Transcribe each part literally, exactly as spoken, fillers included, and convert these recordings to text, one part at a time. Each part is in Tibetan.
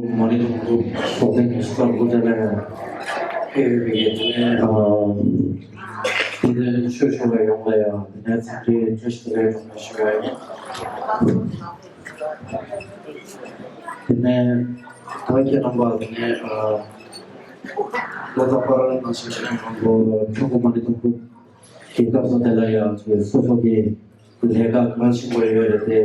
མ་ཎི་དང་པོ་ཚོགས་ཐེངས་ཉི་ཤུ་རྩ་དགུ་དེ་ལ་ཕེབས་ཡོད་པའི་དེ་ནས་དེ་ལས་ཆོས་ཞུ་བ་ཡོངས་ལ་ཡང་དེ་ནས་འཚམས་འདྲི་བཀྲ་ཤིས་བདེ་ལེགས་སྒྲོལ་མ་ཞུ་བ་ཡིན། དེ་ནས་ད་ཁྱེད་རྣམ་པ་དེ་ནས་ལོ་ཙཱ་པར་ནང་བཞིན་ཁྱེད་རྣམ་པ་ཁོང་ཚོ་ཆུང་ཀུ་མ་ཎི་དང་པོ་གི་སྐབས་སུ་དེ་ལ་ཡང་སོ་སོ་གི་ལས་ཀ་གང་ཞིག་པ་ཡོད་རེད་དེ།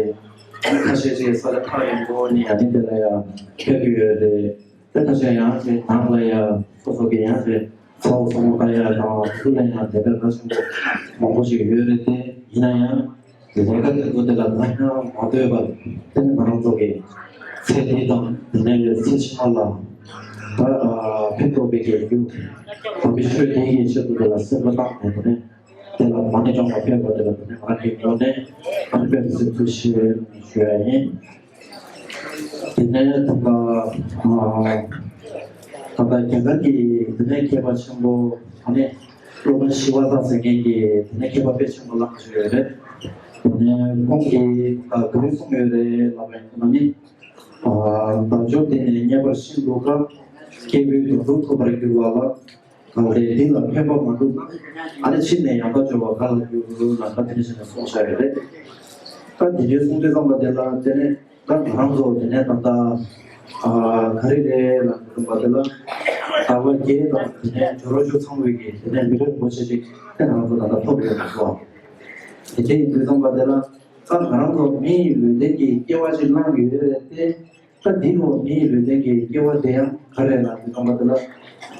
ཁ་ཤས་ཅིག་ས་ཆ་ཐག་རིང་པོ་ནས་ཡང་ནི་དེ་ལ་ཡང་ཕེབས་ཀྱི་ཡོད་རེད། དེ་ཁ་ཤས་ཡང་ཅིག་ནང་ལ་ཡང་སོ་སོ་གི་ཡང་ཅིག་ཚ་བོ་ཚ་མོ་ལྟ་ཡ་དང་དེ་ལ་ཡང་དེ་འདྲ་གང་ཞིག་པ་མང་པོ་ཞིག་ཡོད་རེད་དེ། ཡིན་ན་ཡང་ལས་ཀ་དེ་ཚོ་དེ་ལ་ང་ཡང་མ་ལྟོས་པར་དེ་ནི་ང་རང་ཚོ་གི་ཚེ་འདི་དང་དེ་ནས་ཚེ་ཕྱི་མ་ལ་ད་ཕན་ཐོགས་པའི་གི་རྒྱུ་དམ་པའི་ཆོས་འདི་ཡི་ཆེད་དུ་དེ་ལ་སེམས་པ་བཏང་ནས་དེ་ནས། དེ་ལ་མ་ཎི་སྦྱོང་བ་ཕེབས་པ་དེ་ལ་དེ་ནས་ང་རང་གི་ངོས་ནས་ཨ་ནི་དཔེ་མི་སྲིད་ཐུགས་རྗེ་ཆེ་ཞུ་ཡ་ཡིན། དེ་ནས་ད་ལྟ་ད་ལྟ་རྒྱ་གར་གྱི་དེ་ནས་མཁས་པ་ཆེན་པོ་ཨ་ནི་སློབ་དཔོན་ཞི་བ་ལྷ་ཟེར་མཁན་གྱི་དེ་ནས་མཁས་པ་དཔེ་ཆེན་པོ་བླངས་བཞག་ཡོད་རེད། དེ་ནས་ཁོང་གིས་ད་ག་རེ་གསུངས་ཡོད་རེད་ལབ་པ་ཡིན་ན་ནི། བདག་འཇོག་དེ་ནས་རྙེད་པར་ཤིན་ཏུ་དཀའ། སྐྱེས་བུའི་དོན་དུ་ཐོབ་པར་འགྱུར་བ་ལ། གལ་ཏེ་འདི་ལ་ཕན་པ་མ་བསྒྲུབས་ན། ཨ་ནི་ཕྱིས་ནས་ཡང་དག་འབྱོར་བ་ག་ལ་འགྱུར་ལ་ད་དེ་འདྲ་བྱས་ནས་གསུངས་བཞག་ཡོད་རེད། ད་དེ་འདྲའི་གསུང་དུས་ཙམ་པ་དེ་ལ་དེ་ནས་ད་ང་རང་ཚོ་དེ་ནས་ད་ལྟ་ག་རེ་རེད་ལ་དེ་ཙམ་པ་དེ་ལ་ཟླ་བ་བརྒྱད་དང་དེ་ནས་ཇོ་རོ་ཇོ་ཚང་བའི་གི་དེ་ནས་མི་རབས་རིན་པོ་ཆེ་ཅིག་དེ་ང་རང་ཚོ་ད་ལྟ་ཐོབ་ཡོད་པ་སོ། དེ་འདྲ་ཡིན་དུས་ཙམ་པ་དེ་ལ་ད་ང་རང་ཚོ་མི་ཡི་ལུས་རྟེན་གྱི་སྐྱེ་བ་ཅིག་བླངས་ཡོད་རེད་དེ། ད་འདི་ནོ་མི་ཡི་ལུས་རྟེན་གྱི་སྐྱེ་བ་དེ་ཡང་ག་རེ་ལ་དེ་ཙམ་པ་དེ་ལ་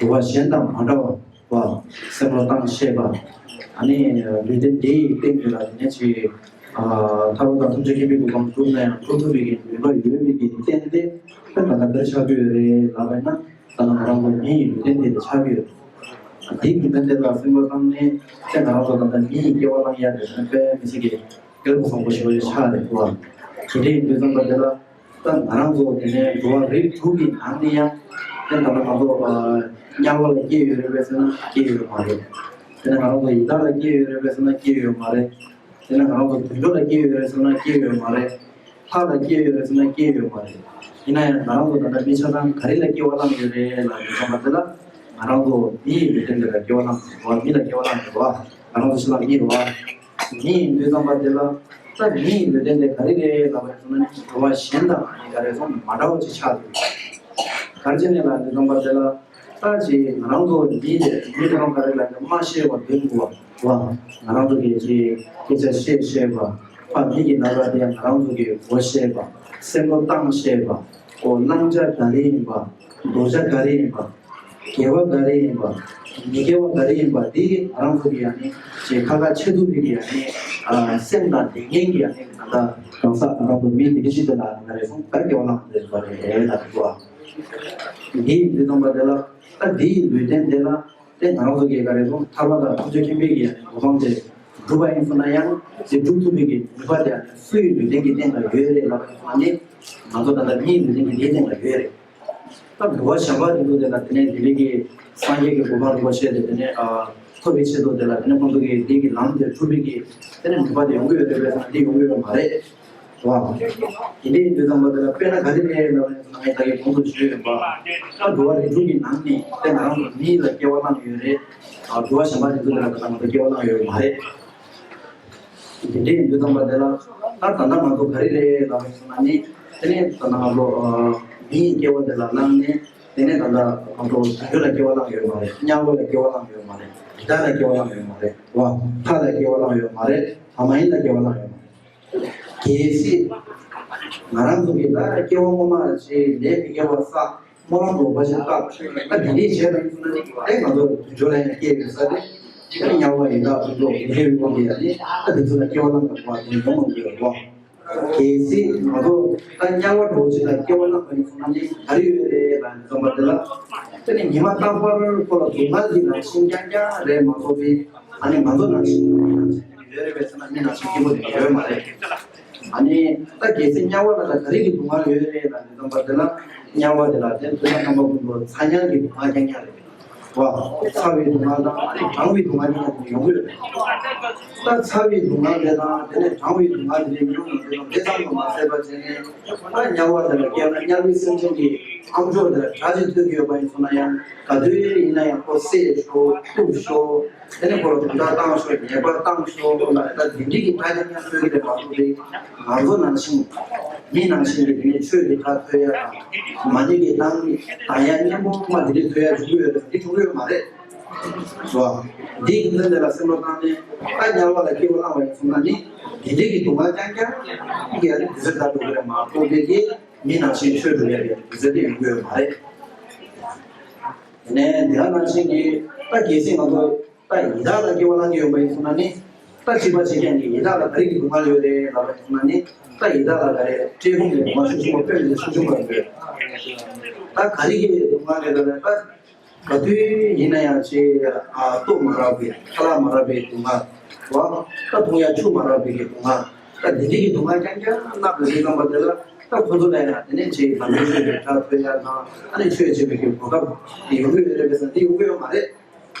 འགྲོ་བ་གཞན་དང་མ་འདྲ་བ་སེམས་བློ་བཏང་ཤེས་པ། ཨ་ནི་ལུས་རྟེན་དེ་ཡི་སྟེང་དུ་ལ་དེ་ནས་ཅིག་ཐར་པ་དང་ཐམས་ཅད་མཁྱེན་པའི་གོ་འཕང་བསྒྲུབ་ན་ཡང་བསྒྲུབ་ཐུབ་པའི་གི་ནུས་པ་ཡོད་པའི་གི་རྟེན་དེ་ད་ང་ད་ག་རེ་ཆགས་ཀྱི་ཡོད་རེད་ལབ་པ་ཡིན་ན། ད་ང་རང་ཚོ་མི་ཡི་ལུས་རྟེན་དེ་ལ་ཆགས་ཀྱི་ཡོད། དེའི་ལུས་རྟེན་དེ་ལ་སེམས་བློ་བཏང་ནས་ད་ང་རང་ཚོ་ད་ལྟ་མི་ཡི་སྐྱེ་བ་བླངས་ཡ་དེ་ནི་དཔེ་མི་སྲིད་ཀྱི་སྐལ་བ་བཟང་པོ་ཞིག་ཆགས་རེད་བ། དེ་འདྲའི་དུས་ཙམ་པ་དེ་ལ་ད་ང་རང་ཚོ་དེ་ནས་འགྲོ་བ་རིགས་དྲུག་གི་ནང་ནས་ཡང་དེ་ལྟ་ན་ང་ཚོ་དམྱལ་བ་ལ་སྐྱེས་ཡོད་རེད་པས་ཟེར་ན་སྐྱེས་ཡོད་མ་རེད། དེ་ནས་ང་རང་ཚོ་ཡི་དྭགས་ལ་སྐྱེས་ཡོད་རེད་པས་ཟེར་ན་སྐྱེས་ཡོད་མ་རེད། དེ་ནས་ང་རང་ཚོ་དུད་འགྲོ་ལ་སྐྱེས་ཡོད་རེད་ཟེར་ན་སྐྱེས་ཡོད་མ་རེད། ལྷ་ལ་སྐྱེས་ཡོད་རེད་ཟེར་ན་སྐྱེས་ཡོད་མ་རེད། ཡིན་ན་ཡང་ང་རང་ཚོ་ད་ལྟ་མི་ཆ་ཚང་ག་རེ་ལ་སྐྱེ་བ་བླངས་ཡོད་རེད་ལབ་དུས་ཙམ་པ་དེ་ལ་ང་རང་ཚོ་མི་ཡི་ལུས་རྟེན་དེ་ལ་སྐྱེ་བ་བླངས་ཡོད་རེད་བ། མི་ལ་སྐྱེ་བ་བླངས་ཡོད་རེད་བ། ང་རང་ཚོ་ཕྱི་ལ་མི་རེད་བ། མི་ཡིན་དུས་ཙམ་པ་དེ་ལ་ད་མི་ཡི་ལུས་རྟེན་དེ་ག་རེ་རེད་ལབ་པ་ཡིན་ན་འགྲོ་བ་གཞན་དང་ཨ་ནི་ག་རེ་སོང་མ་འདྲ་བ་ཅིག་ཆགས་འདུག་ག་རེ་བྱས་ནས་ལབ་དུས་ཙམ་པ་དེ་ལ། ད་ཅིག་ང་རང་ཚོ་མི་དེ་མི་ཁོ་རང་ག་རེ་ལབ་ན་སྨྲ་ཤེས་པ་འདོན་དགོས་པ། ང་རང་ཚོ་གི་ཅིག་སྐད་ཆ་བཤད་ཤེས་པ། ཕ་མི་གི་ལབ་ཡ་དེ་ང་རང་ཚོ་གི་གོ་ཤེས་པ། སེམས་པ་བཏང་ཤེས་པ། ཨོ་བླང་བྱ་ག་རེ་ཡིན་པ། འདོར་བྱ་ག་རེ་ཡིན་པ། དགེ་བ་ག་རེ་ཡིན་པ། མི་དགེ་བ་ག་རེ་ཡིན་པ་དེ་ང་རང་ཚོ་གི་ཡ་ནི་ཅིག་ཁ་ཁ་ཆེ་ཐུབ་པའི་གི་ཡ་ནི་ཨ་སེམས་དང་ལྡན་མཁན་གི་ཡ་ནི་ད་ལྟ་གང་ཟག་ང་རང་ཚོ་མི་དེ་གི་ཅིག་དེ་ལ་ང་རེ་ཟུང་ག་རེ་དགེ་བ་བླང་དགོས་པ་རེད་ལབ་འདུག་ཨ། འདི་ཡིན་དུས་ཙམ་པ་དེ་ལ་ད་འདི་ཡི་ལུས་རྟེན་དེ་ལ་དེ་ང་རང་ཚོ་གིས་ག་རེ་ཟུང་ཐར་པ་དང་ཐམས་ཅད་མཁྱེན་པའི་གི་གོ་འཕང་དེ་སྒྲུབ་པ་ཡིན་སོང་ན་ཡང་དེ་སྒྲུབ་ཐུབ་པའི་གི་ནུས་པ་དེ་སུ་ཡི་ལུས་རྟེན་གྱི་སྟེང་ལ་ཡོད་རེད་ལབ་པ་ཡིན་སོང་ན་ནི་ང་ཚོ་ད་ལྟ་མིའི་ལུས་རྟེན་གྱི་འདིའི་སྟེང་ལ་ཡོད་རེད། ད་འགྲོ་བ་གཞན་པ་རིགས་དྲུག་དེ་ལ་དེ་ནས་དེ་ནས་གི་སངས་རྒྱས་ཀྱི་གོ་འཕང་རིན་པོ་ཆེ་དེ་དེ་ནས་ཨ་ཐོབ་པའི་ཆེད་དུ་དེ་ལ་དེ་ནས་ཁོང་ཚོ་གི་འདི་གི་ལམ་དེ་སྒྲུབ་པའི་གི་དེ་ནས་ནུས་པ་དེ་ཡོང་གི་ཡོད་རེད་པས་སོང་ན་འདི་ཡོང་གི་ཡོད་མ་རེད། བ། དེ་འདྲ་ཡིན་དུས་ཙམ་པ་དེ་ལ་དཔེར་ན་ག་རེ་རེད་ལབ་ན་ངས་ད་གིན་གོང་དུ་ཞུས་ཡོད་པ། ད་འགྲོ་བ་རིགས་དྲུག་གི་ནང་ནས་དཔེར་ན་རང་ཚོ་མི་ལ་སྐྱེ་བ་བླངས་ཡོད་རེད། ཨ་འགྲོ་བ་གཞན་པ་རིགས་དྲུག་ལ་ད་ང་ཚོ་སྐྱེ་བ་བླངས་ཡོད་མ་རེད། དེ་འདྲ་ཡིན་དུས་ཙམ་པ་དེ་ལ་ད་ད་ལྟ་ང་ཚོ་ག་རེ་རེད་ལབ་ན་ནི་དེ་ནས་ད་ལྟ་ང་ཚོ་མིའི་སྐྱེ་བ་དེ་ལ་བླངས་ནས་དེ་ནས་ད་ལྟ་ང་ཚོ་དུད་འགྲོ་ལ་སྐྱེ་བ་བླངས་ཡོད་མ་རེད། དམྱལ་བ་ལ་སྐྱེ་བ་བླངས་ཡོད་མ་རེད། ཡི་དྭགས་ལ་སྐྱེ་བ་བླངས་ཡོད་མ་རེད། བ། ལྷ་ལ་སྐྱེ་བ་བླངས་ཡོད་མ་རེད། ལྷ་མ་ཡིན་ལ་སྐྱེ་བ་བླངས་ཡོད་མ་རེད། གལ་སྲིད་ང་རང་ཚོ་གིས་ད་སྐྱེ་བ་སྔོན་མ་ཅིག་ལས་མི་དགེ་བ་བསགས། སྨོན་ལམ་ལོག་པ་ཞིག་བཏབ། ད་དེ་འདྲས་བྱས་པ་ཡིན་ན་ནི་ཨེ་ང་ཚོ་དུད་འགྲོ་ལ་ཡང་སྐྱེ་ཡོད་ས་རེད། ཨེ་དམྱལ་བ་ཡི་དྭགས་དུད་འགྲོ་དེ་འདྲའི་དབང་གིས་ཡང་ནི་ད་དེ་ཚོ་ལ་སྐྱེ་བ་བླངས་པ་དེ་ཡོང་མ་དགོས་པ། གལ་སྲིད་ང་ཚོ་ད་དམྱལ་བ་འདྲ་བོ་ཅིག་ལ་སྐྱེ་བ་བླངས་པ་ཡིན་ན་ནི་ག་རེ་ཡོད་རེད་ལབ་ནས་བསམ་པ་དེ་ལ། དེ་ནི་ཉི་མ་རྟག་པར་ཁོ་ལ་སྡུག་བསྔལ་གྱི་རང་བཞིན་རྐྱང་རྐྱང་རེད་མ་གཏོགས་པའི་ཨ་ནི་ང་ཚོ་ནང་བཞིན་ཡོད་རེད་པས་ཟེར་ན་མི་ནང་བཞིན་སྐྱིད་པོ་དེ་ཡོད་མ་རེད། ཨ་ནི་ད་གལ་སྲིད་དམྱལ་བ་ལ་ད་ག་རེ་གི་སྡུག་བསྔལ་ཡོད་རེད་ལབ་ནས་བསམ་པ་དེ་ལ་དམྱལ་བ་དེ་ལ་དེ་དུས་ན་རྣམ་པ་ཀུན་ཏུ་ཚ་དམྱལ་གྱི་སྡུག་བསྔལ་རྐྱང་རྐྱང་རེད། བ། ཚ་བའི་སྡུག་བསྔལ་དང་གྲང་བའི་སྡུག་བསྔལ་གཉིས་ཀ་ཡོང་གི་ཡོད། ད་ཚ་བའི་སྡུག་བསྔལ་དེ་དང་དེ་ནས་གྲང་བའི་སྡུག་བསྔལ་དེ་ནས་མྱོང་ཡོང་དུས་དེ་ཙམ་དུ་མ་ཟད་པ་བྱས་ནས། ད་དམྱལ་བ་དེ་ལ་སྐྱེས་ན་དམྱལ་བའི་སེམས་ཅན་གྱི་ཨམ་ཅོག་དེ་ལ་གྲ་ཅིག་ཐོས་ཀྱི་ཡོད་པ་ཡིན་སོང་ན་ཡང་ག་དུས་ཡིན་ན་ཡང་ཁོ་བསད་ཤོག་གཏུབ་ཤོག་དེ་ནས་ཁོ་ལ་དུམ་གྲ་བཏང་ཤོག་ཉེས་པ་བཏང་ཤོག་ལ་ད་དེ་འདྲའི་གི་གྲ་ཅིག་ཀྱང་ཐོས་ཀྱི་རེད་མ་གཏོགས་དེ་ང་ཚོ་ནང་བཞིན་མི་ནང་བཞིན་གྱི་དེ་ནས་ཆོས་ཀྱི་གྲ་ཐོས་ཡ་དང་མ་ཎི་གི་གཏང་གཏང་ཡ་སྙན་པོ་མ་དེ་འདྲའི་ཐོས་ཡ་འཇུག་གི་ཡོད་རེད་འདི་འགྲོ་གི་ཡོད་མ་རེད། སོ། འདི་ཡིན་ཙང་དེ་ལ་སེམས་པ་བཏང་ནས་ད་དམྱལ་བ་ལ་སྐྱེ་བ་བླངས་པ་ཡིན་སོང་ན་ནི་དེ་འདྲའི་གི་སྡུག་བསྔལ་རྐྱང་རྐྱང་གི་ཡ་ནི་དེ་ཚོ་ལྟར་འགྲོ་གི་རེད་མ་གཏོགས་དེ་གི་མི་ནང་བཞིན་ཆོས་འགྲོ་ཡ་གི་དེ་ཚོ་དེ་ཡོང་གི་ཡོད་མ་རེད། དེ་ནས་དེ་ག་ནང་བཞིན་གྱི་ད་གལ་སྲིད་ང་ཚོ་ད་ཡི་དྭགས་ལ་སྐྱེ་བ་བླངས་ཀྱི་ཡོད་པ་ཡིན་སོང་ན་ནི་ད་གཅིག་པ་གཅིག་རྐྱང་གི་ཡི་དྭགས་ལ་ག་རེ་གི་སྡུག་བསྔལ་ཡོད་རེད་ལབ་པ་ཡིན་སོང་ན་ནི་ད་ཡི་དྭགས་ལ་ག་རེ་བཀྲེས་སྐོམ་གྱི་སྡུག་བསྔལ་ཤུགས་ཆེན་པོ་དཔེ་མི་སྲིད་ཤུགས་ཆེན་པོ་ཡོད་རེད། ད་ག་རེ་གི་སྡུག་བསྔལ་རེད་ལབ་ན་ད། ག་དུས་ཡིན་ན་ཡང་ཅིག་ཨ་ལྟོ་མ་རག་པའི་ཁ་ལག་མ་རག་པའི་སྡུག་བསྔལ་བ། ད་འཐུང་ཡ་ཆུ་མ་རག་པའི་གི་སྡུག་བསྔལ། ད་འདི་འདྲའི་གི་སྡུག་བསྔལ་རྐྱང་རྐྱང་མནར་དགོས་དུས་ཙམ་པ་དེ་ལ་ད་ཁོ་ཚོ་ལ་ཡང་དེ་ནས་ཅིག་ལམ་སྟོན་ཞུས་པའི་གྲ་ཐོས་ཡ་དང་ཨ་ནི་ཆོས་བྱེད་པའི་གི་གོ་སྐབས་དེ་ཡོང་གི་ཡོད་རེད་པས་ཟེར་ན་དེ་ཡོང་གི་ཡོད་མ་རེད།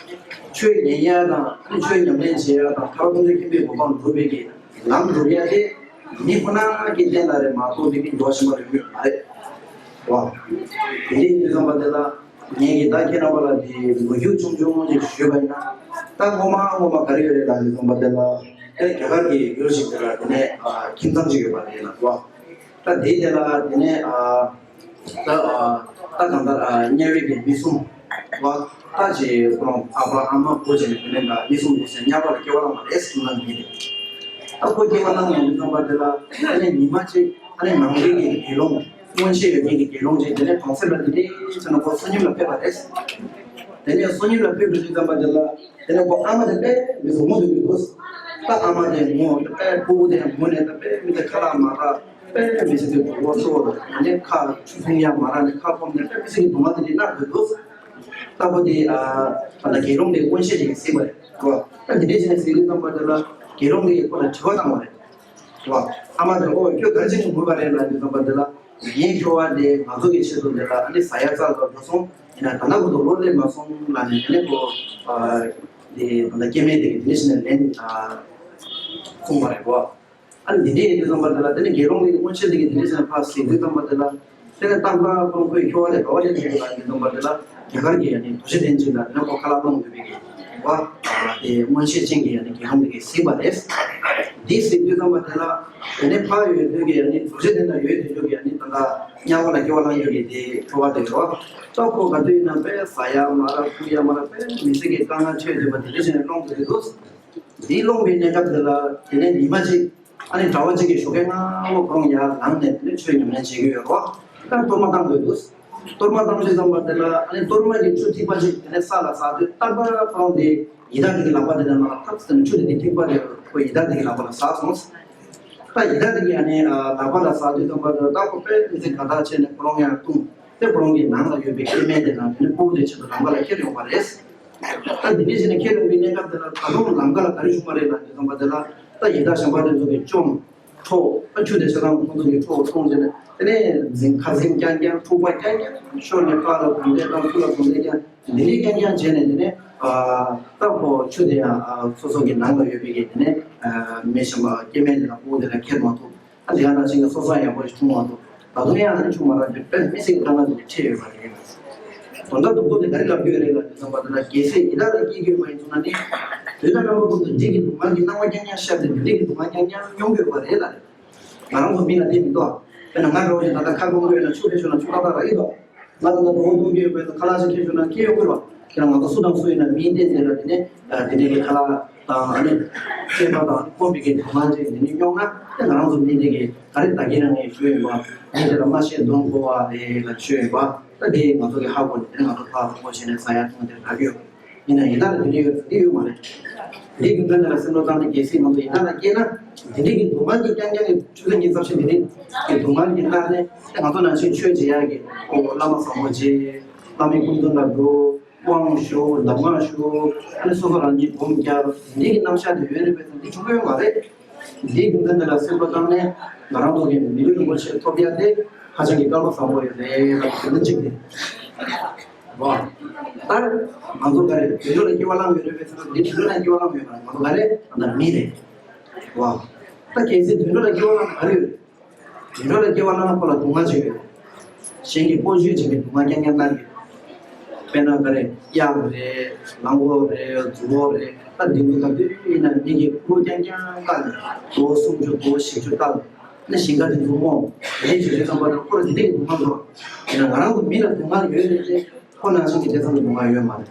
ཆོས་ཉན་ཡ་དང་ཨ་ནི་ཆོས་ཉམས་ལེན་བྱེད་ཡ་དང་ཐར་པ་ཐམས་ཅད་མཁྱེན་པའི་གོ་འཕང་སྒྲུབ་པའི་གི་ལམ་སྒྲུབ་ཡ་དེ་མི་ཁོ་ན་གི་རྟེན་ལ་རེད་མ་གཏོགས་དེ་གི་འགྲོ་བཞིན་པ་རེད་ཡོད་མ་རེད། བ། དེ་འདྲའི་དུས་ཙམ་པ་དེ་ལ། ངས་ཀྱི་ད་ཁྱེད་རྣམ་པ་ལ་དེ་ལོ་རྒྱུས་ཆུང་ཆུང་ཅིག་ཞུས་པ་ཡིན་ན། ད་སྔོན་མ་སྔོན་མ་ག་རེ་ཡོད་རེད་ལབ་དུས་ཙམ་པ་དེ་ལ། དེ་རྒྱ་གར་གྱི་ཡུལ་ཞིག་དེ་ལ་དེ་ནས་ཨ་ཁྱིམ་ཚང་ཅིག་ཡོད་པ་རེད་ལ་བ། ད་དེའི་དེ་ལ་དེ་ནས་ཨ་ད་ཨ་ད་གང་ལྟར་ཨ་དམྱལ་བའི་གི་མི་གསུམ་བ། ད་ཅི་ཁོ་རང་ཨ་ཕ་ཨ་མ་བུ་བྱས་ནས་དེ་ནས་ད་མི་གསུམ་དེ་ཚོ་དམྱལ་བ་ལ་སྐྱེ་བ་བླངས་པ་རེད་ཟེར་ན་མི་རེད། ད་ཁོ་སྐྱེ་བ་བླངས་ཡོང་དུས་ཙམ་པ་དེ་ལ་ཨ་ནི་ཉི་མ་གཅིག་ཨ་ནི་ནང་པའི་གི་དགེ་སློང་། མངོན་ཤེས་ཡོད་མཁན་གྱི་དགེ་སློང་ཅིག་དེ་ནས་གྲོང་གསེབ་ལ་འདི་འདྲའི་ཟེར་ན་ཁོ་བསོད་སྙོམས་ལ་ཕེབས་པ་རེད། དེ་ནས་བསོད་སྙོམས་ལ་ཕེབས་འགྲོ་དུས་ཙམ་པ་དེ་ལ་དེ་ནས་ཁོ་ཨ་མ་དེ་དཔེ་མི་བཟང་མོ་འདུག་གི་འདུག་ད་ཨ་མ་དེ་ངོ་དཔེ་ཕྲུ་གུ་དེ་ངོ་ནས་ད་དཔེ་མི་དེ་ཁ་ལག་མ་རག་དཔེ་མི་ཚེ་དེ་གྲོད་ཁོག་སོགས་དང་དེ་ནས་ཁ་ཆུ་འཐུང་ཡ་མ་རག་ནས་ཁ་སྐོམ་ནས་དཔེ་མི་ཚེ་གི་སྡུག་བསྔལ་དེ་འདྲ་མནར་གི་འདུག་ད་ཁོ་དེ་ཨ་ད་ལྟ་དགེ་སློང་དེ་མངོན་ཤེས་ཅིག་གིས་གཟིགས་པ་རེད་གོ། ད་དེ་འདྲའི་ཅིག་ནས་གཟིགས་དུས་ཙམ་པ་དེ་ལ་དགེ་སློང་དེ་གིས་ཁོ་ལ་དྲི་བ་བཏང་བ་རེད། བ། ཨ་མ་དེ་ཨོ་ཁྱོད་ག་རེ་བྱས་ནས་ངུས་པ་རེད་ལབ་དུས་ཙམ་པ་དེ་ལ། ངའི་ཁྱོ་བ་དེ་ང་ཚོ་གི་ཆེད་དུ་དེ་ལ་ཨ་ནི་ཟ་ཡ་རྩ་ལ་འགྲོ་སོང་ཡིན་ན་ད་ལྟ་བར་དུ་བློ་སླེབས་མ་སོང་ལབ་ནས་དེ་ནས་ཁོ་ཨ་དེ་ད་ལྟ་སྐྱེ་དམན་དེ་གི་དེ་ནས་ཕྱིན་ནས་ལན་ཨ་གསུངས་པ་རེད་གོ། ཨ་ནི་དེ་འདྲ་ཡིན་དུས་ཙམ་པ་དེ་ལ་དེ་ནས་དགེ་སློང་དེ་གི་མངོན་ཤེས་དེ་གི་དེ་ནས་ཕྱིན་ནས་ཕར་གཟིགས་དུས་ཙམ་པ་དེ་ལ། དེ་ནས་རྟག་པར་ཁོང་ཁོའི་ཁྱོ་ག་དེ་ག་བ་ལས་བྱུང་ཡོད་པ་ཡིན་ཙམ་པ་དེ་ལ་རྒྱ་གར་གྱི་ཡ་ནི་རྡོ་རྗེ་གདན་ཅིག་ལ་དེ་ནས་ཁོ་ཁ་ལག་སློང་དགོས་པའི་གི་བ་དེ་མངོན་ཤེས་ཅན་གྱི་ཡ་ནི་དགེ་སློང་དེ་གིས་གཟིགས་པ་རེད། འདི་གཟིགས་དུས་ཙམ་པ་དེ་ལ་དེ་ནས་ཕར་ཡོད་དུས་ཀྱི་ཡ་ནི་རྡོ་རྗེ་གདན་ལ་ཡོད་དུས་ཀྱི་ཡ་ནི་ད་ལྟ་དམྱལ་བ་ལ་སྐྱེ་བ་བླངས་ཡོད་ཀྱི་དེ་ཁྱོ་ག་དེ་རེད་བ། ད་ཁོ་ག་དུས་ཡིན་ན་དཔེ་ཟ་ཡ་མ་རག་འཐུང་ཡ་མ་རག་དཔེ་མི་ཚེ་གི་དཀའ་ངལ་འཕྲད་ཡོད་པ་དེ་འདྲ་བྱས་ནས་སློང་དགོས་ཀྱི་འདུག་འདི་སློང་བའི་གནས་སྐབས་དེ་ལ་དེ་ནས་ཉི་མ་གཅིག་ཨ་ནི་གྲྭ་པ་གཅིག་གིས་ཞོགས་ཀས་སྔ་པོ་ཁོ་རང་ཡར་ལངས་ནས་དེ་ནས་ཆོས་ཉམས་ལེན་བྱེད་ཀྱི་ཡོད་རེད་བ། ད་གཏོར་མ་བཏང་དགོས་འདུག་གཏོར་མ་བཏང་དུས་ཙམ་པ་དེ་ལ་ཨ་ནི་གཏོར་མ་གི་ཆུ་ཐིགས་པ་ཅིག་དེ་ནས་ས་ལ་ཟགས་དུས་རྟག་པར་ཁོ་རང་དེ་ཡི་དྭགས་དེ་གི་ལག་པ་དེ་ནས་ནང་ལ་ཐག་ཟིན་ནས་ཆུ་དེ་གི་ཐིགས་པ་དེ་ཁོ་ཡི་དྭགས་དེ་གི་ལག་པ་ལ་ཟགས་སོང་། ད་ཡི་དྭགས་དེ་གི་ཨ་ནི་ལག་པ་ལ་ཟགས་དུས་ཙམ་པ་དེ་ལ་ད་ཁོ་དཔེ་མི་ཚེ་དགའ་ཐག་ཆད་ནས་ཁོ་རང་ཡང་ལྟུང་། དེ་ཁོ་རང་གི་ནང་ལ་ཡོད་པའི་སྐྱེ་དམན་དེ་དང་དེ་ནི་ཕྲུ་གུ་དེ་ཆེད་དུ་ལམ་ཁ་ལ་ཁྱེར་ཡོང་བ་རེད། ད་དེ་འདྲའི་བྱས་ནས་ཁྱེར་ཡོང་པའི་གནས་སྐབས་དེ་ལ་ད་དུང་ལམ་ཁ་ལ་ག་རེ་བྱུང་བ་རེད་ལབ་དུས་ཙམ་པ་དེ་ལ་ད་ཡི་དྭགས་གཞན་པ་དེ་ཚོ་གིས་བཅོམ་འཕྲོག་ད་ཆུ་དེ་ཆ་ཚང་ཁོང་ཚོ་གིས་འཕྲོག་བཏང་བྱས་ནས་དེ་ནས་འཛིང་ཁ་འཛིང་རྐྱང་རྐྱང་འཁྲུག་པ་རྐྱང་རྐྱང་ཤོར་ནས་ཁ་ལ་གུང་ལས་དང་ཚུར་ལ་གུང་ལས་རྐྱང་འདི་འདྲའི་རྐྱང་རྐྱང་བྱས་ནས་དེ་ནས་ད་ཁོ་ཆུ་དེ་ཡང་སོ་སོ་གི་ནང་ལ་ཡོད་པའི་གི་དེ་ནས་མི་གཞན་པ་སྐྱེ་དམན་དེ་དང་ཕྲུ་གུ་དེ་ལ་ཁྱེར་མ་ཐུབ། ད་དེ་ཡང་ནང་བཞིན་གྱི་སོ་སོ་ཡག་པོ་ཞིག་བྱུང་མ་ཐུབ། ད་དུང་ཡང་ཨ་ནི་བྱུང་མ་རག་དུས་དཔེ་མི་སྲིད་དཀའ་ངལ་དེ་འཕྲད་ཡོད་པ་རེད། དོན་དག་རྡོག་རྡོག་དེ་ག་རེ་ལབ་ཀྱི་ཡོད་རེད་ལབ་དུས་ཙམ་པ་དེ་ལ་གལ་སྲིད་ཡི་དྭགས་ལ་སྐྱེས་ཀྱི་ཡོད་པ་ཡིན་ཚུལ་ན་ནི། དུས་དང་རྣམ་པ་ཀུན་ཏུ་བདེ་སྐྱིད་སྡུག་བསྔལ་གྱི་སྣང་བ་རྐྱང་རྐྱང་ཤར་ཏེ་བདེ་སྐྱིད་སྡུག་བསྔལ་རྐྱང་རྐྱང་མྱོང་གི་ཡོད་པ་རེད་ལ། ང་རང་ཚོ་མི་ལ་དེ་མི་འདུག་དཔེར་ན་ང་འདྲ་བོ་ཞིག་ད་ལྟ་ཁ་སྐོམ་གྱི་ཡོད་ན་ཆུ་ཕེབས་ཤོག་ན་ཆུ་ཏག་ཏག་རག་གི་འདུག་ང་ཚོ་ལ་དོ་དགོང་གི་ཡོད་པའི་ཁ་ལག་ཅིག་ཁྱེར་ཤོག་ན་ཁྱེར་ཡོང་གི་རེད་བ། ཁྱེད་རང་ང་ཚོ་སུ་དང་སུ་ཡིན་ན་མིའི་རྟེན་དེ་ལ་དེ་ནས་དེ་འདྲའི་ཁ་ལག་དང་ཨ་ནི་སྐྱེས་པ་དང་སྐོམ་པའི་གི་སྡུག་བསྔལ་ཅིག་འདི་ནས་མྱོང་ན་དེ་ང་རང་ཚོ་མི་འདི་གི་ག་རེ་ད་གིན་རང་ངས་ཞུས་ཡོད་པ་མི་དེ་ལ་མ་ཤེས་འདོན་དགོས་པ་རེད་ལ་ཞུས་ཡོད་པ་ད་དེ་ང་ཚོ་གི་ཧ་གོ་ནས་དེ་ནས་ང་ཚོ་ཕར་ཧ་གོ་བྱས་ནས་ཟ་ཡ་འཐུང་ཡ་དེ་རག་གི་ཡོད། ཡིན་ན་ཡི་དྭགས་ལ་དེ་འདྲ་ཡོད་ཟེར་གྱི་ཡོད་མ་རེད། དེ་རིགས་ཀྱི་དོན་དེ་ལ་སེམས་ལོ་བཏང་ནས་གལ་སྲིད་ང་ཚོ་ཡི་དྭགས་ལ་སྐྱེས་ན། དེ་འདྲའི་གི་སྡུག་བསྔལ་གྱི་རྐྱང་རྐྱང་གི་ཆུ་ཚོད་གཉིས་ཙམ་ཞིག་དེ་འདྲའི་གི་སྡུག་བསྔལ་གྱི་མནར་ནས་ང་ཚོ་ནང་བཞིན་ཆོས་བྱེད་ཡག་གི་ཨོ་བླ་མ་བཟང་པོ་བྱེད། བླ་མའི་སྐུ་མདུན་ལ་འགྲོ། དབང་ཞུ། གདམས་ངག་ཞུ། ཨ་ནི་སོ་སོ་རང་གིས་སྒོམ་རྒྱག་དེ་འདྲའི་གི་རྣམ་གཞག་དེ་ཡོད་རེད་པས་འདི་བྱུང་གི་ཡོད་མ་རེད། འདིའི་རྒྱུ་མཚན་དེ་ལ་སེམས་པ་བཏང་ནས་ང་རང་ཚོ་གི་མི་ལུས་རིན་པོ་ཆེ་ཐོབ་ཡ་དེ་ཧ་ཅང་གི་སྐལ་བ་བཟང་པོ་ཡོད་རེད་ལ་དེ་ནི་གཅིག་རེད། བ། ད་ང་ཚོ་ག་རེ་དུད་འགྲོ་ལ་སྐྱེ་བ་བླངས་ཡོད་རེད་པས་ཟེར་ན། འདི་དུད་འགྲོ་ལ་སྐྱེ་བ་བླངས་ཡོད་མ་རེད། ང་ཚོ་ག་རེ་ད་ལྟ་མི་རེད་བ། ད་གལ་སྲིད་དུད་འགྲོ་ལ་སྐྱེ་བ་བླངས་ན་ག་རེ་ཡོད། དུད་འགྲོ་ལ་སྐྱེ་བ་བླངས་ན་ཁོ་ལ་སྡུག་བསྔལ་ཅིག་ཡོད་རེད། གཞན་གྱིས་བཀོལ་སྤྱོད་བྱེད་པའི་སྡུག་བསྔལ་རྐྱང་རྐྱང་གནང་གི། དཔེར་ན་ག་རེ། གཡག་རེད། གླང་གོག་རེད། རྫི་བོ་རེད། ད་འདི་ཚོ་ག་དུས་ཡིན་ན་མི་གིས་ཕྲུ་གུ་རྐྱང་རྐྱང་བཏགས་ནས་ལོ་སུམ་ཅུ་ལོ་བཞི་བཅུ་བཏགས་ནས་ཞིང་ཁ་དེ་ཚོ་རྨོ། དེ་འདྲ་བྱེད་དུས་ཙམ་པ་ལ་ཁོ་ལ་དེ་འདྲའི་སྡུག་བསྔལ་འདུག་ཡིན་ན་ང་རང་ཚོ་མི་ལ་སྡུག་བསྔལ་ཡོད་རེད་དེ། ཁོ་ནང་བཞིན་གྱི་དེ་ཙམ་གྱི་སྡུག་བསྔལ་ཡོད་མ་རེད།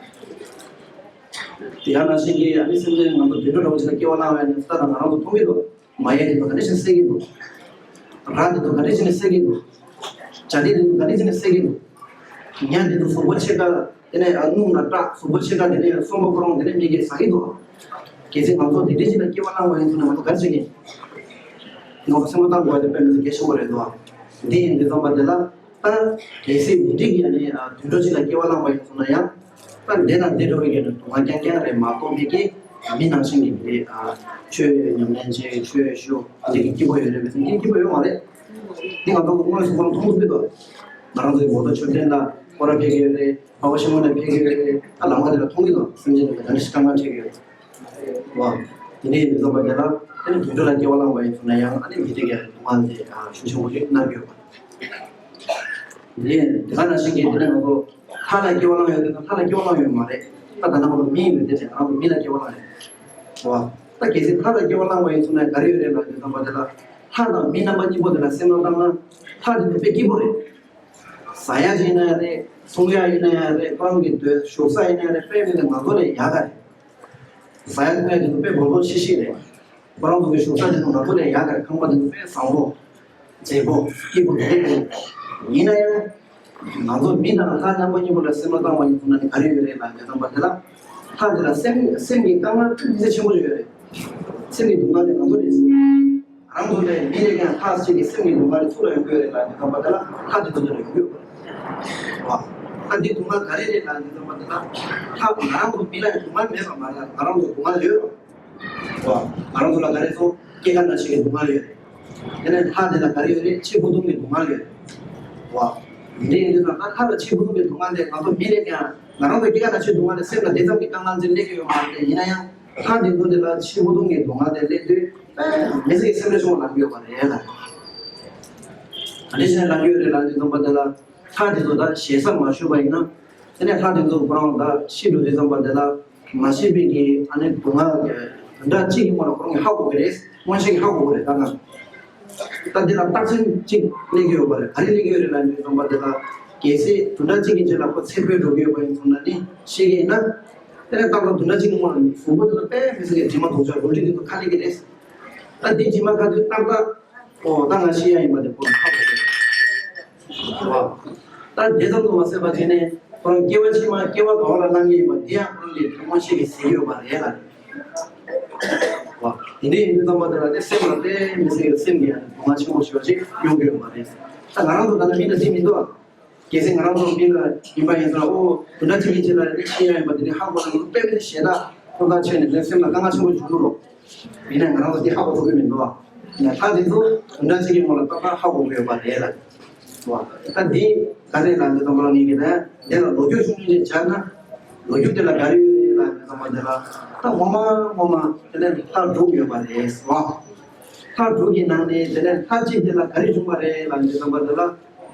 དེ་ཡང་ནང་བཞིན་གྱི་ཨ་ནི་སེམས་ཅན་ང་ཚོ་དུད་འགྲོ་འདྲ་བོ་ཅིག་ལ་སྐྱེ་བ་བླངས་པ་ཡིན་ན་ད་ལྟ་ང་རང་ཚོ་མཐོང་གི་འདུག་མ་ཡལ་དེ་ཚོ་ག་འདྲ་ཞིག་བསད་ཀྱི་འདུག་ར་དེ་ཚོ་ག་འདྲ་ཞིག་ནས་བསད་ཀྱི་འདུག་བྱ་དེ་དེ་ཚོ་ག་འདྲ་ཞིག་ནས་བསད་ཀྱི་འདུག་ཉ་དེ་ཚོ་གཟུགས་པོ་ཕྱེད་ཀ་དེ་ནས་ཨ་སྣུམ་ལ་སྐྲག་གཟུགས་པོ་ཕྱེད་ཀ་དེ་ནས་གསོན་པོ་ཁོ་རང་དེ་ནས་མི་གིས་ཟ་གི་འདུག་གལ་སྲིད་ང་ཚོ་དེ་འདྲ་ཞིག་ལ་སྐྱེ་བ་བླངས་པ་ཡིན་ཚུལ་ནས་ང་ཚོ་ག་རེ་བྱེད་ཀྱི། ང་ཚོ་སེམས་པ་བཏང་དགོས་པ་དེ་དཔེ་མི་སྲིད་གལ་ཆེན་པོ་རེད་འདུག་འདི་ཡིན་དུས་ཙམ་པ་དེ་ལ། ད་གལ་སྲིད་མི་འགྲིག་ཡ་ནི་དུད་འགྲོ་གཅིག་ལ་སྐྱེ་བ་བླངས་པ་ཡིན་སོང་ན་ཡང་། ད་འདི་དང་འདི་འགྲོ་བའི་གི་སྡུག་བསྔལ་རྐྱང་རྐྱང་རེད་མ་གཏོགས་མི་གི་མི་ནང་བཞིན་གྱི་རེད། ཨ་ཆོས་ཉམས་ལེན་བྱེད། ཆོས་ཞུ། འདི་གི་སྐྱིད་པོ་ཡོད་རེད་པས་ཟེར་གྱི་སྐྱིད་པོ་ཡོད་མ་རེད། འདི་ང་ཚོ་དངོས་སུ་ཁོ་རང་མཐོང་ཐུབ་ཀྱི་འདུག་ང་རང་ཚོའི་མོ་ཊ་མཆོད་རྟེན་ལ་སྐོར་ར་ཕེབས་ཀྱི་ཡོད་རེད། འཕགས་པ་ཤིང་མོ་ནས་ཕེབས་ཀྱི་ཡོད་རེད། ད་ལམ་ཁ་དེ་ལ་མཐོང་གི་འདུག་སེམས་ཅན་དེ་ལ་ག་འདྲ་ཞིག་དཀའ་ངལ་འཕྲད་ཀྱི་ཡོད་རེད། བ། དེ་ནས་མི་བཟོད་པ་དེ་ལ་དེ་ནི་དུད་འགྲོ་ལ་སྐྱེ་བ་བླངས་པ་ཡིན་ཟེར་ན་ཡང་ཨ་ནི་མི་དེ་གའི་སྡུག་བསྔལ་དེ་ཤུགས་ཆེན་པོ་ཞིག་མནར་གྱི་ཡོད་པ། དེ་ནས་དེ་ག་ནང་བཞིན་གྱི་དེ་ནས་ང་ཚོ་ལྷ་ལ་སྐྱེ་བ་བླངས་ཡོད་དེ་ན་ལྷ་ལ་སྐྱེ་བ་བླངས་ཡོད་མ་རེད། ད་ད་ནང་ང་ཚོ་མི་ཡིན་པའི་དེ་བྱས་ང་ཚོ་མི་ལ་སྐྱེ་བ་བླངས་ཡོད། བ། ད་གལ་སྲིད་ལྷ་ལ་སྐྱེ་བ་བླངས་པ་ཡིན་ཟེར་ན་ག་རེ་ཡོད་རེད་ལབ་དུས་ཙམ་པ་དེ་ལ་ལྷ་དང་མི་རྣམ་པ་གཉིས་པོ་དེ་ལ་སེམས་ལ་བཏང་ན་ལྷ་དེ་ཚོ་དཔེ་སྐྱིད་པོ་རེད། ཟ་ཡ་ཅིག་ཡིན་ན་ཡང་རེད། འཐུང་ཡ་ཡིན་ན་ཡང་རེད། ཁོ་རང་གི་སྡོད་བཞུགས་ས་ཡིན་ན་ཡང་རེད། དཔེ་མི་སྲིད་ང་ཚོ་ལས་ཡག་ག་རེད། ཟ་ཡ་འཐུང་ཡ་དེ་ཚོ་དཔེ་སྦོམ་པོ་ཤི་ཤི་རེད། ཁོ་རང་ཚོ་གི་བཞུགས་ས་དེ་ཚོ་ང་ཚོ་ལས་ཡག་ག་རེད། ཁང་པ་དེ་ཚོ་དཔེ་བཟང་པོ། མཛེས་པོ། སྐྱིད་པོ་དེ་འདྲ་རེད། ཡིན་ན་ཡང་། ང་ཚོ་མི་དང་ལྷ་རྣམ་པ་གཉིས་པོ་ལ་སེམས་པ་བཏང་བ་ཡིན་ཚུལ་ན་ནི་ག་རེ་ཡོད་རེད་ལབ་དུས་ཙམ་པ་དེ་ལ། ལྷ་དེ་ལ་སེམས་སེམས་ཀྱི་དཀའ་ངལ་ཐུགས་རྗེ་ཆེན་པོ་ཡོད་རེད། སེམས་ཀྱི་སྡུག་བསྔལ་དེ་ང་ཚོ་རེད། རང་ཚོ་ལས་མི་རེ་ཀྱང་ལྷ་གཅིག་གི་སེམས་ཀྱི་སྡུག་བསྔལ་དེ་ཚུར་ལ་ཡོང་གི་ཡོད་རེད་ལབ་དུས་ཙམ་པ་དེ་ལ་ལྷ་དེ་ཚོ་ལ་ཡོང་གི་ཡོད་པ་རེད། ད་འདི་སྡུག་བསྔལ་ག་རེ་རེད་ལབ་དུས་ཙམ་པ་དེ་ལ། ལྷ་ང་རང་ཚོ་མི་ལ་ཡང་སྡུག་བསྔལ་མེད་པ་མ་རེད། ང་རང་ཚོ་སྡུག་བསྔལ་ཡོད་རེད། ང་རང་ཚོ་ལ་ག་རེ་ཚོ་སྐྱེ་རྒ་ན་འཆི་གི་སྡུག་བསྔལ་ཡོད་རེད། དེ་ནས་ལྷ་དེ་ལ་ག་རེ་ཡོད་རེད། འཆི་འཕོ་ལྟུང་གི་སྡུག་བསྔལ་ཡོད་རེད། འདི་ཡིན་དུས་ཙམ་ལྷ་ལ་འཆི་འཕོ་ལྟུང་གི་སྡུག་བསྔལ་དེ་ང་ཚོ་མི་རེ་ཀྱང་ང་རང་ཚོ་སྐྱེ་རྒ་ན་འཆི་སྡུག་བསྔལ་དེ་སེམས་ལ་དེ་ཙམ་གྱི་དཀའ་ངལ་ཅིག་སླེབས་ཀྱི་ཡོད་མ་རེད། ཡིན་ན་ཡང་། ལྷ་འདི་ཚོ་དེ་ལ་འཆི་འཕོ་ལྟུང་གི་སྡུག་བསྔལ་དེ་སླེབས་དུས་དཔེ་མི་སྲིད་ཀྱི་སེམས་ཁྲལ་ཆེན་པོ་ལངས་ཀྱི་ཡོད་པ་རེད་ལ། ག་འདྲ་བྱས་ནས་ལངས་ཀྱི་ཡོད་རེད་ལབ་དུས་ཙམ་པ་དེ་ལ། ལྷ་འདི་ཚོ་ད་ཞེ་ས་མ་ཞུ་བ་ཡིན་ན། དེ་ནས་ལྷ་འདི་ཚོ་ཁོ་རང་ད་ཤི་འགྲོ་དུས་ཙམ་པ་དེ་ལ་མ་ཤི་བའི་གི་ཨ་ནི་སྡུག་བསྔལ་དེ་འདྲ་གཅིག་གི་སྔོན་ལ་ཁོ་རང་གིས་ཧ་གོ་གི་རེད། མངོན་ཤེས་ཀྱིས་ཧ་གོ་གི་རེད་ད་ང་། ད་འདི་ལ་རྟགས་མཚན་གཅིག་སླེབས་ཀྱི་ཡོད་པ་རེད། ག་རེ་སླེབས་ཀྱི་ཡོད་རེད་ལབ་དུས་ཙམ་པ་དེ་ལ། གལ་སྲིད་བདུན་ཕྲག་གཅིག་གི་རྗེས་ལ་ཁོ་ཚེ་འཕོས་འགྲོ་གི་ཡོད་པ་ཡིན་ཙང་ན་ནི་ཤེས་ཀྱི་ཡིན་ན། དེ་ནས་ཏག་ཏག་བདུན་ཕྲག་གཅིག་གི་སྔོན་ལ་གཟུགས་པོ་དེ་ལ་དཔེ་མི་སྲིད་ཀྱི་དྲི་མ་དུག་ཆ་རུལ་དྲི་དེ་ཚོ་ཁ་སླེབས་ཀྱི་རེད། ད་འདི་དྲི་མ་ཁ་དེ་ཏག་ཏག་ཨོ་ད་ང་ཤི་ཡ་ཡིན་པ་དེ་ཁོ་ཧ་གོ་གི་རེད། ད་དེ་ཙམ་དུ་མ་ཟད་པ་བྱས་ནས་ཁོ་རང་སྐྱེ་བ་ཕྱི་མ་སྐྱེ་བ་ག་བ་ལ་བླང་གི་ཡིན་པ་འདི་ཡང་ཁོ་རང་གི་མངོན་ཤེས་ཀྱིས་གཟིགས་ཡོད་པ་རེད་ལ། དེ་འདྲ་ཡིན་དུས་ཙམ་པ་དེ་ལ་དེ་སེམས་ལ་དཔེ་མི་སྲིད་ཀྱི་སེམས་ཀྱི་སྡུག་བསྔལ་ཆེན་པོ་ཞེ་པོ་ཅིག་མྱོང་གི་ཡོད་པ་རེད། ད་ང་རང་ཚོ་ད་ལྟ་མི་ལ་དེ་མི་འདུག་ཨ། གལ་སྲིད་ང་རང་ཚོ་མི་ལ་ཡིན་པ་ཡིན་ཙང་ཨོ་དེ་འདྲ་ཅིག་ཡིན་ཅིག་ལ་ཤི་ཡ་ཡིན་པ་དེ་ནི་ཧ་གོ་ན་དཔེ་མི་སྲིད་ཞེ་དྲག་ཁོ་ཐག་ཆོད་ནས་ལན་སེམས་ལ་དཀའ་ངལ་ཆེན་པོ་བྱུང་གི་རེད། ཡིན་ནའི་ང་རང་ཚོ་དེ་ཧ་གོ་ཐུབ་ཀྱི་མི་འདུག་ཨ། ཡིན་ན་ལྷ་དེ་ཚོ་དེ་འདྲ་ཅིག་གི་ངོ་ལ་ཏག་ཏག་ཧ་གོ་གི་ཡོད་པ་རེད་ལ། ད་འདི་ག་རེ་ལ་འདི་ཙམ་པ་ལ་ངེས་ཀྱི་ནས་དེ་ལ་ལོ་རྒྱུས་ཆུང་ཆུང་ཅིག་སྦྱར་ན། ལོ་རྒྱུས་དེ་ལ་ག་རེ་ཡོད་རེད་ལ་འདི་ཙམ་པ་དེ་ལ་ད་ངོ་མ་ངོ་མ་དེ་ནས་ལྷ་དྲུག་ཡོད་པ་རེད་ཟེར་བ། ལྷ་དྲུག་གི་ནང་ནས་དེ་ནས་ལྷ་གཅིག་དེ་ལ་ག་རེ་བྱུང་བ་རེད་ལ་འདི་ཙམ་པ་དེ་ལ།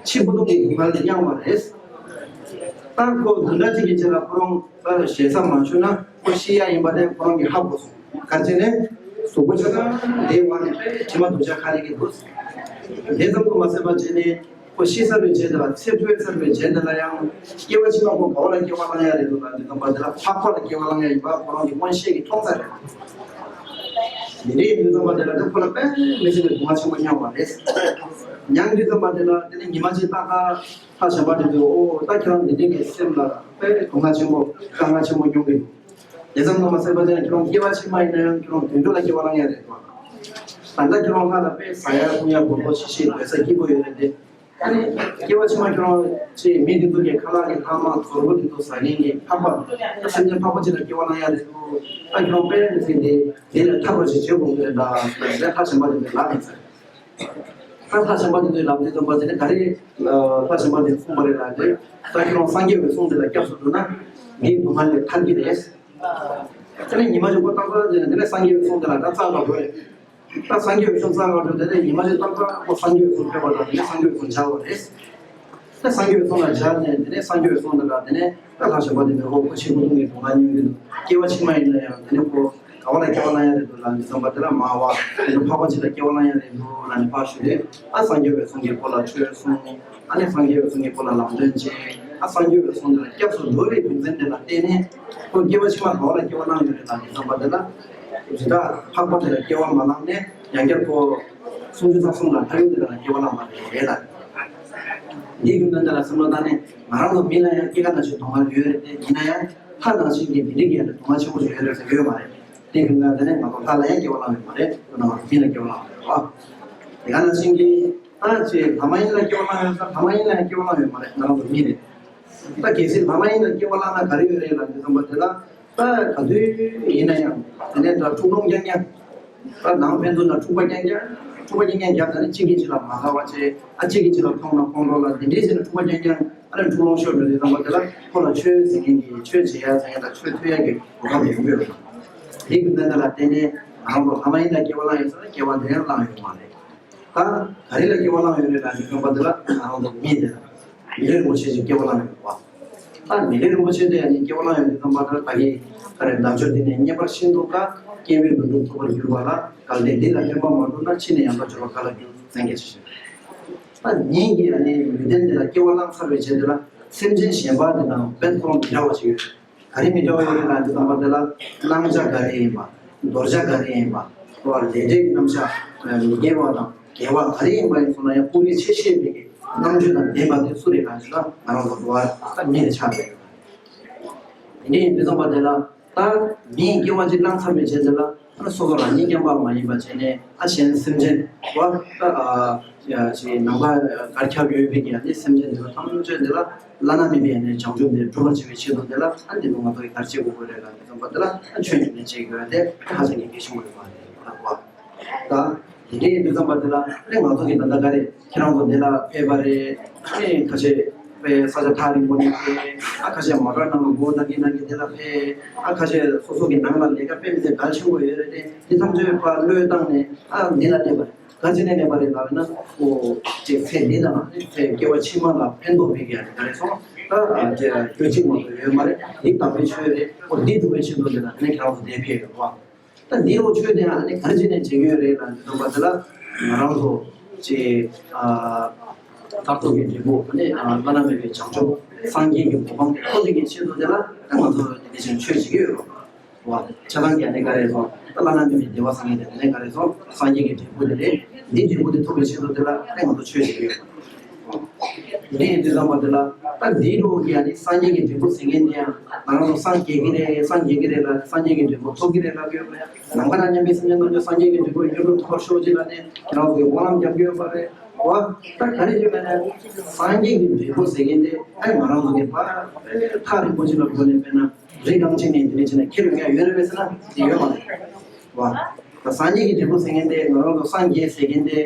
འཆི་འཕོ་ལྟུང་གི་སྡུག་བསྔལ་དེ་མྱངས་པ་རེད། ད་ཁོ་བདུན་ཕྲག་གཅིག་གི་རྗེས་ལ་ཁོ་རང་ད་ཞེ་ས་མ་ཞུ་ན་ཁོ་ཤི་ཡ་ཡིན་པ་དེ་ཁོ་རང་གིས་ཧ་གོ་སོང་། ག་རེ་བྱས་ནས་གཟུགས་པོ་ཆ་ཚང་དེ་བ་ནས་དཔེ་དྲི་མ་དུག་ཆ་ཁ་ལེ་གི་འདུག་དེ་ཙམ་དུ་མ་ཟད་པ་བྱས་ནས་ཁོ་ཤི་ཚར་བའི་རྗེས་དེ་ལ་ཚེ་འཕོས་ཚར་བའི་རྗེས་དེ་ལ་ཡང་སྐྱེ་བ་ཕྱི་མ་ཁོ་ག་བ་ལ་སྐྱེ་བ་བླང་ཡ་རེད་འདུག་ལ་འདི་ཙམ་པ་དེ་ལ་ཕ་ཁོ་ལ་སྐྱེ་བ་བླང་ཡ་ཡིན་པ་ཁོ་རང་གི་མངོན་ཤེས་ཀྱིས་མཐོང་ཚར་རེད། དེ་འདྲའི་ཡིན་དུས་ཙམ་པ་དེ་ལ་དེ་ཁོ་ལ་དཔེ་མི་སྲིད་པའི་སྡུག་བསྔལ་ཆེན་པོ་མྱངས་པ་རེད། མྱངས་དུས་ཙམ་པ་དེ་ལ་དེ་ནས་ཉི་མ་གཅིག་ཏག་ཏག་ལྷ་གཞན་པ་དེ་ཚོས་ཨོ་ད་ཁྱེད་རང་འདི་འདྲའི་གི་སེམས་ལ་དཔེ་སྡུག་བསྔལ་ཆེན་པོ་དཀའ་ངལ་ཆེན་པོ་མྱོང་གི་འདུག་དེ་ཙམ་དུ་མ་ཟད་པ་དེ་ལ་ཁྱེད་རང་སྐྱེ་བ་ཕྱི་མ་ཡིན་ན་ཡང་ཁྱེད་རང་དུད་འགྲོ་ལ་སྐྱེ་བ་བླང་ཡ་རེད་དོ། ད་ལྟ་ཁྱེད་རང་ལྷ་ལ་དཔེ་ཟ་ཡ་འཐུང་ཡ་དགོས་མཁོ་ཤི་ཤི་འདོད་ས་སྐྱིད་པོ་ཡོད་རེད་དེ། ཨ་ནི་སྐྱེ་བ་ཕྱི་མ་ཁྱོད་རང་ཅེས་མི་འདི་ཚོ་གི་ཁ་ལག་གི་ལྷག་མ་ཚོར་བུ་འདི་ཚོ་ཟ་མཁན་གྱི་འཕགས་པ། སེམས་ཅན་འཕགས་པ་ཅིག་ལ་སྐྱེ་བ་བླང་ཡ་རེད་འདུག་ད་ཁྱོད་རང་དཔེ་མི་སྲིད་འདི་འདི་ལས་ཐར་བ་ཞིག་བྱེད་དགོས་ཀྱི་རེད་ད་ཟེར་ནས་ལྷ་གཞན་པ་འདི་ཚོས་ལབ་ཡིན་ཟེར། ད་ལྷ་ཞན་པ་དེ་ཚོས་ལབ་དུས་ཙམ་པ་དེ་ནི་ག་རེ་ལྷ་ཞན་པ་དེ་གསུངས་པ་རེད་ལབ་དུས། ད་ཁྱེད་རང་སངས་རྒྱས་པའི་གསུང་དེ་ལ་སྐྱབས་སུ་འགྲོ་ན་ངའི་སྡུག་བསྔལ་ལས་ཐར་གྱི་རེད། དེ་ནས་ཉི་མ་གཅིག་པོ་ཏག་ཏག་དེ་ནས་དེ་ནས་སངས་རྒྱས་པའི་གསུང་དེ་ལ་ད་རྩ་བ་འགྲོ་རེད། ད་སངས་རྒྱས་པའི་གསུང་རྩ་བ་འགྲོ་དེ་ནས་ཉི་མ་གཅིག་ཏག་ཏག་ཁོ་སངས་རྒྱས་པའི་གསུང་ཐོས་པ་དང་དེ་ནས་སངས་རྒྱས་པའི་གསུང་སྦྱར་བ་རེད། ད་སངས་རྒྱས་པའི་གསུང་ལ་སྦྱར་ནས་དེ་ནས་སངས་རྒྱས་པའི་གསུང་དེ་ལ་དེ་ནས་ད་ལྷ་ཞན་པ་དེ་ནས་ཨོ་ཁོ་ཆེས་ཀུན་ཐུབ་ཀྱི་སྡུག་བསྔལ་མྱོང་གི་འདུག་སྐྱེ་བ་ཕྱི་མ་ཡིན་ན་ཡང་དེ་ནས་ཁོ་ག་བ་ལ་སྐྱེ་བ་བླང་ཡ་རེད་འདུག་ལབ་དུས་ཙམ་པ་དེ་ལ་མར་བ་དེ་ནས་འཕགས་པ་སྤྱི་ལ་སྐྱེ་བ་བླང་ཡ་རེད་འདུག་ལབ་ནས་ཕར་ཞུས་ཏེ། ཨ་སངས་རྒྱས་པའི་གསུང་གི་སྐོར་ལ་ཆོས་གསུངས། ཨ་ནི་སངས་རྒྱས་པའི་གསུང་གི་སྐོར་ལ་ལམ་སྟོན་བྱས། ཨ་སངས་རྒྱས་པའི་གསུང་དེ་ལ་སྐྱབས་སུ་འགྲོ་བའི་རྒྱུ་མཚན་དེ་ལ་བརྟེན་ནས་ཁོ་སྐྱེ་བ་ཕྱི་མ་ག་བ་ལ་སྐྱེ་བ་བླངས་ཡོད་རེད་ལབ་དུས་ཙམ་པ་དེ་ལ་རི་དྭགས་འཕགས་པ་དེ་ལ་སྐྱེ་བ་མ་བླངས་ནས་ཡང་བསྐྱར་ཁོ་སུམ་ཅུ་རྩ་གསུམ་ལ་ལྷ་ཡུལ་དེ་ལ་སྐྱེ་བ་བླངས་པ་རེད་ལ། འདིའི་རྒྱུ་མཚན་དེ་ལ་སེམས་ལ་བཏང་ནས་ང་རང་ཚོ་མི་ལ་ཡང་སྐྱེ་རྒ་ན་འཆིའི་སྡུག་བསྔལ་ཡོད་རེད་དེ། ཡིན་ན་ཡང་ལྷ་ནང་བཞིན་གྱི་མི་རིགས་ཡང་སྡུག་བསྔལ་ཆེན་པོ་ཞིག་ཡོད་རེད་ཟེར་ཡོད་མ་རེད། དེ་རྒྱུ་མཚན་དེ་ནས་ང་ཚོ་ལྷ་ལ་ཡང་སྐྱེ་བ་བླངས་ཡོད་མ་རེད། དེ་ནང་མི་ལ་སྐྱེ་བ་བླངས་ཡོད་རེད་བ། དེ་ག་ནང་བཞིན་གྱི་ད་ཅེས་ལྷ་མ་ཡིན་ལ་སྐྱེ་བ་བླངས་ཡོད་ས། ལྷ་མ་ཡིན་ལ་ཡང་སྐྱེ་བ་བླངས་ཡོད་མ་རེད། ང་རང་ཚོ་མི་རེད། ད་གལ་སྲིད་ལྷ་མ་ཡིན་ལ་སྐྱེ་བ་བླངས་ན་ག་རེ་ཡོད་རེད་ལབ་དུས་ཙམ་པ་དེ་ལ། ད་ག་དུས་ཡིན་ན་ཡང་དེ་ནས་ད་འཁྲུག་ལོང་རྐྱང་རྐྱང་། ད་ནང་ཕན་ཚུན་ན་འཁྲུག་པ་རྐྱང་རྐྱང་། འཁྲུག་པ་རྐྱང་རྐྱང་བརྒྱབ་ད་ནི་གཅིག་གིས་གཅིག་ལ་མ་དགའ་བ་བྱས། ཨ་གཅིག་གིས་གཅིག་ལ་མཐོང་ན་ཁོང་ཁྲོ་ལ་འདི་འདྲའི་བྱས་ན་འཁྲུག་པ་རྐྱང་རྐྱང་། ཨ་ནི་འཁྲུག་ལོང་ཤོར་འགྲོ་དུས་ཙམ་པ་དེ་ལ་ཁོ་ལ་ཆོས་ཟེར་མཁན་གྱི་ཆོས་བྱེད་ཡ་ཟེར་མཁན་དང་ཆོས་ཐོས་ཡ་གི་གོ་སྐབས་ཡོང་གི་ཡོད་རེད། འདི་གི་མཚན་ལ་བརྟེན་ནས་ང་རང་ཚོ་ལྷ་མ་ཡིན་ལ་སྐྱེ་བ་བླངས་ཡོད་ས་ན་སྐྱེ་བ་དེ་ཡང་བླངས་ཡོད་མ་རེད། ད་ག་རེ་ལ་སྐྱེ་བ་བླངས་ཡོད་རེད་ལབ་དུས་ཙམ་པ་དེ་ལ་ང་རང་ཚོ་མི་དེ་ལ་མི་ལུས་རིན་པོ་ཆེ་ཞིག་སྐྱེ་བ་བླངས་ཡོད་པ། ད་མི་ལུས་རིན་པོ་ཆེ་དེ་ཡང་ནི་སྐྱེ་བ་བླངས་ཡོད་དུས་ཙམ་པ་དེ་ལ་ད་གིན་ག་རེ་བདག་ཅག་འདི་ནི་བསྙེན་པར་ཤིན་ཏུ་དཀའ། སྐྱེ་བས་དོན་གྲུབ་ཐོབ་པར་འགྱུར་བ་ལ། གལ་ཏེ་འདི་ལ་ཕན་པ་མ་བསྒྲུབས་ན། ཕྱིས་ནས་ཡང་དག་སྦྱོར་བར་ག་ལ་འགྱུར། ཟེར་མཁན་ཞིག་ད་ཉིད་ཀྱི་ཨ་ནི་ལུས་རྟེན་འདི་ལ་སྐྱེ་བ་བླངས་ཚར་བའི་རྗེས་དེ་ལ་སེམས་ཅན་གཞན་པ་དེ་དང་དཔེ་ཁོ་རང་མི་འདྲ་བ་ཞིག་ཡོད། ག་རེ་མི་འདྲ་བ་ཡོད་རེད་ལབ་དུས་ཙམ་པ་དེ་ལ་བླང་བྱ་ག་རེ་ཡིན་པ། འདོར་བྱ་ག་རེ་ཡིན་པ། ལས་འབྲས་ཀྱི་རྣམ་གཞག་མི་དགེ་བ་དང་དགེ་བ་ག་རེ་ཡིན་པ་ཡིན་སོང་ན་ཡང་ཀུན་རིག་ཆེ་ཤོས་མི་དགེ་རྣམ་དཔྱོད་དང་ལྡན་པ་དེ་སུ་རེད་ལབ་ན་ང་རང་ཚོ་འགྲོ་བ་ད་མི་རེད་ཆགས་རེད། དེ་འདྲ་ཡིན་དུས་ཙམ་པ་དེ་ལ་ད་མིའི་སྐྱེ་བ་གཅིག་བླངས་ཚར་བའི་རྗེས་དེ་ལ་ཨ་སོ་སོ་རང་ཉིད་མཉམ་པ་མ་ཡིན་པ་བྱས་ནས་ཨ་གཞན་སེམས་ཅན་བ་ད་ཨ་ཅིག་ནམ་མཁའ་གར་ཁྱབ་ཡོད་པའི་གི་ཨ་ནི་སེམས་ཅན་དེ་ཚོ་ཐམས་ཅད་དེ་ལ་བླ་ན་མེད་པའི་ཨ་ནི་བྱང་ཆུབ་དེ་སྒྲུབ་པར་བྱེད་པའི་ཆེད་དུ་དེ་ལ་ཨ་འདི་ལོ་ང་ཚོ་གི་གར་བྱེད་དགོས་དགོས་རེད་ལ་དེ་ཙམ་པ་དེ་ལ་ཨ་ཆོས་ཉམས་ལེན་བྱེད་དགོས་ཡ་དེ་ཧ་ཅང་གི་གལ་ཆེན་པོ་རེད་པ་རེད་བ། ད་དེ་འདྲའི་ཡིན་དུས་ཙམ་པ་དེ་ལ་ཨ་ནི་ང་ཚོ་གི་ད་ལྟ་ག་རེ། ཁྱེད་རང་ཚོ་འདི་ལ་ཕེབས་པ་རེད། ཨེ་ཁ་ཤས་དཔེ་ས་ཆ་ཐག་རིང་པོ་ནས་ཕེབས། ཨ་ཁ་ཤས་མོ་ཊར་ནང་ལ་སྒོ་ནང་གི་ནང་གི་འདི་ལ་ཕེབས། ཨ་ཁ་ཤས་སོ་སོ་གི་ནང་ལ་ལས་ཀ་དཔེ་མི་སྲིད་གལ་ཆེན་པོ་ཡོད་རེད་དེ། འདི་ཐམས་ཅད་པ་བློས་བཏང་ནས་ཨ་འདི་ལ་སླེབས་པ་རེད། ག་ཅི་ནས་སླེབས་པ་རེད་ལབ་ན་ཨོ་ཅེ་ཚེ་འདི་དང་ཚེ་སྐྱེ་བ་ཕྱི་མ་ལ་ཕན་ཐོགས་པའི་གི་ཡ་ག་རེ་སོང་ད་ཨ་ཅེ་རྒྱུ་གཅིག་མ་གཏོགས་ཡོད་མ་རེད། འདི་དམ་པའི་ཆོས་རེད། ཨོ་འདི་སྒྲུབ་པའི་ཆེད་དུ་འདི་ལ་ནི་ཁྱེད་རང་ཚོ་འདིར་ཕེབས་ཡོད་པ། ད་འདི་རུ་ཆོས་དེ་ཨ་ནི་ག་རེ་བྱས་ནས་བྱེད་ཀྱི་ཡོད་རེད་ལབ་དུས་ཙམ་པ་དེ་ལ་ང་རང་ཚོ་ཅིག་ཨ་མཐར་ཐུག་གི་འབྲས་བུ་ཨ་ནི་ཨ་བླ་ན་མེད་པའི་བྱང་ཆུབ་སངས་རྒྱས་ཀྱི་གོ་འཕང་དེ་ཐོབ་ཐུབ་ཀྱི་ཆེད་དུ་དེ་ལ་ད་ང་ཚོ་དེ་བཞིན་ཆོས་བྱེད་ཀྱི་ཡོད་རེད་བ། ཆ་ཚང་གི་ཨ་ནི་ག་རེ་སོང་ད་བླ་ན་མེད་པའི་བདེ་བ་སངས་རྒྱས་དེ་ཨ་ནི་ག་རེ་སོང་སངས་རྒྱས་ཀྱི་འབྲས་བུ་དེ་རེད། འདི་འབྲས་བུ་དེ་ཐོབ་པའི་ཆེད་དུ་དེ་ལ་ཨ་ནི་ང་ཚོ་ཆོས་བྱེད་ཀྱི་ཡོད་རེད། དེ་ཡིན་དུས་ཙམ་པ་དེ་ལ་ད་འདིའི་འོག་གི་ཨ་ནི་སངས་རྒྱས་ཀྱི་འབྲས་བུ་ཟེར་མཁན་དེ་ཡང་ང་རང་ཚོ་སངས་རྒྱས་ཀྱི་རེད། སངས་རྒྱས་ཀྱི་རེད་ལ་སངས་རྒྱས་ཀྱི་འབྲས་བུ་ཐོབ་ཀྱི་རེད་ལབ་ཀྱི་ཡོད་པ་རེད། ནམ་མཁའ་དང་མཉམ་པའི་སེམས་ཅན་ཐམས་ཅད་སངས་རྒྱས་ཀྱི་འབྲས་བུ་ཡུན་རིང་ཐོབ་པར་ཤོག་ཅེས་ལབ་ནས་ཁྱེད་རང་ཚོ་གི་སྨོན་ལམ་རྒྱབ་ཀྱི་ཡོད་པ་རེད། འོ་ད་ག་རེ་ཞུ་ན་ནས་སངས་རྒྱས་ཀྱི་འབྲས་བུ་ཟེར་མཁན་དེ་ཨ་ནི་ང་རང་ཚོ་གི་ཕར་ཐག་རིང་པོ་ཅིག་ལ་འགྲོ་ནས་དཔེར་ན་རི་སྒང་གཅིག་ནས་དེ་ནས་ཕྱིན་ན་ཁྱེར་ཡོང་ཡ་ཡོད་རེད་པས་ཟེར་ན་དེ་ཡོད་མ་རེད། བ། ད་སངས་རྒྱས་ཀྱི་འབྲས་བུ་ཟེར་མཁན་དེ་ང་རང་ཚོ་སངས་རྒྱས་ཟེར་མཁན་དེ་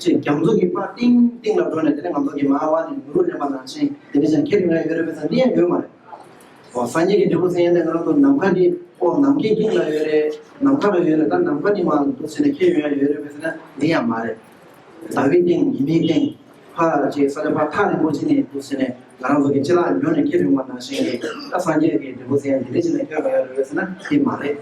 ཅིག་རྒྱ་མཚོ་གི་ཕར་གཏིང་གཏིང་ལ་འགྲོ་ནས་དེ་ནས་ང་ཚོ་གི་མ་ཧཱ་པ་ནས་ནུ་རུ་ལེན་པ་ནང་བཞིན་དེ་འདྲ་ཅན་ཁྱེར་ཡོང་ཡ་ཡོད་རེད་པས་ཟེར་འདི་ཡང་ཡོད་མ་རེད། བ། སངས་རྒྱས་ཀྱི་འབྲས་བུ་ཟེར་མཁན་དེ་ང་རང་ཚོ་ནམ་མཁའ་འདི་ཨོ་ནམ་མཁའི་དཀྱིལ་ལ་ཡོད་རེད། ནམ་མཁའ་ལ་ཡོད་རེད། ད་ནམ་མཁའ་འདི་མར་འདུག་ཟེར་ནས་ཁྱེར་ཡོང་ཡ་ཡོད་རེད་པས་ཟེར་ན་འདི་ཡང་མ་རེད། ཟླ་བའི་སྟེང་ཉི་མའི་སྟེང་ཕར་ཅིག་ས་ཆ་ཕར་ཐག་རིང་པོ་ཅིག་ནས་འདུག་ཟེར་ནས་ང་རང་ཚོ་གི་ཅི་ལག་ཉོ་ནས་ཁྱེར་ཡོང་བ་ནང་བཞིན་གྱི་ད་སངས་རྒྱས་ཀྱི་འབྲས་བུ་ཟེར་ཡ་འདི་འདྲ་ཅིག་ནས་ཁྱེར་ག་ཡ་རེད་ཟེར་ན་དེ་མ་རེད།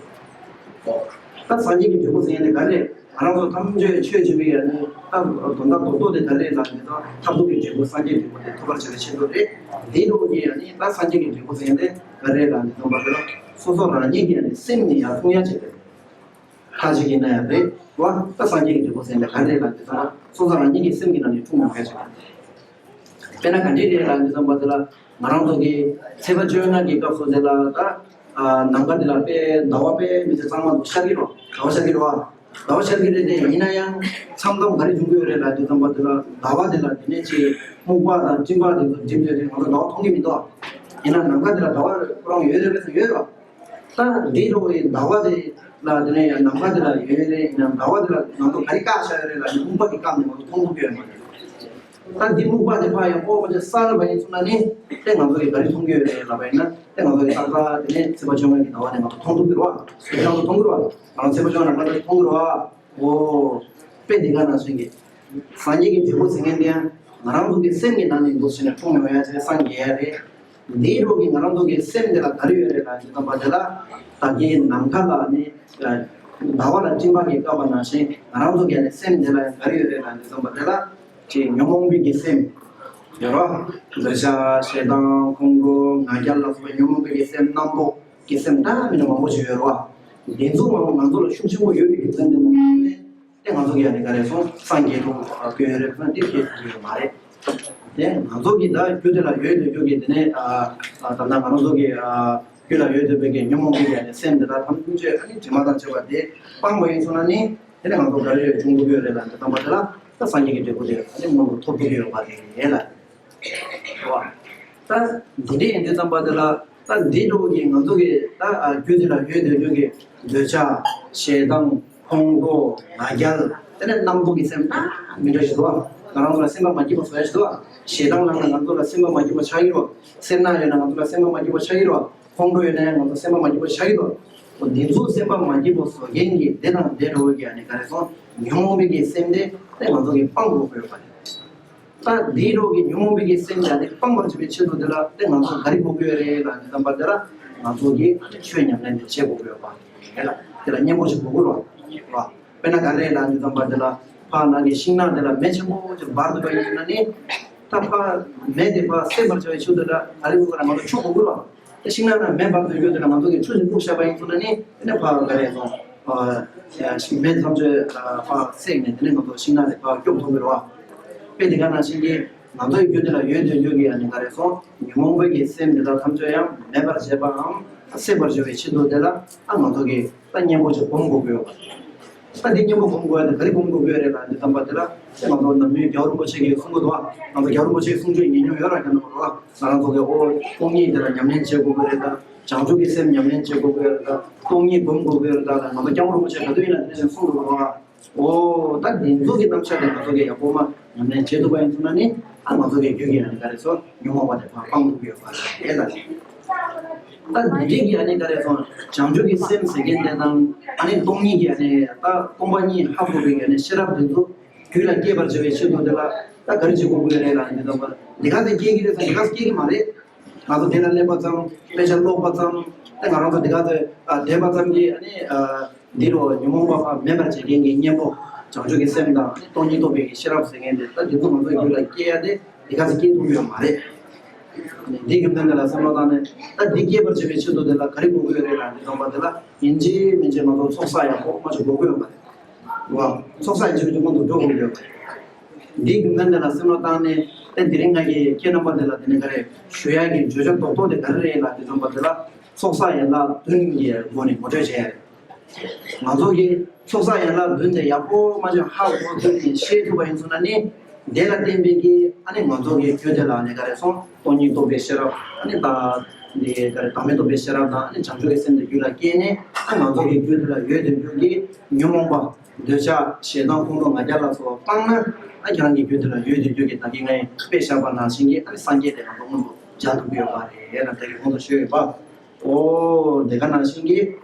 ད་སངས་རྒྱས་ཀྱི་འབྲས་བུ་ཟེར་ཡ་དེ་ག་རེད། ང་རང་ཚོ་ཐམས་ཅད་ཆོས་བྱེད་པའི་ཡ་ནི་ད་དོན་དག་རྡོག་རྡོག་དེ་ག་རེད་ལབ་ན་ད་མཐར་ཐུག་གི་འབྲས་བུ་སངས་རྒྱས་འབྲས་བུ་དེ་ཐོབ་པར་བྱ་བའི་ཆེད་དུ་རེད། དེའི་འོག་གི་ཡ་ནི་ད་སངས་རྒྱས་ཀྱི་འབྲས་བུ་ཟེར་ཡ་དེ་ག་རེད་ལབ་ན་དོན་པ་དེ་ལ་སོ་སོ་རང་ཉིད་ཀྱི་ཡ་ནི་སེམས་ནི་ཡར་ལྷུང་ཡ་ཅིག་རེད། ཁ་ཅིག་ཡིན་ན་ཡང་རེད་བ། ད་སངས་རྒྱས་ཀྱི་འབྲས་བུ་ཟེར་ནས་ག་རེ་རེད་ལབ་དུས་ཙམ་པ་སོ་སོ་རང་ཉིད་ཀྱི་སེམས་ཀྱི་ནང་ནས་འཁྲུངས་ཡོང་མཁན་ཞིག་རེད། དཔེར་ན་ག་འདྲས་རེད་ལབ་དུས་ཙམ་པ་དེ་ལ་ང་རང་ཚོ་གི་ཚེས་པ་བཅོ་ལྔ་གི་སྐབས་སུ་དེ་ལ་ད་ནམ་མཁའ་དེ་ལ་དཔེ་ཟླ་བ་དཔེ་མི་ཚེ་གཙང་མ་འདུག་ཤར་གྱི་རོ། ཟླ་བ་ཤར་གྱི་རོ། ཟླ་བ་ཤར་གྱི་རེད་དེ་ཡིན་ན་ཡང་མཚམས་མཚམས་ག་རེ་འབྱུང་གི་ཡོད་རེད་ལབ་དུས་ཙམ་པ་དེ་ལ་ཟླ་བ་དེ་ལ་དེ་ནས་ཅིག་སྨུག་པ་དང་སྤྲིན་པ་དེ་ཚོ་འགྲིམ་བྱས་ཏེ་ང་ཚོ་ཟླ་བ་མཐོང་གི་མི་འདུག་ཡིན་ན་ནམ་མཁའ་དེ་ལ་ཟླ་བ་ཁོ་རང་ཡོད་རེད་པས་ཡོད་རོ། ད་འདི་འགྲོ་བའི་ཟླ་བ་དེ་ལ་དེ་ནས་ཡང་ནམ་མཁའ་དེ་ལ་ཡོད་རེད། ཡིན་ནའང་ཟླ་བ་དེ་ལ་ང་ཚོ་ག་རེ་བཀག་བཞག་ཡོད་རེད་ལབ་ནས་སྨུག་པ་གིས་བཀག་ནས་ང་ཚོ་མཐོང་ཐུབ་ཀྱི་ཡོད་མ་རེད། ད་འདི་སྨུག་པ་དེ་ཕར་ཡང་སྤོ་བ་དེ་ས་ལ་བ་ཡིན་སོང་ན་ནི་དེ་ང་ཚོ་གིས་ག་རེ་མཐོང་གི་ཡོད་རེད་ལབ་པ་ཡིན་ན། དེ་ང་ཚོ་གིས་ཏག་ཏག་དེ་ནས་ཚེས་པ་བཅོ་ལྔ་གི་ཟླ་བ་དེ་ང་ཚོ་མཐོང་ཐུབ་ཀྱི་རེད་བ། ང་ཚོ་མཐོང་གི་རེད་བ། ང་ཚོ་ཚེས་པ་བཅོ་ལྔ་ནམ་མཁའ་དེ་མཐོང་གི་རེད་བ། འོ། དཔེ་འདི་ག་ནང་བཞིན་གྱི། སངས་རྒྱས་ཀྱི་འབྲས་བུ་ཟེར་མཁན་དེ་ཡང་ང་རང་ཚོ་གི་སེམས་ཀྱི་ནང་ནས་འདུག་ཟེར་ནས་འཁྲུངས་མི་འོང་ཡ་ཟེར་སངས་རྒྱས་ཡ་རེད། འདིའི་རོགས་ཀྱིས་ང་རང་ཚོ་གི་སེམས་འདི་ལ་ག་རེ་ཡོད་རེད་ལབ་དུས་ཙམ་པ་དེ་ལ་ད་གིན་ནམ་མཁའ་ལ་ནི་ཟླ་བ་ལ་སྤྲིན་པ་གིས་བཀབ་པ་ནང་བཞིན་ང་རང་ཚོ་གི་ནི་སེམས་འདི་ལ་ཡང་ག་རེ་ཡོད་རེད་ལབ་དུས་ཙམ་པ་དེ་ལ་ཅིག་ཉོན་མོངས་པའི་གི་སེམས་ཡོད་རོ། འདོད་ཆགས་ཞེ་སྡང་ཁོང་ཁྲོ་ང་རྒྱལ་ལ་སོགས་པའི་ཉོན་མོངས་པའི་གི་སེམས་རྣམ་རྟོག་གི་སེམས་འདྲ་མི་འདྲ་མང་པོ་ཞིག་ཡོད་རོ། འདི་ཚོ་མང་པོ་ང་ཚོ་ལ་ཤུགས་ཆེན་པོ་ཡོད་པའི་གི་ཚན་དེ་མ་ཡིན་ནས། དེ་ང་ཚོ་གི་ཡ་ནི་ག་རེ་སོང་སངས་རྒྱས་ཐོག་སྐྱོན་ཡོད་རེད་ཟེར་ན་འདི་སྐྱེ་ཐུབ་ཀྱི་ཡོད་མ་རེད། དེ་ང་ཚོ་གི་ད་རྒྱུ་དེ་ལ་ཡོད་དུ་རྒྱུ་གི་དེ་ནས་ད་ལྟ་ང་རང་ཚོ་གི་རྒྱུ་ལ་ཡོད་དུ་བའི་གི་ཉོན་མོངས་པའི་གི་ཡ་ནི་སེམས་དེ་དག་ཐམས་ཅད་ཨ་ནི་དྲི་མ་དང་བཅས་པ་དེ་སྤངས་པ་ཡིན་སོང་ན་ནི་དེ་ནས་ང་ཚོ་ག་རེ་ཡོད་འབྱུང་ཐུབ་ཀྱི་ཡོད་རེད་ལ་འདི་དམ་པ་དེ་ལ་ད་སངས་རྒྱས་ཀྱི་འབྲས་བུ་དེ་ཨ་ནི་མངོན་དུ་ཐོབ་ཐུབ་ཀྱི་ཡོད་པ་རེད་ལ། ད་འདི་འདྲ་ཡིན་དུས་ཙམ་པ་དེ་ལ་ད་འདི་འདྲ་བོ་གི་ང་ཚོ་གི་ད་རྒྱུ་དེ་ལ་ཡོད་དུ་རྒྱུ་གི་འདོད་ཆགས་ཞེ་སྡང་ཁོང་ཁྲོ་ང་རྒྱལ། དེ་ནས་རྣམ་རྟོག་གི་སེམས་ད་མི་འདྲ་ཞིག་འདུག་ང་རང་ཚོ་ལ་སེམས་པ་མ་སྐྱིད་པ་བཟོ་ཡ་ཞིག་འདུག་ཞེ་སྡང་ལངས་ན་ང་ཚོ་ལ་སེམས་པ་མ་སྐྱིད་པ་ཆགས་ཀྱི་རོ། སེར་སྣ་ཡོད་ན་ང་ཚོ་ལ་སེམས་པ་མ་སྐྱིད་པ་ཆགས་ཀྱི་རོ། ཁོང་ཁྲོ་ཡོད་ན་ཡང་ང་ཚོ་སེམས་པ་མ་སྐྱིད་པ་ཆགས་ཀྱི་རོ། འོ་འདི་ཚོ་སེམས་པ་མ་སྐྱིད་པ་བཟོ་མཁན་གྱི་དེ་དང་དེ་འདྲ་བོ་གི་ཨ་ནི་ག་རེ་སོང་ཉོན་མོངས་པའི་གི་སེམས་དེ་དེ་ང་ཚོ་གི་སྤང་དགོས་ཀྱི་ཡོད་པ་རེད། ད་འདིའི་རོགས་ཀྱི་ཉོན་མོངས་པའི་གི་སེམས་ཀྱང་དེ་སྤང་བར་བྱེད་པའི་ཆེད་དུ་དེ་ལ་དེ་ང་ཚོ་ག་རེ་དགོས་ཀྱི་ཡོད་རེད་ལབ་དུས་ཙམ་པ་དེ་ལ་ང་ཚོ་གིས་ཆོས་ཉམས་ལེན་དེ་བྱེད་དགོས་ཀྱི་ཡོད་པ་རེད་ལ། དེ་ལ་གཉེན་པོ་ཞིག་དགོས་ཀྱི་རེད་བ། དཔེར་ན་ག་རེ་ལབ་དུས་ཙམ་པ་དེ་ལ་ཕར་ནང་གི་ཤིང་ནགས་དེ་ལ་མེ་ཆེན་པོ་ཅིག་འབར་འདུག་པ་ཡིན་ན་ནི། ད་ཕར་མེ་དེ་ཕར་སེལ་བར་བྱ་བའི་ཆེད་དུ་ལ་ག་རེ་དགོས་ཀྱི་རེད། ང་ཚོ་ཆུ་དགོས་ཀྱི་རེད་བ། དེ་ཤིང་ནགས་ན་མེ་འབར་དུ་ཡོད་དུས་ན་ང་ཚོ་གིས་ཆུ་ཞིག་བླུགས་བཞག་པ་ཡིན་ཚུལ་ན་ནི་དེ་ནས་ཕར་ག་རེ་སོང་། ཤིང་མེ་ཐམས་ཅད་ཕར་བསྲེགས་ནས་དེ་ནས་ང་ཚོ་ཤིང་ནགས་དེ་ཕར་སྐྱོབ་ཐུབ་ཀྱི་རེད་བ། དཔེ་དེ་ག་ནང་བཞིན་གྱི་ང་ཚོའི་རྒྱུད་དེ་ལ་ཡོད་དུ་ཡོད་ཀྱི་ཡ་ནི་ག་རེ་སོང་ཉོན་མོངས་པའི་གི་སེམས་དེ་དག་ཐམས་ཅད་ཡང་མེད་པར་བྱེད་པའམ་སེལ་བར་བྱ་བའི་ཆེད་དུ་དེ་ལ་ཨ་ང་ཚོ་གིས་ད་གཉེན་པོ་ཅིག་སྒོམ་དགོས་ཀྱི་ཡོད་པ། ད་འདི་གཉེན་པོ་སྒོམ་དགོས་ཡ་དེ་ག་རེ་སྒོམ་དགོས་ཀྱི་ཡོད་རེད་ལབ་དུས་ཙམ་པ་དེ་ལ་དེ་ང་ཚོ་ནམ་རྒྱུན་རྒྱལ་བ་རིན་པོ་ཆེ་གིས་གསུང་གི་འདུག་ང་ཚོ་རྒྱལ་བ་རིན་པོ་ཆེའི་གསུང་ཆོས་ཉན་མྱོང་ཡོད་ར་ཉན་མྱོང་ར། ང་རང་ཚོ་གི་ཨོ་སྟོང་ཉིད་དེ་ལ་ཉམས་ལེན་བྱེད་དགོས་ཀྱི་རེད་ད། བྱང་ཆུབ་ཀྱི་སེམས་ཉམས་ལེན་བྱེད་དགོས་ཀྱི་རེད་ད། སྟོང་ཉིད་སྒོམ་དགོས་ཀྱི་རེད་ད་ལ་ང་ཚོ་སྐྱབས་མགོན་རིན་པོ་ཆེ་ག་དུས་ཡིན་ན་དེ་བཞིན་གསུང་གི་འདུག་ར། ཨོ་ད་འདི་ཚོ་གི་རྣམ་གཞག་དེ་ང་ཚོ་གི་ཡག་པོ་མ་ཉམས་ལེན་བྱེད་ཐུབ་པ་ཡིན་ཚུལ་ན་ནི་ཨ་ང་ཚོ་གི་རྒྱུད་ཀྱི་ཡང་ནི་ག་རེ་ཚོ་ཉོན་མོངས་པ་དེ་ཕར་སྤང་ཐུབ་ཀྱི་ཡོད་པ་རེད་ལ། ད་འདི་འདྲའི་གི་ཨ་ནི་ག་རེ་སོང་བྱང་ཆུབ་ཀྱི་སེམས་ཟེར་མཁན་དེ་དང་ཨ་ནི་སྟོང་ཉིད་ཀྱི་ཨ་ནི་ད་སྟོང་པ་ཉིད་ཧ་གོ་བའི་གི་ཨ་ནི་ཤེས་རབ་དེ་ཚོ་རྒྱུད་ལ་སྐྱེད་པར་བྱ་བའི་ཆེད་དུ་དེ་ལ་ད་ག་རེ་བྱེད་དགོས་ཀྱི་རེད་ལ་འདི་ལྟ་བུ་འདི་ག་ཚོད་སྐྱེ་གི་རེད་ཟེར་འདི་ག་ཚོད་སྐྱེ་གི་མ་རེད། ང་ཚོ་འདི་ལ་སླེབས་པ་ཙམ་དཔེ་ཆ་ཀློག་པ་ཙམ་ད་ང་རང་ཚོ་འདི་ག་ཚོད་བསྡད་པ་ཙམ་གྱིས་ཨ་ནི། འདི་རུ་ཉོན་མོངས་པ་ཕར་མེད་པར་བྱེད་མཁན་གྱི་གཉེན་པོ་བྱང་ཆུབ་ཀྱི་སེམས་དང་སྟོང་ཉིད་རྟོགས་པའི་ཤེས་རབ་ཟེར་མཁན་དེ་ད་འདི་ཚོ་ང་ཚོའི་རྒྱུད་ལ་སྐྱེ་ཡ་དེ་འདི་ག་ཚོད་སྐྱེ་ཐུབ་ཡོད་མ་རེད། འདི་རྒྱུ་མཚན་དེ་ལ་བསམ་བློ་བཏང་ནས་ད་འདི་སྐྱེད་པར་བྱེད་པའི་ཆེད་དུ་དེ་ལ་ག་རེ་དགོས་ཀྱི་ཡོད་རེད་ལ་འདི་ཙམ་པ་དེ་ལ་ཡིན་གཅིག་མིན་གཅིག་ང་ཚོ་ཚོགས་བསགས་ཡག་པོ་མ་ཅིག་དགོས་ཀྱི་ཡོད་མ་རེད། བ། ཚོགས་བསགས་ཡིན་ཆོག་ཆོག་མང་དུ་འགྲོ་དགོས་ཀྱི་ཡོད་པ་རེད། འདིའི་རྒྱུ་མཚན་དེ་ལ་བསམ་བློ་བཏང་ནས་ད་དེ་རིང་ང་གིས་ཁྱེད་རྣམ་པ་དེ་ལ་དེ་ནས་ག་རེ་ཞུ་ཡག་གི་བརྗོད་བྱ་རྡོག་རྡོག་དེ་ག་རེ་རེད་ལ་དེ་ཙམ་པ་དེ་ལ་ཚོགས་བསགས་ཡན་ལག་བདུན་གྱི་སྒོ་ནས་ངོ་སྤྲོད་བྱས། ང་ཚོ་གིས་ཚོགས་བསགས་ཡན་ལག་བདུན་དེ་ཡག་པོ་མ་ཆགས་ཧ་གོ་ཐུབ་ནས་ཤེས་ཐུབ་པ་ཡིན་སོང་ན་ནི་དེ་ལ་བརྟེན་པའི་གི་ཨ་ནི་ང་ཚོ་གི་རྒྱུད་དེ་ལ་ནི་ག་རེ་སོང་སྟོང་ཉིད་རྟོགས་པའི་ཤེས་རབ་ཨ་ནི་ད་འདི་ག་རེ་བདག་མེད་རྟོགས་པའི་ཤེས་རབ་དང་ཨ་ནི་བྱང་ཆུབ་ཀྱི་སེམས་དེ་རྒྱུད་ལ་སྐྱེས་ནས་ཨ་ང་ཚོ་གི་རྒྱུད་དེ་ལ་ཡོད་དེ་རྒྱུད་ཀྱི་ཉོན་མོངས་པ། འདོད་ཆགས་ཞེ་སྡང་ཁོང་ཁྲོ་ང་རྒྱལ་ལ་སོགས་པ་སྤངས་ན་ཨ་ཁྱེད་རང་གི་རྒྱུད་དེ་ལ་ཡོད་དེ་རྒྱུད་ཀྱི་ད་གིན་ངས་དཔེ་བཞག་པ་ནང་བཞིན་གྱི་ཨ་ནི་སངས་རྒྱས་དེ་ང་ཚོ་མངོན་དུ་བྱ་ཐུབ་ཀྱི་ཡོད་པ་རེད་ལ་ད་གིན་གོང་དུ་ཞུས་ཡོད་པ། ཨོ་དེ་ག་ནང་བཞིན་གྱི་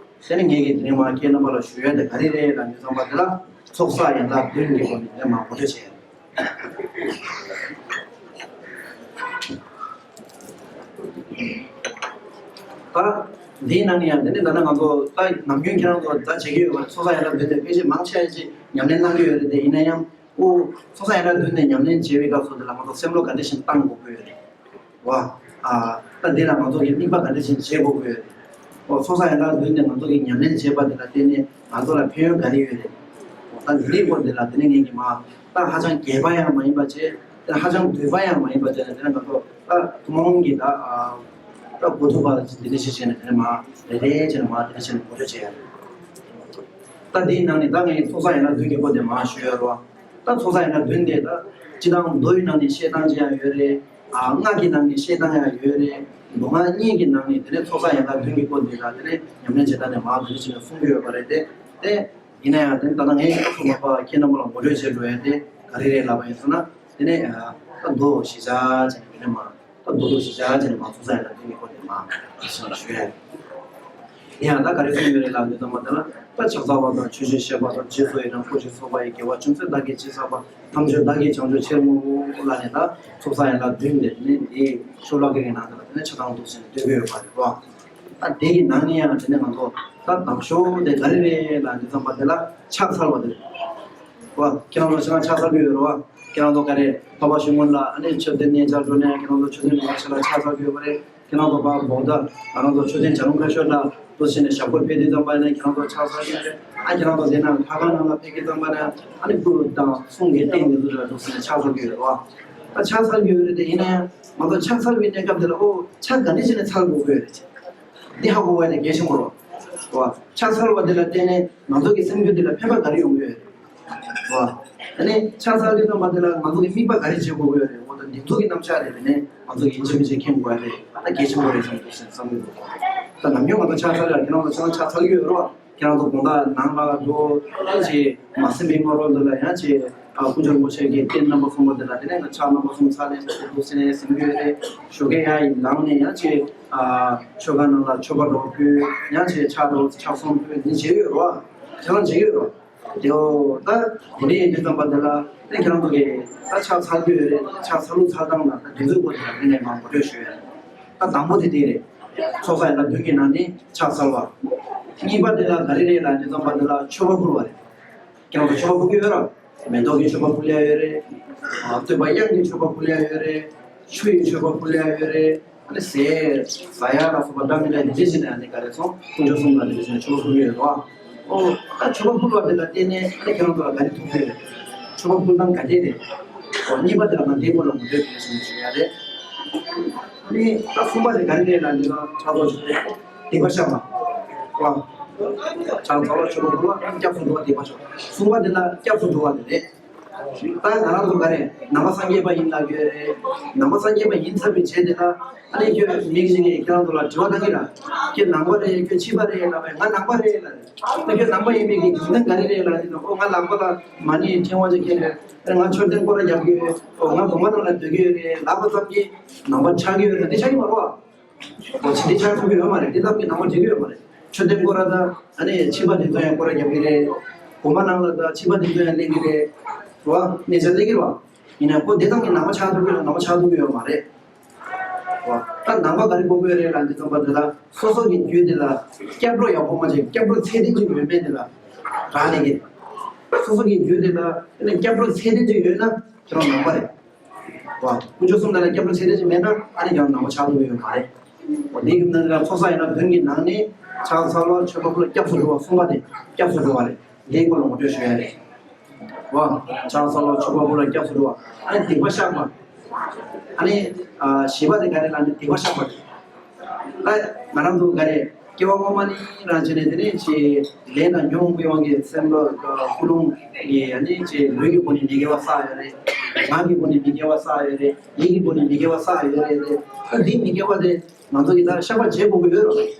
དེ་ནི་ངས་ཀྱི་དེ་རིང་མ་ཁྱེད་རྣམ་པ་ལ་ཞུ་ཡ་དེ་ག་རེ་རེད་ལ་འདི་ཚང་པ་དེ་ལ་ཚོགས་བསགས་ཡན་ལག་བདུན་གྱི་སྒོ་ནས་དེ་མ་ངོ་སྤྲོད་བྱས། ད་འདིའི་ནང་ནས་ཡང་དེ་ནས་ད་ནང་ང་ཚོ་ད་ནམ་རྒྱུན་ཁྱེད་རང་ཚོ་ད་བྱེད་ཀྱི་ཡོད་པ་ཚོགས་བསགས་ཡན་ལག་བདུན་དེ་ཕལ་ཆེར་མང་ཆེ་ཅིག་ཉམས་ལེན་གནང་གི་ཡོད་རེད་དེ་ཡིན་ན་ཡང་ཨོ་ཚོགས་བསགས་ཡན་ལག་བདུན་དེ་ཉམས་ལེན་བྱེད་པའི་སྐབས་སུ་དེ་ལ་ང་ཚོ་སེམས་བློ་ག་འདྲ་ཞིག་བཏང་དགོས་ཀྱི་ཡོད་རེད། བ། ཨ། ད་འདི་ལ་ང་ཚོ་གི་དམིགས་པ་ག་འདྲ་ཞིག་བྱེད་དགོས་ཀྱི་ཡོད་རེད། ཨོ་ཚོགས་བསགས་ཡན་ལག་བདུན་དེ་ང་ཚོ་གི་ཉམས་ལེན་བྱེད་པ་དེ་ལ་བརྟེན་ནས་ང་ཚོ་ལ་ཕན་ཡོན་ག་རེ་ཡོད་རེད། ཨོ་ད་འདིའི་སྐོར་འདི་ལ་དེ་ནས་ངས་ཀྱི་མ་ད་ཧ་ཅང་རྒྱས་པ་ཡང་མ་ཡིན་པ་བྱས་དེ་ཧ་ཅང་བསྡུས་པ་ཡང་མ་ཡིན་པ་བྱས་ནས་དེ་ནས་ང་ཚོ་ད་ཐུན་མོང་གི་ད་ཨ་ད་གོ་ཐུབ་པ་འདི་འདྲ་ཞིག་བྱས་ནས་དེ་ནས་མ་རེ་རེ་བྱས་ནས་མ་དེ་འདྲ་བྱས་ནས་གོ་ཐོས་བྱས་ཡ་རེད། ད་འདིའི་ནང་ནས་ད་ངས་ཚོགས་བསགས་ཡན་ལག་བདུན་གྱི་སྐོར་དེ་མ་ཞུ་ཡ་རོ། ད་ཚོགས་བསགས་ཡན་ལག་བདུན་དེ་ད་སྤྱི་བཏང་མདོ་ཡི་ནང་ནས་བཤད་སྟངས་ཅི་ཡང་ཡོད་རེད། ཨ། སྔགས་ཀྱི་ནང་ནས་བཤད་སྟངས་ཡང་ཡོད་རེད། མདོ་སྔགས་གཉིས་ཀྱི་ནང་ནས་དེ་ནས་ཚོགས་བསགས་ཡན་ལག་བདུན་གྱི་སྐོར་འདི་ལ་དེ་ནས་ཉམས་ལེན་བྱེད་སྟངས་ནས་མར་དེ་འདྲ་བྱས་ནས་གསུང་གི་ཡོད་པ་རེད་དེ། དེ་ཡིན་ན་ཡང་དེ་ནས་ད་ལྟ་ངས་སྐབས་སུ་བབ་པ་ཁྱེད་རྣམ་པ་ལ་ངོ་སྤྲོད་བྱེད་འགྲོ་ཡ་དེ་ག་རེ་རེད་ལབ་པ་ཡིན་ཟེར་ན། དེ་ནས་ད་མདོ་བཞི་ཆ་བྱས་ནས་དེ་ནས་མར། ད་མདོ་མདོ་བཞི་ཆ་བྱས་ནས་མར་ཚོགས་བསགས་ཡན་ལག་བདུན་གྱི་སྐོར་དེ་མར་ཞུ་ཡ། ཡང་ད་ག་རེ་གསུངས་ཡོད་རེད་ལབ་དུས་ཙམ་པ་དེ་ལ། ད་ཕྱག་འཚལ་བ་དང་མཆོད་བརྗོད་བཤད་པ་དང་། རྗེས་སུ་ཡི་རང་སྐུ་མཆེད་ཚོགས་པ་ཡི། དགེ་བ་ཅུང་ཟད་བདག་གིས་ཅི་བསགས་པ། ཐམས་ཅད་བདག་གིས་བྱང་ཆུབ་ཕྱིར་བསྔོའོ། ལབ་ནས་ད་ཚོགས་བསགས་ཡན་ལག་བདུན་དེ་ནི་འདིའི་ཤོ་ལོ་ཀ་གི་ནང་དུ་ལ་དེ་ནས་ཆ་ཚང་འདུག་ཟེར་ནས་འདོད་ཀྱི་ཡོད་པ་རེད་བ། ད་དེ་གི་ནང་ནས་ཡང་དེ་ནས་ང་ཚོ་ད་དང་ཤོས་དེ་ག་རེ་རེད་ལབ་དུས་ཙམ་པ་དེ་ལ་ཕྱག་འཚལ་བ་དེ་རེད་བ། ཁྱེད་རང་ཚོ་ཕྱག་འཚལ་གྱི་ཡོད་རེད་བ། ཁྱེད་རང་ཚོ་ག་རེ་འཕགས་པ་ཤིང་ཀུན་ལ་ཨ་ནི་མཆོད་རྟེན་གནས་མཇལ་འགྲོ་ནས་ཁྱེད་རང་ཚོ་མཆོད་རྟེན་ནང་ལ་ཕྱག་འཚལ་གྱི་ཡོད་པ་རེད། ཁྱེད་རང་ཚོ་ཕར་བོག་ད་ང་རང་ཚོ་མཆོད་རྟེན་བྱ་རུང་ཁ་ཤོར་ལ་འདུག་ཟེར་ནས་ཞབས་སྐོར་ཕེབས་དུས་ཙམ་པ་ནས་ཁྱེད་རང་ཚོ་ཕྱག་འཚལ་གྱི་ཡོད་རེད། ཨ་ཁྱེད་རང་ཚོ་དེ་ནང་ལྷ་ཁང་ནང་ལ་ཕེབས་དུས་ཙམ་པ་ནས་ཨ་ནི་སྐུ་དང་གསུང་གི་རྟེན་འདི་ཚོ་ལ་འདུག་ཟེར་ནས་ཕྱག་འཚལ་གྱི་ཡོད་རེད་བ། ད་ཕྱག་འཚལ་གྱི་ཡོད་རེད་དེ། ཡིན་ན་ཡང་ང་ཚོ་ཕྱག་འཚལ་བའི་གནས་སྐབས་དེ་ལ་ཨོ་ཕྱག་ག་འདྲ་བྱས་ནས་འཚལ་དགོས་ཀྱི་ཡོད་རེད། འདི་ཧ་གོ་བ་ནས་གལ་ཆེན་པོ་རེད་བ། ཕྱག་འཚལ་བ་དེ་ལ་བརྟེན་ནས་ང་ཚོ་གི་སེམས་རྒྱུད་དེ་ལ་ཕན་པ་ག་རེ་ཡོང་གི་ཡོད་རེད། བ། ཨ་ནི་ཕྱག་འཚལ་དུས་ཙམ་པ་དེ་ལ་ང་ཚོ་གི་དམིགས་པ་ག་རེ་བྱེད་དགོས་ཀྱི་ཡོད་རེད། འོ་ད་འདི་ཚོ་གི་རྣམ་གཞག་རེད། དེ་ནས་ང་ཚོ་གི་ཡིན་གཅིག་མིན་གཅིག་མཁྱེན་དགོས་ཡ་རེད། ད་གལ་ཆེན་པོ་རེད་བསམ་གྱི་འདུག་བསམ་གྱི་འདུག་ད་ནམ་རྒྱུན་ང་ཚོ་ཕྱག་འཚལ་ལ་ཁྱེད་རང་ཚོ་ཕྱག་ཕྱག་འཚལ་གྱི་ཡོད་རེད་བ། ཁྱེད་རང་ཚོ་དགོང་དག་ནང་ལ་འགྲོ་ཡང་ཅིག་མ་སེམས་པའི་སྔ་རོལ་འདི་ལ་ཡང་ཅིག་ཨ་དཀོན་མཆོག་རིན་པོ་ཆེ་གི་རྟེན་རྣམ་པ་གསུམ་པོ་འདི་ལ་དེ་ནས་ཕྱག་རྣམ་པ་གསུམ་འཚལ་ནས་འདུག་ཟེར་ནས་ཟིན་གྱི་ཡོད་རེད། ཞོགས་ཀས་ཡར་ཡིན་ལངས་ནས་ཡང་ཅིག་ཨ་མཆོད་ཁང་ནང་ལ་མཆོད་པ་འདྲ་བོ་ཕུལ། ཡང་ཅིག་ཕྱག་འདྲ་བོ་ཕྱག་གསུམ་ཕུལ། འདི་བྱེད་ཀྱི་ཡོད་རེད་བ། ཁྱེད་རང་བྱེད་ཀྱི་ཡོད་རེད་བ། དེའོ། ད་དེ་འདྲ་ཡིན་དུས་ཙམ་པ་དེ་ལ་ད་ཁྱེད་རང་ཚོ་གིས་ད་ཕྱག་འཚལ་རྒྱུ་ཡོད་རེད། ཕྱག་འཚལ་ལུགས་འཚལ་སྟངས་དང་ད་དེ་ཚོའི་སྐོར་དེ་ལ་དེ་ནས་མར་ངོ་སྤྲོད་ཞུ་ཡ་རེད། ད་དང་པོ་དེ་དེ་རེད། ཚོགས་བསགས་ཡན་ལག་བདུན་གྱི་ནང་ནས་ཕྱག་འཚལ་བ། གཉིས་པ་དེ་ལ་ག་རེ་རེད་ལབ་དུས་ཙམ་པ་དེ་ལ་མཆོད་པ་ཕུལ་བ་རེད། ཁྱེད་རང་ཚོ་མཆོད་པ་ཕུལ་གྱི་ཡོད་རེད། མེ་ཏོག་གི་མཆོད་པ་ཕུལ་ཡ་ཡོད་རེད། ཨ་བསྟོད་པ་དབྱངས་ཀྱི་མཆོད་པ་ཕུལ་ཡ་ཡོད་རེད། ཆུ་ཡི་མཆོད་པ་ཕུལ་ཡ་ཡོད་རེད། ཨ་ནི་ཟས་ཟ་ཡ་ལ་སོགས་པ་འདྲ་མི་འདྲ་འདི་འདྲ་བྱས་ནས་ཨ་ནི་ག་རེ་སོང་དཀོན་མཆོག་གསུམ་ལ་འདི་འདྲ་བྱས་ནས་མཆོད་པ་ཕུལ་གྱི་ཡོད་རེད་བ། ཨོ། ད་མཆོད་པ་ཕུལ་བ་དེ་ལ་བརྟེན་ནས་ཨ་ནི་ཁྱེད་རང་ཚོ་ལ་ག་རེ་ཐུགས་ཕན་རེད། མཆོད་པ་ཕུལ་སྟངས་ག་འདྲས་རེད། ཨོ་གཉིས་པ་དེ་ལ་ང་འདིའི་སྐོར་ལ་ངོ་སྤྲོད་ཞུ་ཞུ་ཡ་རེད། ཨ་ནི་ད་གསུམ་པ་དེ་ག་རེ་རེད་ལབ་ན་ཕྱག་རྫོགས་ཞུ་རེད། སྡིག་པ་བཤགས་པ། ཨོ། ཕྱག་འཚལ་བ་མཆོད་པ་ཕུལ་བ་སྐྱབས་སུ་འགྲོ་བ་སྡིག་པ་བཤགས་པ། གསུམ་པ་དེ་ལ་སྐྱབས་སུ་འགྲོ་བ་དེ་རེད། ད་ང་རང་ཚོ་ག་རེ་ནང་པ་སངས་རྒྱས་པ་ཡིན་ལབ་ཀྱི་ཡོད་རེད། ནང་པ་སངས་རྒྱས་པ་ཡིན་ཚར་བའི་རྗེས་དེ་ལ་ཨ་ནི་ཁྱོད་མི་གཞན་གྱིས་ཁྱེད་རང་ཚོ་ལ་དྲི་བ་བཏང་གི་ར། ཁྱོད་ནང་པ་རེད། ཁྱོད་ཕྱི་པ་རེད་ལབ་པས། ང་ནང་པ་རེད་ལབ་རེད། ད་ཁྱོད་ནང་པ་ཡིན་པའི་གི་རྒྱུ་མཚན་ག་རེ་རེད་ལབ་དུས་ཨོ་ང་ནང་པ་ལ་མ་ཎི་ཕྲེང་བ་ཅིག་ཁྱེར་རེད། ང་མཆོད་རྟེན་སྐོར་ར་རྒྱབ་ཀྱི་ཡོད། ཨོ་ང་སྒོ་ང་ནང་ལ་སྡོད་ཀྱི་ཡོད་རེད་ལབ་པ་ཙམ་གྱིས་ནང་པ་ཆགས་ཀྱི་ཡོད་རེད། འདི་ཆགས་ཀྱི་མ་རེད་བ། ཨོ་ཇི་འདྲའི་ཆགས་ཐུབ་ཀྱི་ཡོད་མ་རེད། འདི་ལྟ་བུའི་ནང་པ་འགྲིག་གི་ཡོད་མ་རེད། མཆོད་རྟེན་སྐོར་ར་དང་ཨ་ནི་ཕྱི་པ་འདི་ཚོ་ཡང་སྐོར་ར་རྒྱབ་ཀྱི་རེད། དགོན་པ་ནང་ལ་དང་ཕྱི་པ་འདི་ཚོ་ཡང་གླེང་གི་རེད། རེད་བ། གནས་ཚད་གླེང་གི་རེད་བ། ཡིན་ནའི་ཁོ་འདི་ལྟ་བུའི་ནང་པ་ཆགས་ཐུབ་ཀྱི་ཡོད། ནང་པ་ཆགས་ཐུབ་ཀྱི་ཡོད་མ་རེད། རེད་བ། ད་ནང་པ་ག་རེ་དགོས་ཀྱི་ཡོད་རེད་ལབ་དུས་ཙམ་པ་འདི་ལ་སོ་སོ་གི་རྒྱུད་འདི་ལ་སྐྱབས་འགྲོ་ཡག་པོ་མ་བྱས། སྐྱབས་འགྲོ་ཚད་ལྡན་ཅིག་ཡོད་མེད་འདི་ལ་རག་ལས་ཀྱི་རེད། སོ་སོ་གི་རྒྱུད་འདི་ལ་ཨ་ནི་སྐྱབས་འགྲོ་ཚད་ལྡན་ཅིག་ཡོད་ན་ཁྱེད་རང་ནང་པ་རེད། བ། དཀོན་མཆོག་གསུམ་ལྡན་ལ་སྐྱབས་འགྲོ་ཚད་ལྡན་ཅིག་མེད་ན་ཨ་ནི་ཡང་ནང་པ་ཆགས་ཐུབ་ཀྱི་ཡོད་མ་རེད། འོ་དེ་གི་ནང་ལ་ཚོགས་བསགས་ཡན་ལག་བདུན་གྱི་ནང་ནས་ཕྱག་འཚལ་བ་མཆོད་པ་ཕུལ་བ་སྐྱབས་སུ་འགྲོ་བ་གསུམ་པ་དེ་སྐྱབས་སུ་འགྲོ་བ་རེད། དེའི་སྐོར་ལ་ངོ་སྤྲོད་ཞུ་ཡ་རེད། བ། ཕྱག་འཚལ་བ་མཆོད་པ་ཕུལ་བ་སྐྱབས་སུ་འགྲོ་བ། ཨ་ནི་སྡིག་པ་བཤགས་པ། ཨ་ནི་ཨ་བཞི་པ་དེ་ག་རེ་ལབ་ན་སྡིག་པ་བཤགས་པ་རེད། ད་ང་རང་ཚོ་ག་རེ་སྐྱེ་བ་སྔོན་མ་ནས་རང་བྱས་ནས་དེ་ནས་ཅིག་ལས་དང་ཉོན་མོངས་པའི་དབང་གིས་སེམས་ལ་ཀུན་སློང་གི་ཨ་ནི་ཅིག་ལུས་ཀྱི་སྒོ་ནས་མི་དགེ་བ་བསགས་ཡོད་རེད། ངག་གི་སྒོ་ནས་མི་དགེ་བ་བསགས་ཡོད་རེད། ཡིད་ཀྱི་སྒོ་ནས་མི་དགེ་བ་བསགས་ཡོད་རེད་དེ། ད་འདི་མི་དགེ་བ་དེ་ང་ཚོ་གིས་ད་བཤགས་པ་བྱེད་དགོས་ཀྱི་ཡོད་རེད།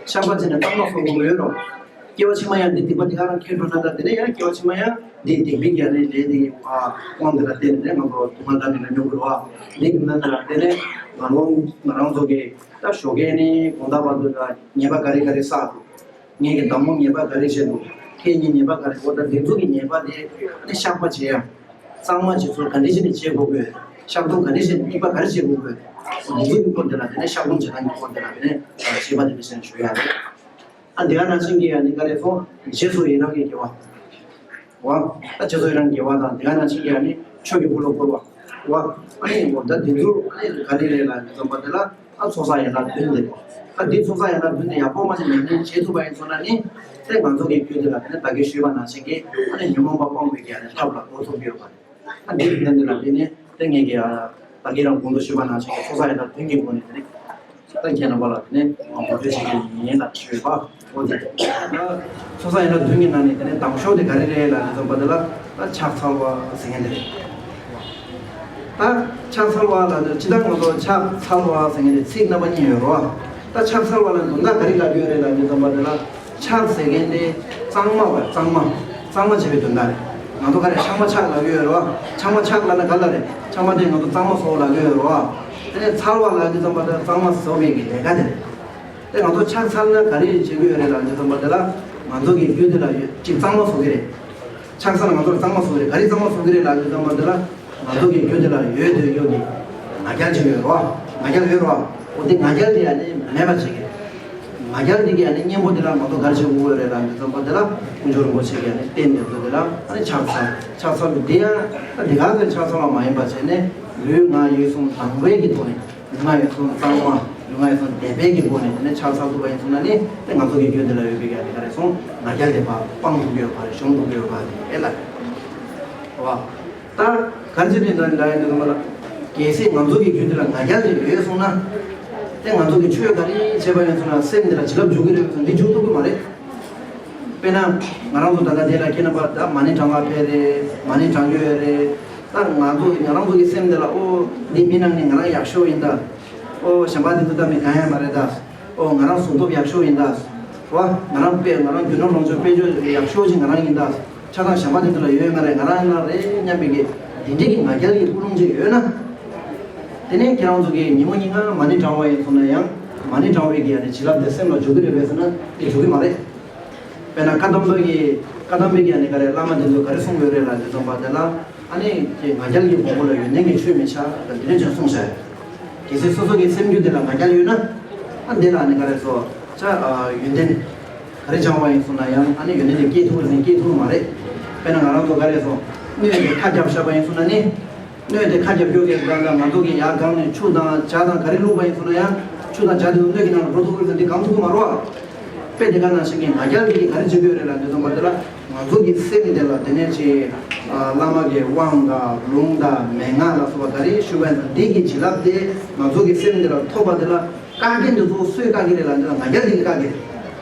བཤགས་པ་བྱས་ནས་བརྟག་པ་གསོ་དགོས་ཀྱི་ཡོད་རེད། སྐྱེ་བ་ཕྱི་མ་ཡང་འདི་སྡིག་པ་འདི་ག་རང་འཁྱེར་འགྲོ་ན། ད་དེ་ནས་ཡང་སྐྱེ་བ་ཕྱི་མ་ཡང་འདི་སྡིག་པའི་གི་ཨ་ནི་ལས་འདི་གི་དབང་དེ་ལ་བརྟེན་ནས་ང་ཚོ་སྡུག་བསྔལ་འདྲ་མི་འདྲ་མྱོང་གི་རེད་བ། འདི་གི་ནང་ལ་དེ་ནས་ང་རང་ང་རང་ཚོ་གི་ད་ཞོགས་ཀས་ནས་དགོང་དག་བར་དུ་ལ་ཉེས་པ་ག་རེ་ག་རེ་བསགས་འདུག་ངེད་ཀྱི་བདག་མོ་ཉེས་པ་ག་རེ་བྱས་འདུག་ཁྱེད་གཉིས་ཉེས་པ་ག་རེ། འོ་ད་འདི་ཚོ་གི་ཉེས་པ་དེ་ནི་བཤགས་པ་བྱེད་ཡ། གཙང་མ་བྱེད་ཚུལ་ག་འདྲ་བྱས་ནས་བྱེད་དགོས་དགོས། བཤགས་སྡོམ་ག་འདྲ་བྱས་ནས་དམིགས་པ་ག་རེ་བྱེད་དགོས་དགོས། འདི་ཚོ་གི་སྐོར་དེ་ལ་དེ་ནས་བཤགས་སྡོམ་བྱེད་སྟངས་ཀྱི་སྐོར་དེ་ལ་དེ་ནས་བྱེད་པ་དེ་འདྲ་བྱས་ནས་ཞུ་ཡ་རེད། ཨ་འདི་ག་ནང་བཞིན་གྱི་ཡ་ནི་ག་རེ་སོང་། རྗེས་སུ་ཡི་རང་གི་དགེ་བ། བ། ད་རྗེས་སུ་ཡི་རང་དགེ་བ་དང་དེ་ག་ནང་བཞིན་གྱི་ཡ་ནི་ཆོས་ཀྱི་འཁོར་ལོ་བསྐོར་བ། བ། ཨ་ནི་འོ་ད་འདི་ཚོ་ཨ་ནི་ག་རེ་རེད་ལབ་དུས་ཙམ་པ་དེ་ལ་ཨ་ཚོགས་བསགས་ཡན་ལག་བདུན་དེ། ཨ་འདི་ཚོགས་བསགས་ཡན་ལག་བདུན་དེ་ཡག་པོ་མ་ཞིག་ཉམས་ལེན་བྱེད་ཐུབ་པ་ཡིན་སོང་ན་ནི་དེ་ང་ཚོ་གི་རྒྱུད་དེ་ལ་དེ་ནི་ད་གིན་ཞུས་པ་ནང་བཞིན་གྱི་ཨ་ནི་ཉོན་མོངས་པ་སྤོང་བའི་གི་ཨ་ནི་ཐབས་ལ་འགོ་ཐུབ་ཀྱི་ཡོད་པ་རེད། ཨ་འདི་གི་ནང་དེ་ལ་དེ་ནི་དེ་ངེད་ཀྱི་ཨ་ད་གིན་རང་གོང་དུ་ཞུས་པ་ནང་བཞིན་གྱི་ཚོགས་བསགས་ཡན་ལག་བདུན་གྱི་སྒོ་ནས་དེ་ནི། ད་ཁྱེད་རྣམ་པ་ལ་དེ་ནས་ངོ་སྤྲོད་བྱེད་ཀྱི་ཡིན་ལ་ཞུས་པ། འོ་དེ། ད་ཚོགས་བསགས་ཡན་ལག་བདུན་གྱི་ནང་ནས་དེ་ནས་དང་ཤོས་དེ་ག་རེ་རེད་ལབ་དུས་ཙམ་པ་དེ་ལ་ད་ཕྱག་འཚལ་བ་ཟེར་མཁན་དེ་རེད། ད་ཕྱག་འཚལ་བ་ལ་ནི་སྤྱིར་བཏང་ང་ཚོ་ཕྱག་འཚལ་བ་ཟེར་མཁན་དེ་ཚིག་རྣམ་པ་གཉིས་ཡོད་རེད་བ། ད་ཕྱག་འཚལ་བ་ལ་དོན་དག་ག་རེ་ལབ་ཀྱི་ཡོད་རེད་ལབ་དུས་ཙམ་པ་དེ་ལ། ཕྱག་ཟེར་མཁན་དེ་གཙང་མ་བ། གཙང་མ། གཙང་མ་བྱེད་པའི་དོན་དག་རེད། ང་ཚོ་ག་རེ་ཕྱག་མ་ཕྱག་ལབ་ཀྱི་ཡོད་རེད་བ། ཕྱག་མ་ཕྱག་ལབ་ན་ག་ལ་རེད། ཕྱག་མ་དེ་ང་ཚོ་གཙང་མ་བཟོ་ལབ་ཀྱི་ཡོད་རེད་བ། དེ་ནས་འཚལ་བ་ལབ་དུས་ཙམ་པ་དེ་གཙང་མ་བཟོ་བའི་གི་ལས་ཀ་དེ་རེད། དེ་ང་ཚོ་ཕྱག་འཚལ་ན་ག་རེ་བྱེད་ཀྱི་ཡོད་རེད་ལབ་དུས་ཙམ་པ་དེ་ལ། ང་ཚོ་གི་རྒྱུད་དེ་ལ་ཡོད་ཅིག་གཙང་མ་བཟོ་གི་རེད། ཕྱག་འཚལ་ན་ང་ཚོ་ལ་གཙང་མ་བཟོ་གི་རེད། ག་རེ་གཙང་མ་བཟོ་གི་རེད་ལབ་དུས་ཙམ་པ་དེ་ལ། ང་ཚོ་གི་རྒྱུད་དེ་ལ་ཡོད་དོ་ཡོད་ཀྱི་ང་རྒྱལ་ཅིག་ཡོད་རེད་བ། ང་རྒྱལ་ཡོད་རེད་བ། འོ་དེ་ང་རྒྱལ་དེ་ཡང་ནི་མེད་པ་བྱེད་ཀྱི་རེད། ང་རྒྱལ་དེ་གི་ཡང་ནི་གཉེན་པོ་དེ་ལ་ང་ཚོ་ག་རེ་བྱེད་དགོས་རེད་ལབ་དུས་ཙམ་པ་དེ་ལ། དཀོན་མཆོག་རིན་པོ་ཆེ་གི་ཡང་ནི་རྟེན་དེ་ཚོ་དེ་ལ་ཨ་ནི་ཕྱག་འཚལ། ཕྱག་འཚལ་དུས་དེ་ཡང་ད་དེ་ག་ཚོད་ཕྱག་འཚལ་བ་མ་ཡིན་པ་བྱས་ནས། ལུས་ངག་ཡིད་གསུམ་དྭངས་པའི་གི་ཐོག་ནས། ལུས་ངག་ཡིད་གསུམ་གཙང་མ། ལུས་ངག་ཡིད་གསུམ་དད་པའི་གི་སྒོ་ནས་དེ་ནས་ཕྱག་འཚལ་ཐུབ་པ་ཡིན་སོང་ན་ནི། དེ་ང་ཚོ་གི་རྒྱུད་འདི་ལ་ཡོད་པའི་ག་རེ་ག་རེ་སོང་། ང་རྒྱལ་དེ་ཕར་སྤང་ཐུབ་ཀྱི་ཡོད་པ་རེད། ཞོམ་ཐུབ་ཀྱི་ཡོད་པ་རེད། ཨེ་ལ། བ། ད་ག་རེ་བྱས་ནས་འདྲ་འདྲ་ཡིན་འདུག་མ་ལ། གལ་སྲིད་ང་ཚོ་གི་རྒྱུད་འདི་ལ་ང་རྒྱལ་དེ་ཡོད་སོང་ན། དེ་ང་ཚོ་གི་ཆོས་ག་རེ་བྱས་པ་ཡིན་སོང་ན་སེམས་འདི་ལ་བྱིན་རླབས་འཇུག་གི་རེད་ཟེར་འདི་འཇུག་ཐུབ་ཀྱི་མ་རེད། དཔེར་ན། ང་རང་ཚོ་ད་ལྟ་དེ་ལ་ཁྱེད་རྣམ་པ་ད་མ་ཎི་བགྲང་བ་ཕེབས་རེད། མ་ཎི་བགྲང་རྒྱུ་ཡོད་རེད། ད་ང་ཚོ་ང་རང་ཚོ་གི་སེམས་འདི་ལ། ཨོ། འདི་མི་ནང་ནས་ང་རང་ཡག་ཤོས་ཡིན་ད། ཨོ། གཞན་པ་འདི་ཚོ་ད་མི་གང་ཡང་མ་རེད་ད། ཨོ། ང་རང་གཟུགས་སྟོབས་ཡག་ཤོས་ཡིན་ད། བ། ང་རང་དཔེ་ང་རང་རྒྱུ་ནོར་ལོངས་སྤྱོད་དཔལ་འབྱོར་ཡག་ཤོས་ཅིག་ང་རང་ཡིན་ད། ཆ་ཚང་གཞན་པ་འདི་ཚོ་ལ་ཡོད་མ་རེད། ང་རང་ལ་རེད་སྙམ་པའི་གི་འདི་འདྲའི་གི་ང་རྒྱལ་གྱི་ཀུན་སློང་ཅིག་ཡོད་ན། དེ་ནས་ཁྱེད་རང་ཚོ་གི་ཉིན་མོ་ཉིན་གང་མ་ཎི་བགྲང་བ་ཡིན་སོང་ན་ཡང་། མ་ཎི་བགྲང་བའི་གི་ཡ་ནི་བྱིན་རླབས་དེ་སེམས་ལ་འཇུག་གི་རེད་པས་ཟེར་ན་དེ་འཇུག་གི་མ་རེད། དཔེར་ན་བཀའ་གདམས་པ་གི། བཀའ་གདམས་པའི་གི་ཡ་ནི་ག་རེ་བླ་མ་དེ་ཚོ་ག་རེ་གསུངས་ཡོད་རེད་ལབ་དུས་ཙམ་པ་དེ་ལ། ཨ་ནི་ཀྱེ་ང་རྒྱལ་གྱི་གོང་བུ་ལ་ཡོན་ཏན་གྱི་ཆོས་མི་བྱ་ལ་འདི་འདྲ་ཅིག་གསུངས་བཞག་གལ་སྲིད་སོ་སོ་གི་སེམས་རྒྱུད་དེ་ལ་ང་རྒྱལ་ཡོད་ན། ཨ་འདི་ལ་ནི་ག་རེ་སོ། ཆ། ཡོན་ཏན་ག་རེ་སྦྱང་བ་ཡིན་སོང་ན་ཡང་ཨ་ནི་ཡོན་ཏན་དེ་སྐྱེ་ཐུབ་རེད་ཟེར་ན་སྐྱེ་ཐུབ་མ་རེད། དཔེར་ན་ང་རང་ཚོ་ག་རེ་སོ། སྣོད་དེ་ཁ་རྒྱབ་བཞག་པ་ཡིན་སོང་ན་ནི། སྣོད་དེ་ཁ་རྒྱབ་རྒྱུ་གི་སྒང་ལ་ང་ཚོ་གི་ཡར་སྒང་ནས་ཆུ་དང་ཇ་དང་ག་རེ་བླུགས་པ་ཡིན་སོང་ན་ཡང་། ཆུ་དང་ཇ་དེ་ཚོ་སྣོད་ཀྱི་ནང་ལ་འགྲོ་ཐུབ་ཀྱི་རེད་ཟེར་འདི་གང་ཐུབ་ཀྱི་མ་རེད་བ། དཔེ་དེ་ག་ནང་བཞིན་གྱི་ང་རྒྱལ་འདི་གིས་ག་རེ་བྱེད་ཀྱི་ཡོད་རེད་ལབ་དུས་ཙམ་པ་དེ་ལ། ང་ཚོ་གི་སེམས་དེ་ལ་དེ་ནས་ཅིག་བླ་མ་གི་དབང་དང་ལུང་དང་མན་ངག་ལ་སོགས་པ་ག་རེ་ཞུ་བ་ཡིན་ན་འདི་གི་བྱིན་རླབས་དེ་ང་ཚོ་གི་སེམས་དེ་ལ་ཐོབ་པ་དེ་ལ། བཀག་རྐྱེན་འདི་ཚོ་སུས་བཀག་གི་རེད་ལབ་དུས་ང་རྒྱལ་འདི་གིས་བཀག་གི་རེད།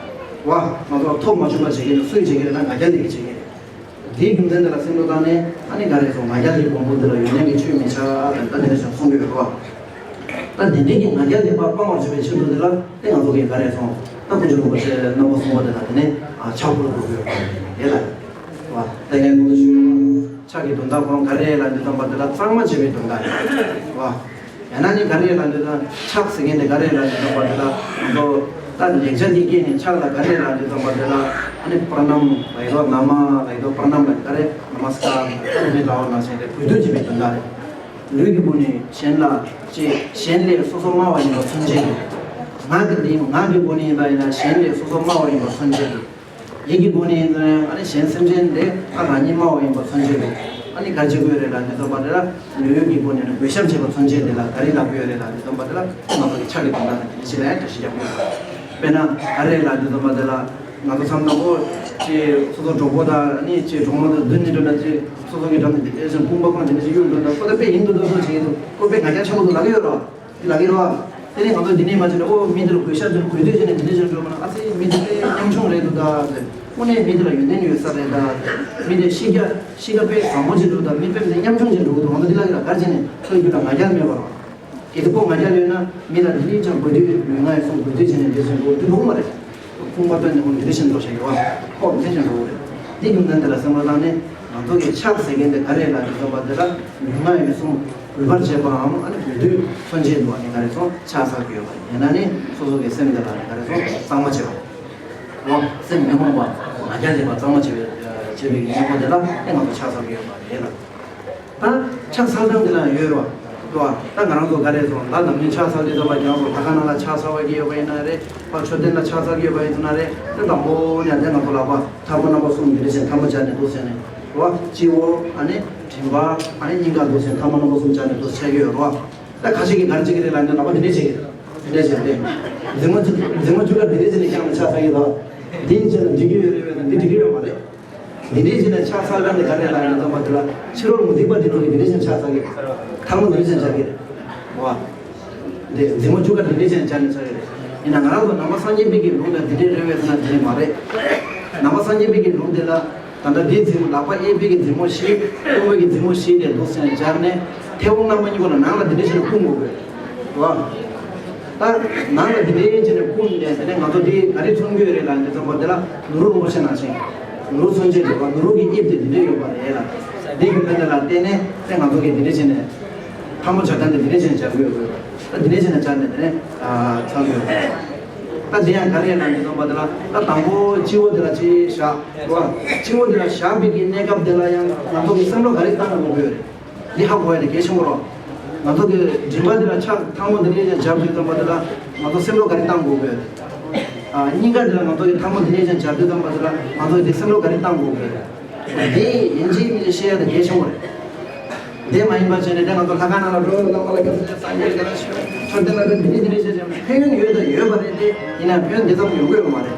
བ། ང་ཚོ་ལ་ཐོབ་མ་བྱུང་བ་བྱེད་ཀྱི་རེད། སུས་བྱེད་ཀྱི་རེད་ན་ང་རྒྱལ་འདི་གིས་བྱེད་ཀྱི་རེད། དེའི་རྒྱུ་མཚན་དེ་ལ་སེམས་ལ་བཏང་ནས་ཨ་ནི་ག་རེ་སོང་། ང་རྒྱལ་གྱི་གོང་བུ་འདི་ལ་ཡོན་ཏན་གྱི་ཆོས་མི་བྱ་དང་ད་དེ་འདྲ་ཞིག་གསུང་གི་ཡོད་རེད་བ། ད་དེ་འདྲའི་གི་ང་རྒྱལ་དེ་ཕར་སྤང་བར་བྱེད་པའི་ཆེད་དུ་དེ་ལ་དེ་ང་ཚོ་གིས་ག་རེ་སོང་། ད་དཀོན་མཆོག་རིན་པོ་ཆེ་རྣམ་པ་གསུམ་པ་དེ་ལ་དེ་ནས་ཨ་ཕྱག་ཕུལ་དགོས་ཀྱི་ཡོད་རེད་ལ། བ། ད་ངས་ཁོང་ཚོ་ཞུས་ཡོད་ཕྱག་གི་དོན་དག་ཁོང་ག་རེ་ལབ་དུས་ཙམ་པ་དེ་ལ་གཙང་མ་བྱེད་པའི་དོན་དག་རེད་བ། ཡང་ན་ནི་ག་རེ་ལབ་དུས་ཙམ་ཕྱག་ཟེར་མཁན་དེ་ག་རེ་ལབ་དུས་ཙམ་པ་དེ་ལ་ང་ཚོ་ད་ལེགས་སྦྱར་གྱི་སྐད་ནས་ཕྱག་ལ་ག་རེ་ལབ་དུས་ཙམ་པ་དེ་ལ་ཨ་ནི་པྲ་ཎཱམ་ལབ་ཡོད་དོ། ན་མ་ལབ་ཡོད་དོ། པྲ་ཎཱམ་ལབ་ག་རེ། ན་མ་སི་ཀ་ར་ཨ་ནི་འདྲ་བ་ནང་བཞིན་རེད། གུས་འདུད་བྱེད་པའི་དོན་དག་རེད། ལུས་ཀྱི་སྒོ་ནས་གཞན་ལ་ཅེས་གཞན་ལས་སོ་སོ་དམའ་བ་ཡིན་པ་མཚོན་བྱེད་དུ། ངག་གི་འདི་ངག་གི་སྒོ་ནས་ཡིན་པ་ཡིན་ན་གཞན་ལས་སོ་སོ་དམའ་བ་ཡིན་པ་མཚོན་བྱེད་དུ། ཡིད་ཀྱི་སྒོ་ནས་ཡིན་ན་ཡང་ཨ་ནི་གཞན་སེམས་ཅན་དེ་ཨ་རང་ཉིད་དམའ་བ་ཡིན་པ་མཚོན་བྱེད་དུ། ཨ་ནི་ག་རེ་བྱེད་དགོས་རེད་ལབ་དུས་ཙམ་པ་དེ་ལ་ལུས་ཀྱི་སྒོ་ནས་ནི་གུས་ཞབས་བྱེད་པ་མཚོན་བྱེད་དེ་ལ་ག་རེ་ལབ་དགོས་རེད་ལབ་དུས་ཙམ་པ་དེ་ལ་ང་ཚོ་གི་ཕྱག་གི་དོན་དག་དེ་ཕྱི་ལ་ཡང་བཀྲ་ཤིས་རྒྱབ་དགོས། དཔེར་ན་ག་རེ་ལབ་དུས་ཙམ་པ་དེ་ལ། ང་ཚོ་མཚམས་དང་པོ་ཅིག་སོ་སོ་གྲོགས་པོ་དང་ནི་ཅིག་གྲོགས་མོ་དང་བདུན་ནི་འགྲོ་ན་ཅིག་སོ་སོ་གི་འགྲམ་དུ་འདི་འདྲ་ཞིག་དཔུང་པ་ཁོང་འདི་འདྲ་ཞིག་གཡུག་འགྲོ་ན་ཁོ་ད་དཔེ་ཡིན་འདུག་འདུག་འདུག་བྱེད་ཀྱི་འདུག་ཁོ་དཔེ་ང་རྒྱལ་ཆེན་པོ་འདུག་ལབ་ཀྱི་ཡོད་རོ། འདི་ལབ་ཀྱི་རོ། དེ་ནས་ང་ཚོ་འདི་ནས་མ་བྱས་ན་ཨོ་མི་འདི་ལ་གུས་ཞབས་བྱས་ན་གུས་འདུད་བྱས་ན་འདི་འདྲ་ཞིག་འགྲོ་མ་ན་ཨ་ཙི་མི་འདི་དཔེ་ཉམ་ཆུང་རེད་འདུག་ད་ཟེར། དངོས་གནས་མི་འདི་ལ་ཡོན་ཏན་ཡོད་ས་རེད་ད་ཟེར། མི་འདི་གཤིས་ཀ་གཤིས་ཀ་དཔེ་བཟང་པོ་ཅིག་འདུག་ད་མི་དཔེ་འདི་ཉམ་ཆུང་ཅིག་འགྲོ་གི་འདུག་ང་ཚོ་འདི་ལབ་ཀྱི་ར་ག་རེ་བྱས་ནས་ཁོའི་རྒྱུད་ལ་ང་རྒྱལ་མེད་པ་རོ། གལ་ཏེ་ཁོ་ང་རྒྱལ་ཡོད་ན་མི་ལ་དེ་རིང་ཀྱང་གུས་འདུད་ལུས་ངག་ཡིད་གསུམ་གུས་འདུད་བྱས་ནས་འདི་བཞིན་དུ་འདུག་མ་རེད། ཁུངས་མ་བཏོན་ནས་ཁོ་འདི་བཞིན་དུ་བྱེད་ཀྱི་བ། ཁོ་འདི་བཞིན་དུ་རེད། འདི་གི་ནང་དེ་ལ་སེམས་པ་བཏང་ནས་ང་ཚོ་གི་ཕྱག་ཟེར་མཁན་དེ་ག་རེ་ལ་འདི་བསམ་པ་དེ་ལ་ལུས་ངག་ཡིད་གསུམ་གུས་པར་བྱེད་པའམ་ཨ་ནི་གུས་འདུད་མཚོན་བྱེད་དུ་ཨ་ནི་ག་རེ་སོང་ཕྱག་འཚལ་གྱི་ཡོད་པ་ཡིན་ན་ནི་སོ་སོ་གི་སེམས་དེ་ལ་ནི་ག་རེ་སོང་གཙང་མ་བྱེད་པ། འོ་སེམས་མི་རྨོངས་པ་ང་རྒྱལ་ལས་པ་གཙང་མ་བྱེད་པའི་བྱེད་པའི་གི་གཉེན་པོ་དེ་ལ་ཨེ་ང་ཚོ་ཕྱག་འཚལ་གྱི་ཡོད་པ་རེད་ལ། ད་ཕྱག་འཚལ་སྟངས་དེ་ལ་ཡོད་རོ། ལོ། ད་ང་རང་ཚོ་ག་རེ་སོང་ལ་ནམ་རྒྱུན་ཕྱག་འཚལ་དུས་ཙམ་པ་ཁྱེད་རང་ཚོ་ལྷ་ཁང་ནང་ལ་ཕྱག་འཚལ་བ་གི་ཡོད་པ་ཡིན་ན་རེད། ཕར་མཆོད་རྟེན་ལ་ཕྱག་འཚལ་གི་ཡོད་པ་ཡིན་ན་རེད། དེ་དང་པོ་ནས་དེ་ང་ཚོ་ལག་པ་ཐལ་མོ་རྣམ་པ་གསུམ་འདི་འདྲ་བྱས་ཐལ་མོ་སྦྱར་ནས་འདུག་ཟེར་ནས་རོ། སྤྱི་བོ་ཨ་ནི་མགྲིན་པ་ཨ་ནི་སྙིང་ག་འདུག་ཟེར་ཐལ་མོ་རྣམ་པ་གསུམ་སྦྱར་ནས་འདུག་བྱས་ཡོད་རོ། ད་ཁ་ཤས་ཀྱིས་ག་རེ་བྱེད་ཀྱི་རེད་ལབ་ན་ལག་པ་འདི་འདྲ་བྱེད་ཀྱི་རེད། འདི་འདྲ་བྱེད་རེད། མཛུབ་མོ་མཛུབ་མོ་བཅུ་ཀ་འདི་འདྲ་བྱེད་ནས་བརྐྱངས་ནས་ཕྱག་འཚལ་གི་འདུག་འདི་བྱས་ན་འགྲིག་གི་ཡོད་རེད་པས་ན་འདི་འགྲིག་གི་ཡོད་མ་རེད། འདི་འདྲའི་བྱས་ནས་ཕྱག་འཚལ་ན་འདི་ག་རེ་ལབ་ཡིན་ཙམ་པ་དེ་ལ་ཕྱི་རོལ་མུ་སྟེགས་པ་འདི་ཚོ་གིས་འདི་འདྲའི་བྱས་ནས་ཕྱག་འཚལ་གི་ཐལ་མོ་འདི་འདྲའི་བྱས་ནས་འཇལ་གི་རེད་བ། འདི་མཛུབ་མོ་བཅུ་ཀ་འདི་འདྲའི་བྱས་ནས་འཇལ་ནས་འཚལ་གི་རེད། ཡིན་ན་ང་རང་ཚོ་ནང་པ་སངས་རྒྱས་པའི་གི་ལུགས་ལ་འདི་འདྲའི་རེད་པས་ཟེར་ན་འདི་འདྲའི་མ་རེད། ནང་པ་སངས་རྒྱས་པའི་གི་ལུགས་འདི་ལ་ ད་ལྟ་འདིའི་རྫིང་མོ། ལག་པ་གཡས་པའི་གི་རྫིང་མོ་བཞི། གཡོན་པའི་གི་རྫིང་མོ་བཞི་དེ་འདུག་སེ་སྦྱར་ནས་མཐེ་བོང་རྣམ་པ་གཉིས་པོ་ལ་ནང་ལ་འདི་འདྲ་བྱས་ནས་བསྐུམ་དགོས་པས། རེད་བ། ད་ནང་ལ་འདི་འདྲ་བྱས་ནས་བསྐུམ་ནས། དེ་ནས་ང་ཚོ་འདི་ག་རེ་མཚོན་གྱི་ཡོད་རེད་ལབ་འདི་ཙམ་པ་དེ་ལ་ནོར་བུ་རིན་པོ་ཆེ་ནང་བཞིན། ནོར་བུ་མཚོན་བྱེད་རེད་བ། ནོར་བུ་གི་དབྱིབས་དེ་འདི་འདྲ་ཡོད་པ་རེད་ལ། འདི་གི་དོན་དེ་ལ་བརྟེན་ནས་དེ་ང་ཚོ་གིས་འདི་འདྲ་བྱས་ནས་ཐལ་མོ་སྦྱར་སྟངས་དེ་འདི་འདྲ་བྱས་ནས་སྦྱར་དགོས་ཡོད། ད་འདི་འདྲ་བྱས་ནས་སྦྱར་ནས་དེ་ནས་ཚང་དགོས་ཡོད། ད་འདི་ཡང་ག་རེ་ལབ་འདི་ཙམ་པ་དེ་ལ། ད་དང་པོ་སྤྱི་བོ་དེ་ལ་ཅིག་བཞག་རེད་བ། སྤྱི་བོ་དེ་ལ་བཞག་པའི་གི་གནས་སྐབས་དེ་ལ་ཡང་ང་ཚོ་གི་སེམས་བློ་ག་རེ་བཏང་དགོས་ཀྱི་ཡོད་རེད། འདི་ཧ་གོ་ཡ་དེ་གལ་ཆེན་པོ་རེད། ང་ཚོ་གི་མགྲིན་པ་འདི་ལ་ཕྱག་ཐལ་མོ་འདི་འདྲ་བྱས་སྦྱར་དུས་ཙམ་པ་འདི་ལ་ང་ཚོ་སེམས་བློ་ག་རེ་བཏང་དགོས་ཀྱི་ཡོད། ཨ། སྙིང་ག་འདི་ལ་ང་ཚོ་གི་ཐལ་མོ་འདི་འདྲ་བྱས་སྦྱར་དུས་ཙམ་པ་འདི་ལ་ང་ཚོ་གི་སེམས་བློ་ག་རེ་བཏང་དགོས་ཀྱི་ཡོད། འདི་ཡིན་གཅིག་མིན་གཅིག་ཤེས་ཡ་དེ་གལ་ཆེན་པོ་རེད། དེ་མ་ཡིན་པ་བྱས་ནས་དེ་ང་ཚོ་ལྷ་ཁང་ནང་ལ་འགྲོ་བའི་ལམ་ལ་སངས་རྒྱས་དེ་ལ་ཆོས་དེ་ལ་འདི་འདྲ་འདི་འདྲ་བྱས་ཙང་ཕན་ཡོན་ཡོད་དང་ཡོད་པ་རེད་དེ། ཡིན་ན་ཕན་ཡོན་འདི་ཙམ་ཡོང་གི་ཡོད་མ་རེད།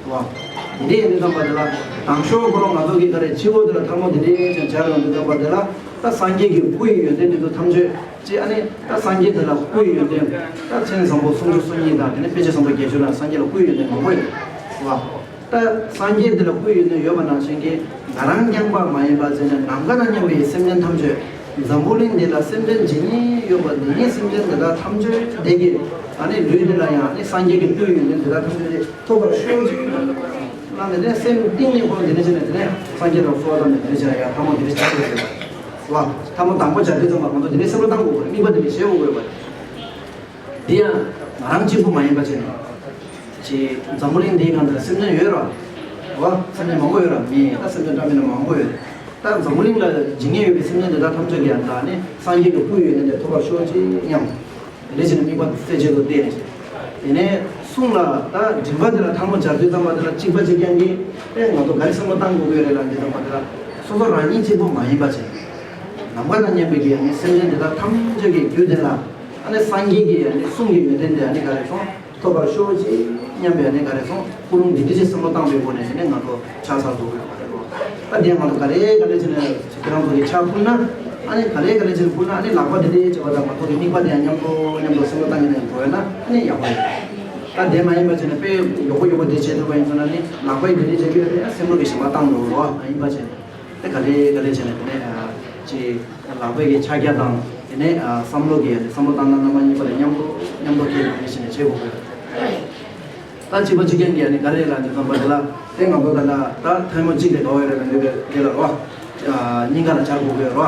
བ། དེ་འདྲ་ཡིན་དུས་ཙམ་པ་དེ་ལ་དང་ཤོས་ཁོ་རང་ང་ཚོ་གི་ག་རེ་སྤྱི་བོ་དེ་ལ་ཐལ་མོ་དེ་འདྲ་ཅན་སྦྱར་ཡོང་དུས་ཙམ་པ་དེ་ལ། ད་སངས་རྒྱས་ཀྱི་སྐུ་ཡི་ཡོན་ཏན་དེ་ཚོ་ཐམས་ཅད་ཅེས། ཨ་ནི་ད་སངས་རྒྱས་དེ་ལ་སྐུ་ཡི་ཡོན་ཏན། ད་མཚན་བཟང་པོ་སུམ་ཅུ་སོ་གཉིས་དང་། དེ་ནས་དཔེ་བྱད་བཟང་པོ་བརྒྱད་ཅུ་ལ་སངས་རྒྱས་ལ་སྐུ་ཡི་ཡོན་ཏན་མང་པོ་ཡོད། བ། ད་སངས་རྒྱས་དེ་ལ་སྐུ་ཡི་ཡོན་ཏན་ཡོད་པ་ནང་བཞིན་གྱི་ང་རང་རྐྱང་པ་མ་ཡིན་པ་བྱས་ནས་ནམ་མཁའ་དང་མཉམ་པའི་སེམས་ཅན་ཐམས་ཅད། འཛམ་བུ་གླིང་འདི་ལ་སེམས་ཅན་ཇི་སྙེད་ཡོད་པ་འདི་སྙེད་སེམས་ཅན་དེ་དག་ཐམས་ཅད་དེ་གི་ཨ་ནི་ལུས་འདི་ལ་ཡང་ཨ་ནི་སངས་རྒྱས་ཀྱི་སྐུའི་ཡོན་ཏན་དེ་དག་ཐམས་ཅད་ཐོབ་པར་ཤོག་ཅིག་གནང་ནས། དེ་ནས་སེམས་གཏིང་ནས་ཁོང་དེ་ནས་བྱས་ནས། དེ་ནས་སངས་རྒྱས་དང་གསོལ་བ་བཏབ་ནས་དེ་ནས་བྱས་ན་ཡང་ཐལ་མོ་དེ་ནས་སྦྱར་དགོས་ཡོད་པ་རེད་བ། ཐལ་མོ་དང་པོ་སྦྱར་དུས་ཙམ་པ་ང་ཚོ་དེ་ནས་སེམས་བློ་བཏང་དགོས་པ་རེད། དམིགས་པ་དེ་ནས་བཞེས་དགོས་པ་རེད། དེ་ཡང་ང་རང་གཅིག་པུ་མ་ཡིན་པ་བྱས་ནས། ཅེས་འཛམ་བུ་གླིང་འདིའི་སྒང་དུ་སེམས་ཅན་ཡོད་ར། བ། སེམས་ཅན་མང་པོ་ཡོད་ར། མི་ད་སེམས་ཅན་འདྲ་མིན་ན་མང་པོ་ཡོད། ད་འཛམ་བུ་གླིང་ལ་ཇི་སྙེད་ཡོད་པའི་སེམས་ཅན་དེ་དག་ཐམས་ཅད་ཀྱི་ཡང་ད་ནི་སངས་རྒྱས་ཀྱི་སྐུའི་ཡོན་ཏན་དེ་ཐོབ་པར་ཤོག་ཅིག་སྙམ། དེ་འདྲ་བྱས་ནས་དམིགས་པ་རྩེ་གཅིག་ཏུ་གཏད་ནས། དེ་ནས་གསུང་ལ་ད་མགྲིན་པ་དེ་ལ་ཐལ་མོ་སྦྱར་དུས་ཙམ་པ་དེ་ལ་གཅིག་པ་གཅིག་རྐྱང་གིས་ཨེ་ང་ཚོ་ག་རེ་སེམས་བློ་བཏང་དགོས་ཀྱི་ཡོད་རེད་ལབ་དུས་ཙམ་པ་དེ་ལ། སོ་སོ་རང་ཉིད་གཅིག་པུ་མ་ཡིན་པ་བྱས། ནམ་མཁའ་དང་མཉམ་པའི་གི་ཨ་ནི་སེམས་ཅན་དེ་དག་ཐམས་ཅད་ཀྱི་རྒྱུད་དེ་ལ་ཨ་ནི་སངས་རྒྱས་ཀྱི་ཨ་ནི་གསུང་གི་ཡོན་ཏན་དེ་ཨ་ནི་ག་རེ་སོང་། ཐོབ་པར་ཤོག་ཅིག་སྙམ་པའི་ཨ་ནི་ག་རེ་སོང་། ཀུན་སློང་འདི་འདྲ་ཞིག་བསམ་བློ་བཏང་བའི་སྒོ་ནས་ཨ་ནི་ང་ཚོ་ཕྱག་འཚལ་དགོས་ཀྱི་ཡོད་པ་རེད་ལོ། ད་དེ་ང་ཚོ་ག་ལེ་ག་ལེ་བྱས་ནས་ཁྱེད་རང་ཚོ་གི་ཕྱག་ཕུལ་ན། ཨ་ནི་ག་ལེ་ག་ལེ་བྱས་ནས་ཕུལ་ན། ཨ་ནི་ལག་པ་འདི་འདྲ་བྱས་པ་དང་ང་ཚོ་གི་དམིགས་པ་དེ་ཡང་མཉམ་དུ་མཉམ་དུ་བསམ་བློ་བཏང་གི་ནས་འགྲོ་ཡོད་ན་ཨ་ནི་ཡག་པོ་རེད། ད་དེ་མ་ཡིན་པ་བྱས་ན་དཔེ་ཡོག་པོ་ཡོག་པོ་དེ་བྱེད་ཐུབ་པ་ཡིན་ཟེར་ན་ནི་ལག་པ་འདི་འདྲ་བྱེད་ཀྱི་ཡོད་རེད། སེམས་བློ་གི་ཞེན་པ་བཏང་འགྲོ་རོགས། མ་ཡིན་པ་བྱས་ནས་དེ་ག་ལེ་ག་ལེ་བྱས་ནས་དེ་ནས་ཅིག་ལག་པའི་གི་ཕྱག་རྒྱ་དང་། དེ་ནས་བསམ་བློ་གི་བསམ་བློ་བཏང་སྟངས་རྣམ་པ་གཉིས་པ་ལ་མཉམ་དུ་མཉམ་དུ་ཁྱེད་ཀྱིས་བྱས་ནས་བྱེད་དགོས་ཀྱི་ཡོད། ད་གཅིག་པ་གཅིག་རྐྱང་གིས་ནི་ག་རེ་ལབ་འདི་ཙམ་པ་དེ་ལ། དེ་ང་ཚོ་ད་ལྟ་ད་ཐལ་མོ་གཅིག་ལས་ག་བ་ཡོད་རེད་ལབ་འདི་དེ་ལ་རོ། སྙིང་ག་ལ་སྦྱར་དགོས་ཀྱི་རོ།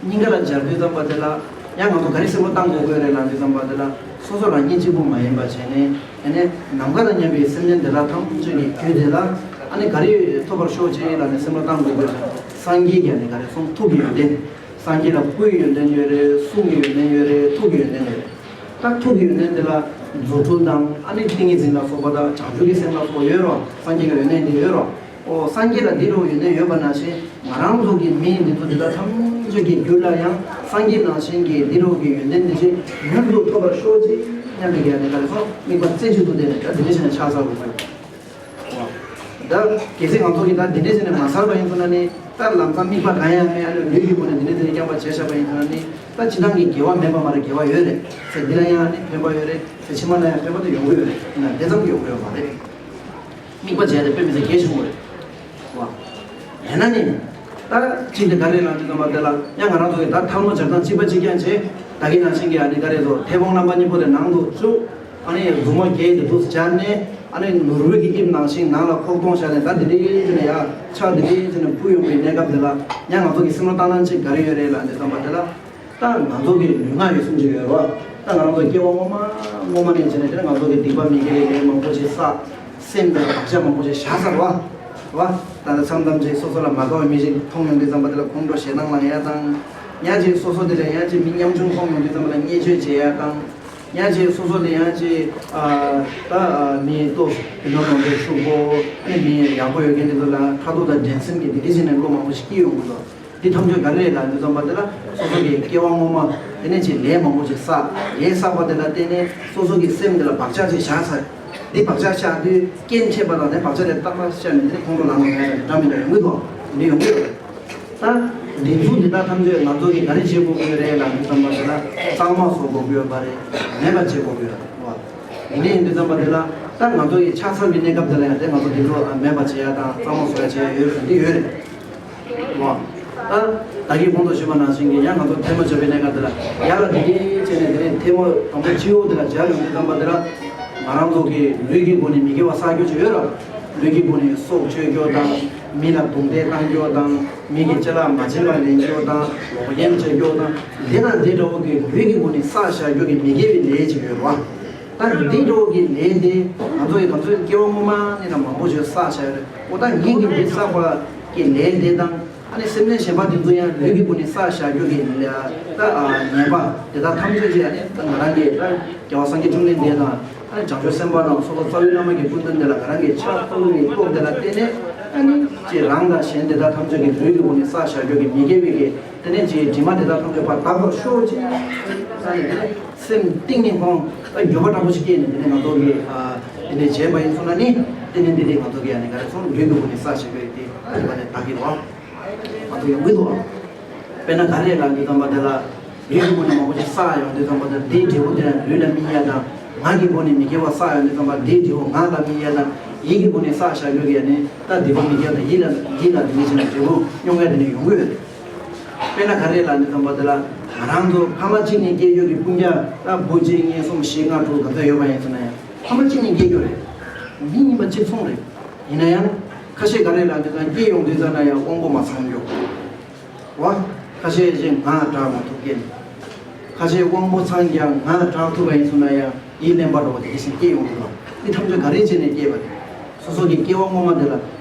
སྙིང་ག་ལ་སྦྱར་དུས་ཙམ་པ་དེ་ལ་ཡང་ང་ཚོ་ག་རེ་སེམས་བློ་བཏང་དགོས་ཀྱི་རེད་ལབ་འདི་ཙམ་པ་དེ་ལ། སོ་སོ་རང་ཉིད་གཅིག་པུ་མ་ཡིན་པ་བྱས་ནས། ཨ་ནི་ནམ་མཁའ་དང་མཉམ་པའི་སེམས་ཅན་དེ་དག་ཐམས་ཅད་ཀྱི་རྒྱུད་དེ་ལ་ཨ་ནི་ག་རེ་ཐོབ་པར་ཤོག་ཅེས་ལབ་ནས་སེམས་བློ་བཏང་དགོས་ཀྱི་རེད། སངས་རྒྱས་ཀྱི་ཨ་ནི་ག་རེ་གསུང་ཐུགས་ཀྱི་ཡོན་ཏན། སངས་རྒྱས་ལ་སྐུའི་ཡོན་ཏན་ཡོད་རེད། གསུང་གི་ཡོན་ཏན་ཡོད་རེད། ཐུགས་ཀྱི་ཡོན་ཏན་ཡོད་རེད། ད་ཐུགས་ཀྱི་ཡོན་ཏན་དེ་ལ་རྫུ་འཕྲུལ་དང་ཨ་ནི་ཏིང་ངེ་འཛིན་ལ་སོགས་པ་དང་བྱང་ཆུབ་ཀྱི་སེམས་ལ་སོགས་ཡོད་རོ། སངས་རྒྱས་ཀྱི་ཡོན་ཏན་དེ་ཡོད་རོ། ཨོ་སངས་རྒྱས་ལ་འདི་རུ་ཡོན་ཏན་ཡོད་པ་ནང་བཞིན་ང་རང་ཚོ་གི་མིའི་འདི་ཚོ་འདི་དག་ཐམས་ཅད་ཀྱི་རྒྱུད་ལ་ཡང་སངས་རྒྱས་ནང་བཞིན་གྱི་འདི་རུ་གི་ཡོན་ཏན་འདི་ཚོ་མྱུར་དུ་ཐོབ་པར་ཤོག་ཅིག་སྙམ་པའི་གི་ཨ་ནི་ག་རེ་སོང་། དམིགས་པ་རྩེ་གཅིག་ཏུ་བསྟན་ནས་ད་འདི་འདྲ་བྱས་ནས་ཕྱག་འཚལ་དགོས་ཀྱི་ཡོད། ད་གལ་སྲིད་ང་ཚོ་གིས་ད་འདི་འདྲ་བྱས་ནས་མ་ཚར་བ་ཡིན་ཟེར་ན་ནི། ད་ལམ་སང་དམིགས་པ་གང་ཡང་མེད། ཨ་ནི་ལུས་ཀྱི་སྒོ་ནས་འདི་འདྲ་བྱས་ནས་བསྐྱངས་པ་བྱས་བཞག་པ་ཡིན་ཟེར་ན་ནི། ད་ཕྱི་ནང་གི་དགེ་བ་མེད་པ་མ་རེད། དགེ་བ་ཡོད་རེད། ཚེ་འདི་ལ་ཡང་ཨ་ནི་ཕན་པ་ཡོད་རེད། ཚེ་ཕྱི་མ་ལ་ཡང་ཕན་པ་དེ་ཡོང་གི་ཡོད་རེད། ཡིན་ན་དེ་ཙམ་གྱིས་ཡོང་གི་ཡོད་མ་རེད། དམིགས་པ་བྱས་ཏེ་དཔེ་མི་སྲིད་གལ་ཆེན་པོ་རེད། བ། ཡིན་ན་ནི། ད་གཅིག་དེ་ག་རེ་ལབ་དུས་ཙམ་པ་དེ་ལ་ཡང་ང་རང་ཚོ་གིས་ད་ཐལ་མོ་སྦྱར་སྟངས་གཅིག་པ་གཅིག་རྐྱང་བྱས། ད་གིན་ནང་བཞིན་གྱི་ཨ་ནི་ག་རེ་ཚོ་མཐེ་བོང་རྣམ་པ་གཉིས་པོ་དེ་ནང་དུ་བཅུག་ཨ་ནི་མཛུབ་མོ་བརྒྱད་དེ་འདུག་སྦྱར་ནས། ཨ་ནི་ནོར་བུ་གི་དབྱིབས་ནང་བཞིན་ནང་ལ་ཁོག་སྟོང་བཞག་ནས། ད་འདི་འདྲའི་ཅིག་ནས་ཡ་ཕྱག་འདི་འདྲའི་ཅིག་ནས་འཕུར་ཡོང་པའི་གནས་སྐབས་དེ་ལ་ཡང་ང་ཚོ་གི་སེམས་ལ་བཏང་སྟངས་གཅིག་ག་རེ་ཡོད་རེད་ལབ་དུས་ཙམ་པ་དེ་ལ། ད་ང་ཚོ་གི་ལུས་ངག་ཡིད་གསུམ་ཅིག་ཡོད་རེད་བ། ད་ང་རང་ཚོ་སྐྱེ་བ་སྔོན་མ་སྔོན་མ་ནས་བྱས་ནས་དེ་ང་ཚོ་གི་སྡིག་པ་མི་དགེ་བའི་ལས་མང་པོ་ཅིག་བསགས། སེམས་དེ་ལ་བག་ཆགས་མང་པོ་ཅིག་བཞག་ཚར་བ། བ། ད་ལྟ་མཚམས་མཚམས་ཅིག་སོ་སོ་ལ་མ་དགའ་བའི་མི་ཞིག་མཐོང་ཡོང་དུས་ཙམ་པ་དེ་ལ་ཁོང་ཁྲོ་ཞེ་སྡང་ལངས་ཡ་དང་། ཡང་ཅིག་སོ་སོ་དེ་ལ་ཡང་ཅིག་མི་ཉམ་ཆུང་མཐོང་ཡོང་དུས་ཙམ་པ་ལ་བརྙས་བཅོས་བྱེད་ཡ་དང་། ཡང་ཅིག་སོ་སོ་ལ་ཡང་ཅིག་ཨ། ད་ཨ། མི་ལྟོ་དེ་ནོར་ནོར་འདྲ་ཤུགས་པོ། ཨ་ནི་མི་ཡག་པོ་ཡོད་མཁན་དེ་ཚོ་ལ་ཁ་ཐུག་དང་འགྲན་སེམས་ཀྱི་འདི་འདྲ་བྱས་ནས་བློ་མང་པོ་ཞིག་སྐྱེ་ཡོང་གི་འདུག་འདི་ཐམས་ཅད་ག་རེ་རེད་ལབ་དུས་ཙམ་པ་དེ་ལ་སོ་སོ་གི་སྐྱེ་བ་སྔོན་མ་དེ་ནས་ཅིག་ལས་མང་པོ་ཞིག་བསགས། ལས་བསགས་པ་དེ་ལ་བརྟེན་ནས་སོ་སོ་གི་སེམས་དེ་ལ་བག་ཆགས་ཅིག་བཞག་ཚར། འདི་བག་ཆགས་བཞག་དུས་རྐྱེན་འཕྲད་པ་དང་། དེ་བག་ཆགས་དེ་ཏག་ཏག་བཞག་ནས་དེ་ནས་ཁོང་ཁྲོ་ལངས་ཡོང་ཡ་འདྲ་མི་འདྲ་ཡོང་གི་འདུག་འདི་ཡོང་གི་ཡོད་རེད། ད་འདི་ཚོ་འདི་དག་ཐམས་ཅད་ང་ཚོ་གིས་ག་རེ་བྱེད་དགོས་ཀྱི་རེད་ལབ་དུས་ཙམ་པ་དེ་ལ་གཙང་མ་བཟོ་དགོས་ཀྱི་ཡོད་པ་རེད། མེད་པ་བྱེད་དགོས་ཀྱི་ཡོད་རེད་བ། དེ་འདྲ་ཡིན་དུས་ཙམ་པ་དེ་ལ་ ད་ང་ཚོ་ཡི་ཆགས་ཚར་བའི་གནས་སྐབས་དེ་ལ་ཡང་དེ་ང་ཚོ་འདི་ཚོ་མེད་པ་བྱེད་ཡ་དང་གཙང་མ་བཟོ་ཡ་བྱེད་ཡ་ཡོད་རེད། འདི་ཡོད་རེད་བ། ད་ད་གིན་གོང་དུ་ཞུས་པ་ནང་བཞིན་གྱི་ཡང་ང་ཚོ་ཐལ་མོ་སྦྱར་བའི་གནས་སྐབས་དེ་ལ་ཡར་ལ་དེ་གིན་བྱས་ནས་དེ་ནས་ཐལ་མོ་དང་པོ་སྤྱི་འོག་དེ་ལ་སྦྱར་ཡོང་དུས་ཙམ་པ་དེ་ལ་ང་རང་ཚོ་གི་ལུས་ཀྱི་སྒོ་ནས་མི་དགེ་བ་བསགས་རྒྱུ་ཅིག་ཡོད་ར། ལུས་ཀྱི་སྒོ་ནས་སྲོག་གཅོད་རྒྱུ་དང་མི་ལ་རྡུང་རྡེག་བཏང་རྒྱུ་དང་མི་གི་ཅ་ལག་མ་བྱིན་པར་ལེན་རྒྱུ་དང་ལོག་གཡེམ་བྱེད་རྒྱུ་དང་དེ་དང་དེ་འདྲ་བོ་གི་ལུས་ཀྱི་སྒོ་ནས་བསགས་བཞག་རྒྱུ་གི་མི་དགེ་བའི་ལས་ཅིག་ཡོད་ར། ད་འདི་འདྲ་བོ་གི་ལས་དེ་ང་ཚོ་ཡི་ང་ཚོའི་སྐྱེ་བ་སྔོན་མ་ནས་ད་མང་པོ་ཞིག་བསགས་བཞག་ཡོད་རེད། འོ་ད་ངེད་ཀྱི་འདི་བསགས་པ་གི་ལས་དེ་དང་ཨ་ནི་སེམས་ཅན་གཞན་པ་དེ་ཚོ་ཡང་ལུས་ཀྱི་སྒོ་ནས་བསགས་བཞག་རྒྱུ་གི་ལས་ད་ཉེས་པ་དེ་དག་ཐམས་ཅད་ཀྱི་ཨ་ནི་ད་ང་རང་གི་ད་རྒྱལ་བ་སངས་རྒྱས་བཅོམ་ལྡན་འདས་དང་ཨ་ནི་བྱང་ཆུབ་སེམས་དཔའ་དང་སོགས་པ་རྩ་བའི་བླ་མ་གི་སྐུ་མདུན་དེ་ལ་ང་རང་གི་ཕྱག་ཕུལ་བའི་སྟོབས་དེ་ལ་བརྟེན་ནས་ཨ་ནི་ཅེས་རང་དང་གཞན་དེ་དག་ཐམས་ཅད་ཀྱི་ལུས་ཀྱི་སྒོ་ནས་བསགས་བཞག་རྒྱུ་གི་མི་དགེ་བའི་གི་དེ་ནས་ཅེས་དྲི་མ་དེ་དག་ཐམས་ཅད་ཕར་དག་པར་ཤོག་ཅེས་ཨ་ནི་དེ་ནས་སེམས་གཏིང་ནས་ཁོང་ད་འགྱོད་པ་དྲག་པོ་ཞིག་སྐྱེས་ནས་དེ་ནས་ང་ཚོ་གི་ཨ་དེ་ནས་བྱས་པ་ཡིན་སོང་ན་ནི་དེ་ནས་འདི་ནས་ང་ཚོ་གི་ཨ་ནི་ག་རེ་སོང་ལུས་ཀྱི་སྒོ་ནས་བསགས་བཞག་པའི་དེ་ཨ་ནི་བ་ནས་དག་གི་རོགས། ང་ཚོ་ཡོང་གི་འདུག་ཨ། དཔེར་ན་ག་རེ་ལབ་དུས་ཙམ་པ་དེ་ལ་ལུས་ཀྱི་སྒོ་ནས་མང་པོ་ཞིག་བསགས་ཡོང་དུས་ཙམ་པ་དེ་དེའི་འབྲས་བུ་དེ་ལུས་ལ་སྨིན་ཡ་དང་ངག་གི་སྒོ་ནས་མི་དགེ་བ་བསགས་ཡོང་དུས་ཙམ་པ་དེའི་འབྲས་བུ་ངག་ལ་སྨིན་ཡ་དང་ཡིད་ཀྱི་སྒོ་ནས་བསགས་བཞག་རྒྱུ་གི་ཡ་ནི་ད་སྡིག་པ་མི་དགེ་བ་དང་ཡིད་ལ་ཡིད་ལ་དེ་ནི་བྱས་ན་འབྲས་བུ་མྱོང་ཡ་དེ་ནི་ཡོང་གི་ཡོད་རེད། དཔེར་ན་ག་རེ་ལབ་དུས་ཙམ་པ་དེ་ལ་ང་རང་ཚོ་ཕ་མ་གཅིག་ནས་སྐྱེས་ཡོད་ཀྱི་སྤུན་ཀྱག་ད་བུ་གཅིག་གཉིས་གསུམ་བཞི་ལྔ་དྲུག་ག་ཚོད་ཡོད་པ་ཡིན་ཟེར་ན་ཡང་ཕ་མ་གཅིག་ནས་སྐྱེས་ཡོད་རེད། མི་ཡིན་པ་གཅིག་མཚུངས་རེད། ཡིན་ན་ཡང་ཁ་ཤས་ག་རེ་ལབ་དུས་ཙམ་སྐྱེས་ཡོང་དུས་ཙམ་ན་ཡང་དབང་པོ་མ་ཚང་རྒྱུ། བ། ཁ་ཤས་ཅིག་ངག་གྲགས་མ་ཐུབ་མཁན། ཁ་ཤས་དབང་པོ་ཚང་ཀྱང་ངག་གྲགས་ཐུབ་པ་ཡིན་སོང་ན་ཡང་ཡིད་བརླན་པ་འདྲ་བོ་དེ་འདྲ་ཞིག་སྐྱེས་ཡོང་གི་འདུག་འདི་ཐམས་ཅད་ག་རེ་བྱས་ནས་སྐྱེས་པ་རེད། སོ་སོ་གི་སྐྱེ་བ་སྔོན་མ་དེ་ལ་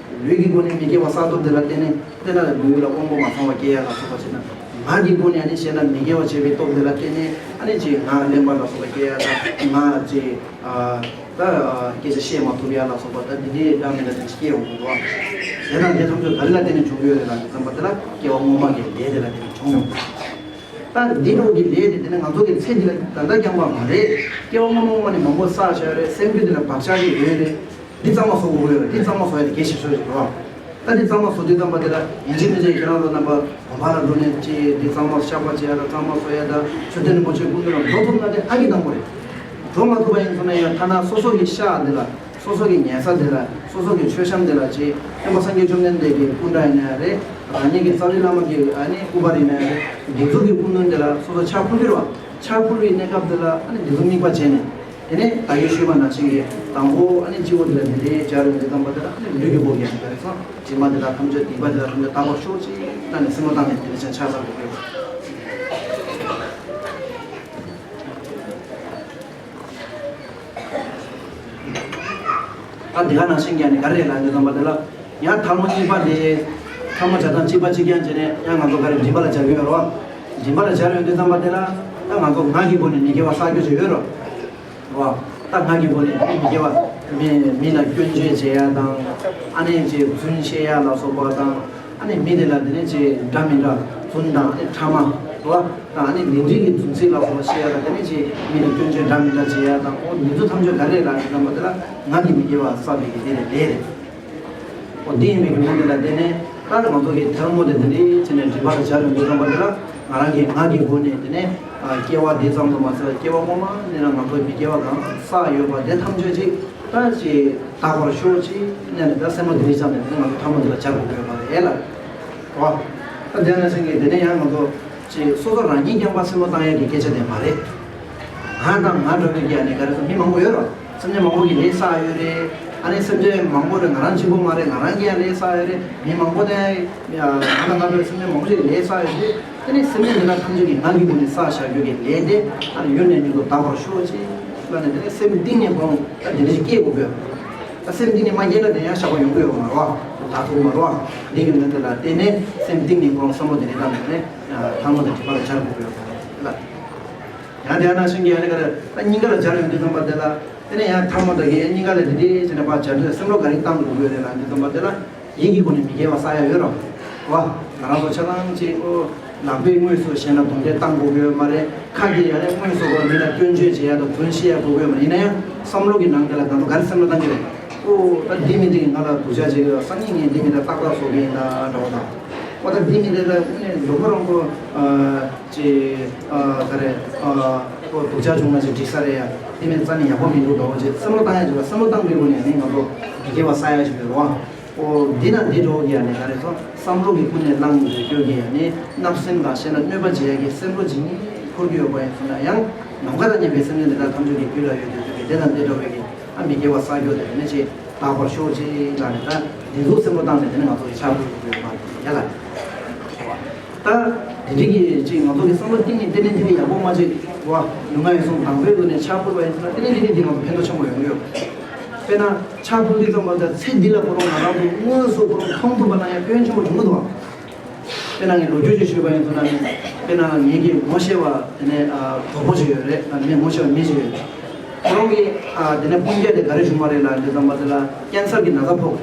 ལུས་ཀྱི་སྒོ་ནས་མི་དགེ་བ་བསགས་སྟོབས་དེ་ལ་བརྟེན་ནས་དེ་ལ་ལུས་ལ་དབང་པོ་མ་ཚང་བ་སྐྱེ་ཡ་ལ་སོགས་པ་བྱས་ན། ངག་གི་སྒོ་ནས་ཨ་ནི་གཞན་ལ་མི་དགེ་བ་བྱེད་པའི་སྟོབས་དེ་ལ་བརྟེན་ནས་ཨ་ནི་ཅིག་ངག་བརླན་པ་ལ་སོགས་པ་སྐྱེ་ཡ་དང་ངག་ཅིག་ཨ། ད་སྐད་ཆ་བཤད་མ་ཐུབ་ཡ་ལ་སོགས་པ་ད་འདི་འདྲའི་འདྲ་མི་འདྲ་དེ་སྐྱེ་ཡོང་གི་འདུག་ཨ། དེ་དང་དེ་ཐམས་ཅད་ག་རེ་ལ་བརྟེན་ནས་བྱུང་གི་ཡོད་རེད་ལབ་དུས་ཙམ་པ་དེ་ལ་སྐྱེ་བ་སྔོན་མ་གི་ལས་དེ་ལ་བརྟེན་ནས་བྱུང་ཡོང་གི། ད་འདི་འདྲ་བོ་གི་ལས་དེ་དེ་ནི་ང་ཚོ་གི་ཚེ་འདི་ལ་ད་ལྟ་རྐྱང་པ་མ་རེད། སྐྱེ་བ་སྔོན་མ་སྔོན་མ་ནས་མང་པོ་བསགས་བཞག་ཡོད་རེད། སེམས་རྒྱུད་འདི་ལ་བག་ཆགས་ཅིག་ཡོད་རེད། འདི་གཙང་མ་བཟོ་དགོས་ཀྱི་ཡོད་རེད། འདི་གཙང་མ་བཟོ་ཡ་དེ་གལ་ཆེ་ཤོས་རེད་བ། ད་འདི་གཙང་མ་བཟོ་དུས་ཙམ་པ་དེ་ལ་ཡིན་གཅིག་མིན་གཅིག་ཁྱེད་རང་ཚོ་རྣམ་པ་དགོན་པ་ལ་འགྲོ་ནས་ཅིག་འདི་གཙང་མ་བཤགས་པ་བྱེད་ཡ་དང་གཙང་མ་བཟོ་ཡ་དང་མཆོད་རྟེན་རིན་པོ་ཆེ་སྐུ་མདུན་ལ་འགྲོ་ཐུབ་ན་དེ་ཨ་གི་དང་པོ་རེད། འགྲོ་མ་ཐུབ་པ་ཡིན་སོང་ན་ཡང་ཐ་ན་སོ་སོ་གི་ཤག་འདི་ལ་སོ་སོ་གི་ཉལ་ས་འདི་ལ་སོ་སོ་གི་མཆོད་བཤམས་འདི་ལ་ཅིག་སྟོན་པ་སངས་རྒྱས་བཅོམ་ལྡན་འདས་ཀྱི་སྐུ་འདྲ་ཡིན་ན་ཡང་རེད། རང་ཉིད་ཀྱི་རྩ་བའི་བླ་མ་གི་ཨ་ནི་སྐུ་པར་ཡིན་ན་ཡང་རེད། འདི་ཚོ་གི་སྐུ་མདུན་འདི་ལ་སོ་སོ་ཕྱག་ཕུལ་གི་རེད་བ། ཕྱག་ཕུལ་བའི་གནས་སྐབས་འདི་ལ་ཨ་ནི་འདི་ཚོ་དམིགས་པ་བྱས་ནས། དེ་ནས་ད་གིན་ཞུས་པ་ནང་བཞིན་གྱི་དང་པོ་ཨ་ནི་སྤྱི་བོ་འདི་ལ་འདི་འདྲའི་སྦྱར་ཡོང་དུས་ཙམ་པ་དེ་ལ་ཨ་ནི་ལུས་ཀྱི་སྒོ་གས་འདི་ལ་སོང་དྲི་མ་འདི་དག་ཐམས་ཅད་སྡིག་པ་འདི་དག་ཐམས་ཅད་དག་པར་ཤོག་ཅིག་ལབ་ནས་སེམས་པ་བཏང་ནས་དེ་ནས་ཕྱག་ཕྱག་འཚལ་དགོས་ཀྱི་ཡོད། ད་འདི་ག་ནང་བཞིན་གྱི་ཨ་ནི་ག་རེ་ལབ་ཡོང་དུས་ཙམ་པ་དེ་ལ་ཡང་ཐལ་མོ་གཉིས་པ་དེ་ཐལ་མོ་སྦྱར་སྟངས་གཅིག་པ་གཅིག་རྐྱང་བྱས་ནས་ཡང་ང་ཚོ་ག་རེ་མགྲིན་པ་ལ་སྦྱར་གྱི་ཡོད་རེད་བ། མགྲིན་པ་ལ་སྦྱར་ཡོང་དུས་ཙམ་པ་དེ་ལ་ད་ང་ཚོ་ངག་གི་སྒོ་ནས་མི་དགེ་བ་བསགས་རྒྱུ་ཅིག་ཡོད་རེད་བ། ད་ངག་གི་སྒོ་ནས་མི་དགེ་བ་མི་མི་ལ་སྐྱོན་བརྗོད་བྱེད་ཡ་དང་ཨ་ནི་ཅིག་རྫུན་བཤད་ཡ་ལ་སོགས་པ་དང་། ཨ་ནི་མི་དེ་ལ་དེ་ནས་ཅིག་འདྲ་མི་འདྲ་རྫུན་དང་ཨ་ནི་ཕྲ་མ་རེད་བ། དང་ཨ་ནི་ལས་འབྲས་ཀྱི་རྫུན་ཚིག་ལ་སོགས་པ་བཤད་ཡ་དང་དེ་ནས་ཅིག་མི་ལ་སྐྱོན་བརྗོད་འདྲ་མི་འདྲ་བྱེད་ཡ་དང་། འོ་འདི་ཚོ་ཐམས་ཅད་ག་རེ་ལབ་ཡོང་དུས་ཙམ་པ་དེ་ལ་ངག་གི་མི་དགེ་བ་བསགས་པའི་གི་དེ་ལས་ལས་རེད། འོ་འདི་ཡིན་པའི་རྒྱུ་མཚན་དེ་ལ་བརྟེན་ནས་ད་ང་ཚོ་གི་ཐལ་མོ་དེ་དེ་འདྲའི་བྱས་ནས་མགྲིན་པ་ལ་སྦྱར་ཡོང་དུས་ཙམ་པ་དེ་ལ་ང་རང་གི་ངག་གི་སྒོ་ནས་དེ་ནས་ཨ་སྐྱེ་བ་འདི་ཙམ་དུ་མ་ཟད་སྐྱེ་བ་སྔོན་མ་ནས་ང་ཚོ་མི་དགེ་བ་གང་བསགས་ཡོད་པ་དེ་ཐམས་ཅད་ཅིག་ད་ཅིག་དག་པར་ཤོག་ཅིག་ནས་ད་སེམས་པ་དེ་རིགས་ཙམ་ནས་དེ་ང་ཚོ་ཐལ་མོ་དེ་ལ་སྦྱར་དགོས་ཀྱི་ཡོད་པ་རེད་ལ། རེད་བ། ད་དེ་ནང་བཞིན་གྱི་དེ་ནས་ཡང་ང་ཚོ་ཅིག་སོ་སོ་རང་ཉིད་རྐྱང་པ་སེམས་པ་བཏང་ཡས་ཀྱི་སྐད་ཆ་དེ་མ་རེད། ང་དང་ང་འདྲ་བོའི་གི་ཨ་ནི་ག་རེ་ཟེར་མི་མང་པོ་ཡོད་རེད་བ། སེམས་ཅན་མང་པོ་གིས་ལས་བསགས་ཡོད་རེད། ཨ་ནི་སེམས་ཅན་མང་པོ་རེད། ང་རང་གཅིག་པོ་མ་རེད། ང་རང་གིས་ཡང་ལས་བསགས་ཡོད་རེད། མི་མང་པོ་དེ་ང་དང་ང་འདྲ་བའི་སེམས་ཅན་མང་པོ་ཞིག་གིས་ལས་བསགས་ཡོད་རེད། དེ་ནས་སེམས་ཅན་དེ་དག་ཐམས་ཅད་ཀྱིས་ངག་གི་སྒོ་ནས་བསགས་བཞག་རྒྱུ་གི་ལས་དེ་ཨ་ནི་ཡུན་ནས་ཡུན་དུ་དག་པར་ཤོག་ཅིག་ལབ་ནས་དེ་ནས་སེམས་གཏིང་ནས་ཁོང་ད་དེ་འདྲ་ཞིག་སྐྱེ་དགོས་པས། ད་སེམས་གཏིང་ནས་མ་སྐྱེས་ན་དེ་ཡང་བཤགས་པ་ཡོང་གི་ཡོད་མ་རེད་བ། དག་ཐུབ་མ་རེད་བ། འདི་གི་ནང་དེ་ལ་བརྟེན་ནས་སེམས་གཏིང་ནས་ཁོང་བསམ་བློ་དེ་འདྲ་བཏང་ནས་ཐལ་མོ་དང་མགྲིན་པ་ལ་སྦྱར་དགོས་པས་ལ། ཡང་དེ་ནང་བཞིན་གྱི་ཡང་ནི་ག་རེ་ད་སྙིང་ག་ལ་སྦྱར་ཡོང་དུས་ཙམ་པ་དེ་ལ་དེ་ནས་ཡང་ཐལ་མོ་དང་གི་སྙིང་ག་ལ་དེ་འདྲའི་བྱས་ནས་ཕར་སྦྱར་དུས་སེམས་བློ་ག་རེ་བཏང་དགོས་ཀྱི་ཡོད་རེད་ལབ་དུས་ཙམ་པ་དེ་ལ། ཡིད་ཀྱི་སྒོ་ནས་མི་དགེ་བ་བསགས་ཡ་ཡོད་རེད་བ། ང་རང་ཚོ་ཆ་ཚང་ཅིག་ཨོ་ལག་པས་དངོས་སུ་གཞན་ལ་རྡུང་རྡེག་བཏང་དགོས་ཀྱི་ཡོད་མ་རེད། ཁ་གིས་ཡ་རེ་དངོས་སུ་གོ་མི་ལ་སྐྱོན་བརྗོད་བྱེད་ཡ་དང་རྫུན་བཤད་ཡ་དགོས་ཀྱི་ཡོད་མ་རེད། ཡིན་ན་ཡང་བསམ་བློ་གི་ནང་དེ་ལ་ང་ཚོ་ག་རེ་སེམས་ལ་བཏང་གི་རེད། ཨོ་ད་འདི་མི་འདི་གིས་ང་ལ་སྡུག་ཅག་བྱེད་ཀྱི་ཡོད། སང་ཉིན་ངས་འདི་མི་ལ་ཏག་ཏག་བཟོ་གི་ཡིན་ད་འདྲ་བོ་དང་། ཨོ་ད་འདི་མི་འདི་ལ་དངོས་གནས་མགྱོགས་པོ་རང་གོ་ཅིག་ག་རེ་ཨོ་སྡུག་ཅག་བྱུང་ན་ཅིག་འགྲིག་ས་རེད་ཡ། དེ་མིན་རྩ་ནས་ཡག་པོ་མི་འདུག་འགྲོ་བ་ཅེས་བསམ་བློ་བཏང་ཡ་ཅིག་ལ་བསམ་བློ་བཏང་པའི་སྒོ་ནས་ནི་ང་ཚོ་དགེ་བ་བསགས་ཡ་ཞིག་ཡོད་རེད་བ། ཨོ་འདི་ན་འདི་འགྲོ་གི་ཡ་ནི་ག་རེ་ཚོ་བསམ་བློ་གི་ཀུན་ནས་བསླངས་འདོད་སྐྱོ་གི་ཡ་ནི་བརྣབ་སེམས་དང་བཤད་ན་གནོད་པ་བྱེད་ཡ་གི་སེམས་བློ་ཇི་སྙེད་འཁོར་གྱི་ཡོད་པ་ཡིན་ཟེར་ན་ཡང་ནམ་མཁའ་དང་མཉམ་པའི་སེམས་ཅན་དེ་དག་ཐམས་ཅད་ཀྱི་རྒྱུད་ལ་ཡོད་དུས་ཚོད་ཀྱི་དེ་དང་དེ་འདྲ་བའི་གི་ཨ་མི་དགེ་བ་བསགས་རྒྱུ་དེ་ནི་ཅེས་དག་པར་ཤོག་ཅེས་ལ་ནི་ད་འདི་ཚོ་སེམས་བློ་བཏང་ནས་དེ་ནི་ང་ཚོ་གི་ཕྱག་ཕུལ་དགོས་ཡོད་པ་ཡ་ལ། ད་དེ་འདྲ་གི་ཅིག་ང་ཚོ་གི་བསམ་བློ་གཏིང་ནས་ཏན་ཏན་ཏན་ཏན་ཡག་པོ་མ་བྱེད་བ། ལུས་ངག་ཡིད་གསུམ་དང་པོའི་སྒོ་ནས་ཕྱག་ཕུལ་བ་ཡིན་ཟེར་ན་ཏན་ཏན་ཏན་ཏན་འདི་ང་ཚོ་ཕན་ཐོགས་ཆེན་པོ་ཡོང་གི་ཡོད། དཔེར་ན་ཕྱག་ཕུལ་དུས་ཙམ་པ་ད་ཚེ་འདི་ལ་ཁོ་རང་ང་རང་ཚོ་དངོས་སུ་ཁོ་རང་མཐོང་ཐུབ་པ་ན་ཡང་ཕན་ཆེན་པོ་འབྱུང་གི་འདུག་བ། དཔེར་ན་ངས་ལོ་རྒྱུས་ཅིག་ཞུས་པ་ཡིན་ཟེར་ན་ནི་དཔེར་ན་ངེད་ཀྱི་ངོ་ཤེས་པ་དེ་ནས་གྲོགས་པོ་ཅིག་ཡོད་རེད། ངའི་ངོ་ཤེས་པ་མི་ཅིག་ཡོད་རེད། ཁོ་རང་གི་དེ་ནས་སྤུན་ཀྱག་དེ་ག་རེ་བྱུང་བ་རེད་ལབ་དུས་ཙམ་པ་དེ་ལ་ཀན་སར་གྱི་ན་ཚ་ཕོག་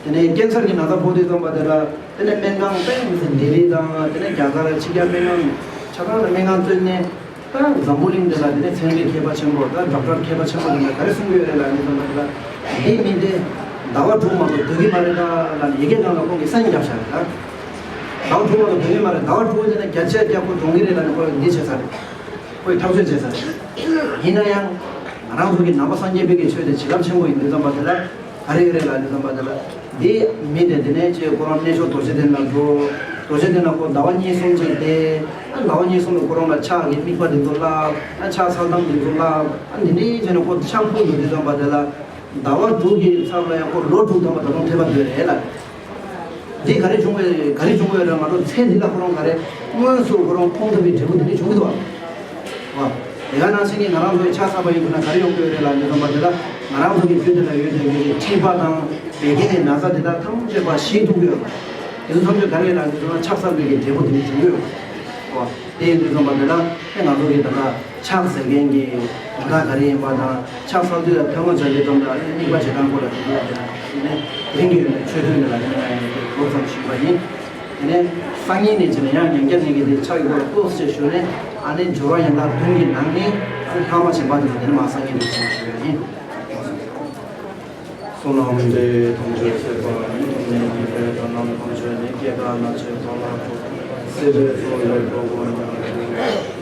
དེ་ནས་ཀན་སར་གྱི་ན་ཚ་ཕོག་དུས་ཙམ་པ་དེ་ལ་དེ་ནས་སྨན་ཁང་དཔེ་མི་སྲིད་ལྡི་ལི་དང་དེ་ནས་རྒྱ་གར་ཕྱི་རྒྱལ་སྨན་ཁང་ཆ་ཚང་ལ་སྨན་ཁང་བཙུགས་ནས་ད་འཛམ་བུ་གླིང་འདི་ལ་དེ་ནས་ཚན་རིག་མཁས་པ་ཆེན་པོ་ད་ཌོག་ཊར་མཁས་པ་ཆེན་པོ་དེ་འདྲ་ག་རེ་གསུང་གི་ཡོད་རེད་ལབ་ནས་ཙམ་པ་དེ་ལ་འདི་མི་དེ་ཟླ་བ་དྲུག་མ་གཏོགས་སྡོད་ཀྱི་མ་རེད་ད་ལབ་ནས་ཡི་གེ་སྒང་ལ་ཁོང་གིས་སན་རྒྱབ་བཞག་རེད་ད། ཟླ་བ་དྲུག་མ་གཏོགས་སྡོད་ཀྱི་མ་རེད། ཟླ་བ་དྲུག་དེ་ནས་བརྒྱ་ཆ་བརྒྱ་ཁོ་གྲོངས་ཀྱི་རེད་ལབ་ནས་ཁོས་འདི་བྱས་ཚར་རེད། ཁོས་ཐག་གཅོད་བྱས་ཚར་རེད། ཡིན་ན་ཡང་ང་རང་ཚོ་གི་ནང་པ་སངས་རྒྱས་པའི་གི་ཆོས་དེ་བྱེད་ཐབས་ཆེན་པོ་ཡིན་དུས་ཙམ་པ་དེ་ལ། ག་རེ་ཡོད་རེད་ལབ་དུས་ཙམ་པ་དེ་ལ། འདི་མི་དེ་དེ་ནས་ཅེས་ཁོ་རང་གནས་མཆོག་རྡོ་རྗེ་གདན་ལ་འགྲོ། རྡོ་རྗེ་གདན་ལ་ཁོ་ཟླ་བ་གཉིས་གསུམ་ཅིག་བསྡད། ཨ་ཟླ་བ་གཉིས་གསུམ་དུ་ཁོ་རང་ལ་ཕྱག་གི་དམིགས་པ་དེ་ཚོ་བསླབ། ཨ་ཕྱག་འཚལ་སྟངས་དེ་ཚོ་བསླབ། ཨ་འདི་འདྲའི་བྱས་ནས་ཁོ་ཕྱག་ཕུལ་ཡོང་དུས་ཙམ་པ་དེ་ལ། ཟླ་བ་དྲུག་གི་ཚབ་ལ་ཡང་ཁོ་ལོ་དྲུག་ཐམ་པ་ད་དུང་ཐེབས་པ་སྡོད་རེད་ལ། འདི་ག་རེ་བྱུང་བའི་ག་རེ་བྱུང་བའི་རེད། ང་ཚོ་ཚེ་འདི་ལ་ཁོ་རང་ག་རེ་དངོས་སུ་ཁོ་རང་མཐོང་ཐུབ་པའི་འབྲས་བུ་དེ་འདྲ་བྱུང་གི་འདུག་བ། དེ་ག་ནང་བཞིན་གྱི་ང་རང་ཚོའི་ཕྱག་འཚལ་བ་ཡིན་དུས་ན་ག་རེ་ཡོང་གི་ཡོད་རེད་ལབ་དུས་ཙམ་པ་དེ་ལ་ང་རང་ཚོ་གི་རྒྱུད་དེ་ལ་ཡོད་དེ་ཡོད་ཀྱི་མཁྲིས་པ་དང་བད་ཀན་གྱི་ན་ཚ་དེ་དག་ཐམས་ཅད་པ་ཞི་ཐུབ་ཀྱི་ཡོད་པ། དེ་ཚོ་ཐམས་ཅད་ག་རེ་ལབ་དུས་ཙམ་ན་ཕྱག་འཚལ་བའི་གི་འབྲས་བུ་དེ་འདྲ་བྱུང་གི་ཡོད་པ། དེ་ཡིན་དུས་ཙམ་པ་དེ་ལ་ཨེ་ང་ཚོ་གི་ད་ལྟ་ཕྱག་འཚལ་མཁན་གྱི་དོན་དག་ག་རེ་ཡིན་པ་དང་། ཕྱག་འཚལ་དུས་ལ་ཐལ་མོ་སྦྱར་གྱི་དོན་དག་དམིགས་པ་བྱེད་སྟངས་སྐོར་ལ་དྲི་བ་དེ་དང་དེ་ནས་དེ་རིང་གི་ཆོས་ཐུན་འདི་ལ་དེ་ནས་ང་ཡང་མགོ་ཙམ་ཞུས་པ་ཡིན། དེ་ནས་སང་ཉིན་ནས་བྱས་ནས་ཡང་ཉིན་བརྒྱ་ནས་ཀྱི་དེ་ཕྱག་གི་སྐོར་ལ་ཏོག་ཙམ་ཞུས་ནས་ཨ་ནི་སྦྱོར་བ་ཡན་ལག་བདུན་གྱི་ནང་ནས་ཨ་ནི་ལྷག་མ་བྱེད་པ་དེ་ཚོ་དེ་ནས་མ་སང་ཉིན་དུ་ཞུས་པ་ཡིན། བསོད་ནམས་འདི་ཐམས་ཅད་གཟིགས་པ་ཉིད། ཐོབ་ནས་ཉེས་པའི་དགྲ་རྣམས་ཕམ་བྱས་ནས། སྐྱེ་རྒ་ན་འཆིའི་རྦ་རླབས་འཁྲུགས་པ། སྲིད་པའི་མཚོ་ཡི་སྒོ་ཀུན་ཀྱང་བརླག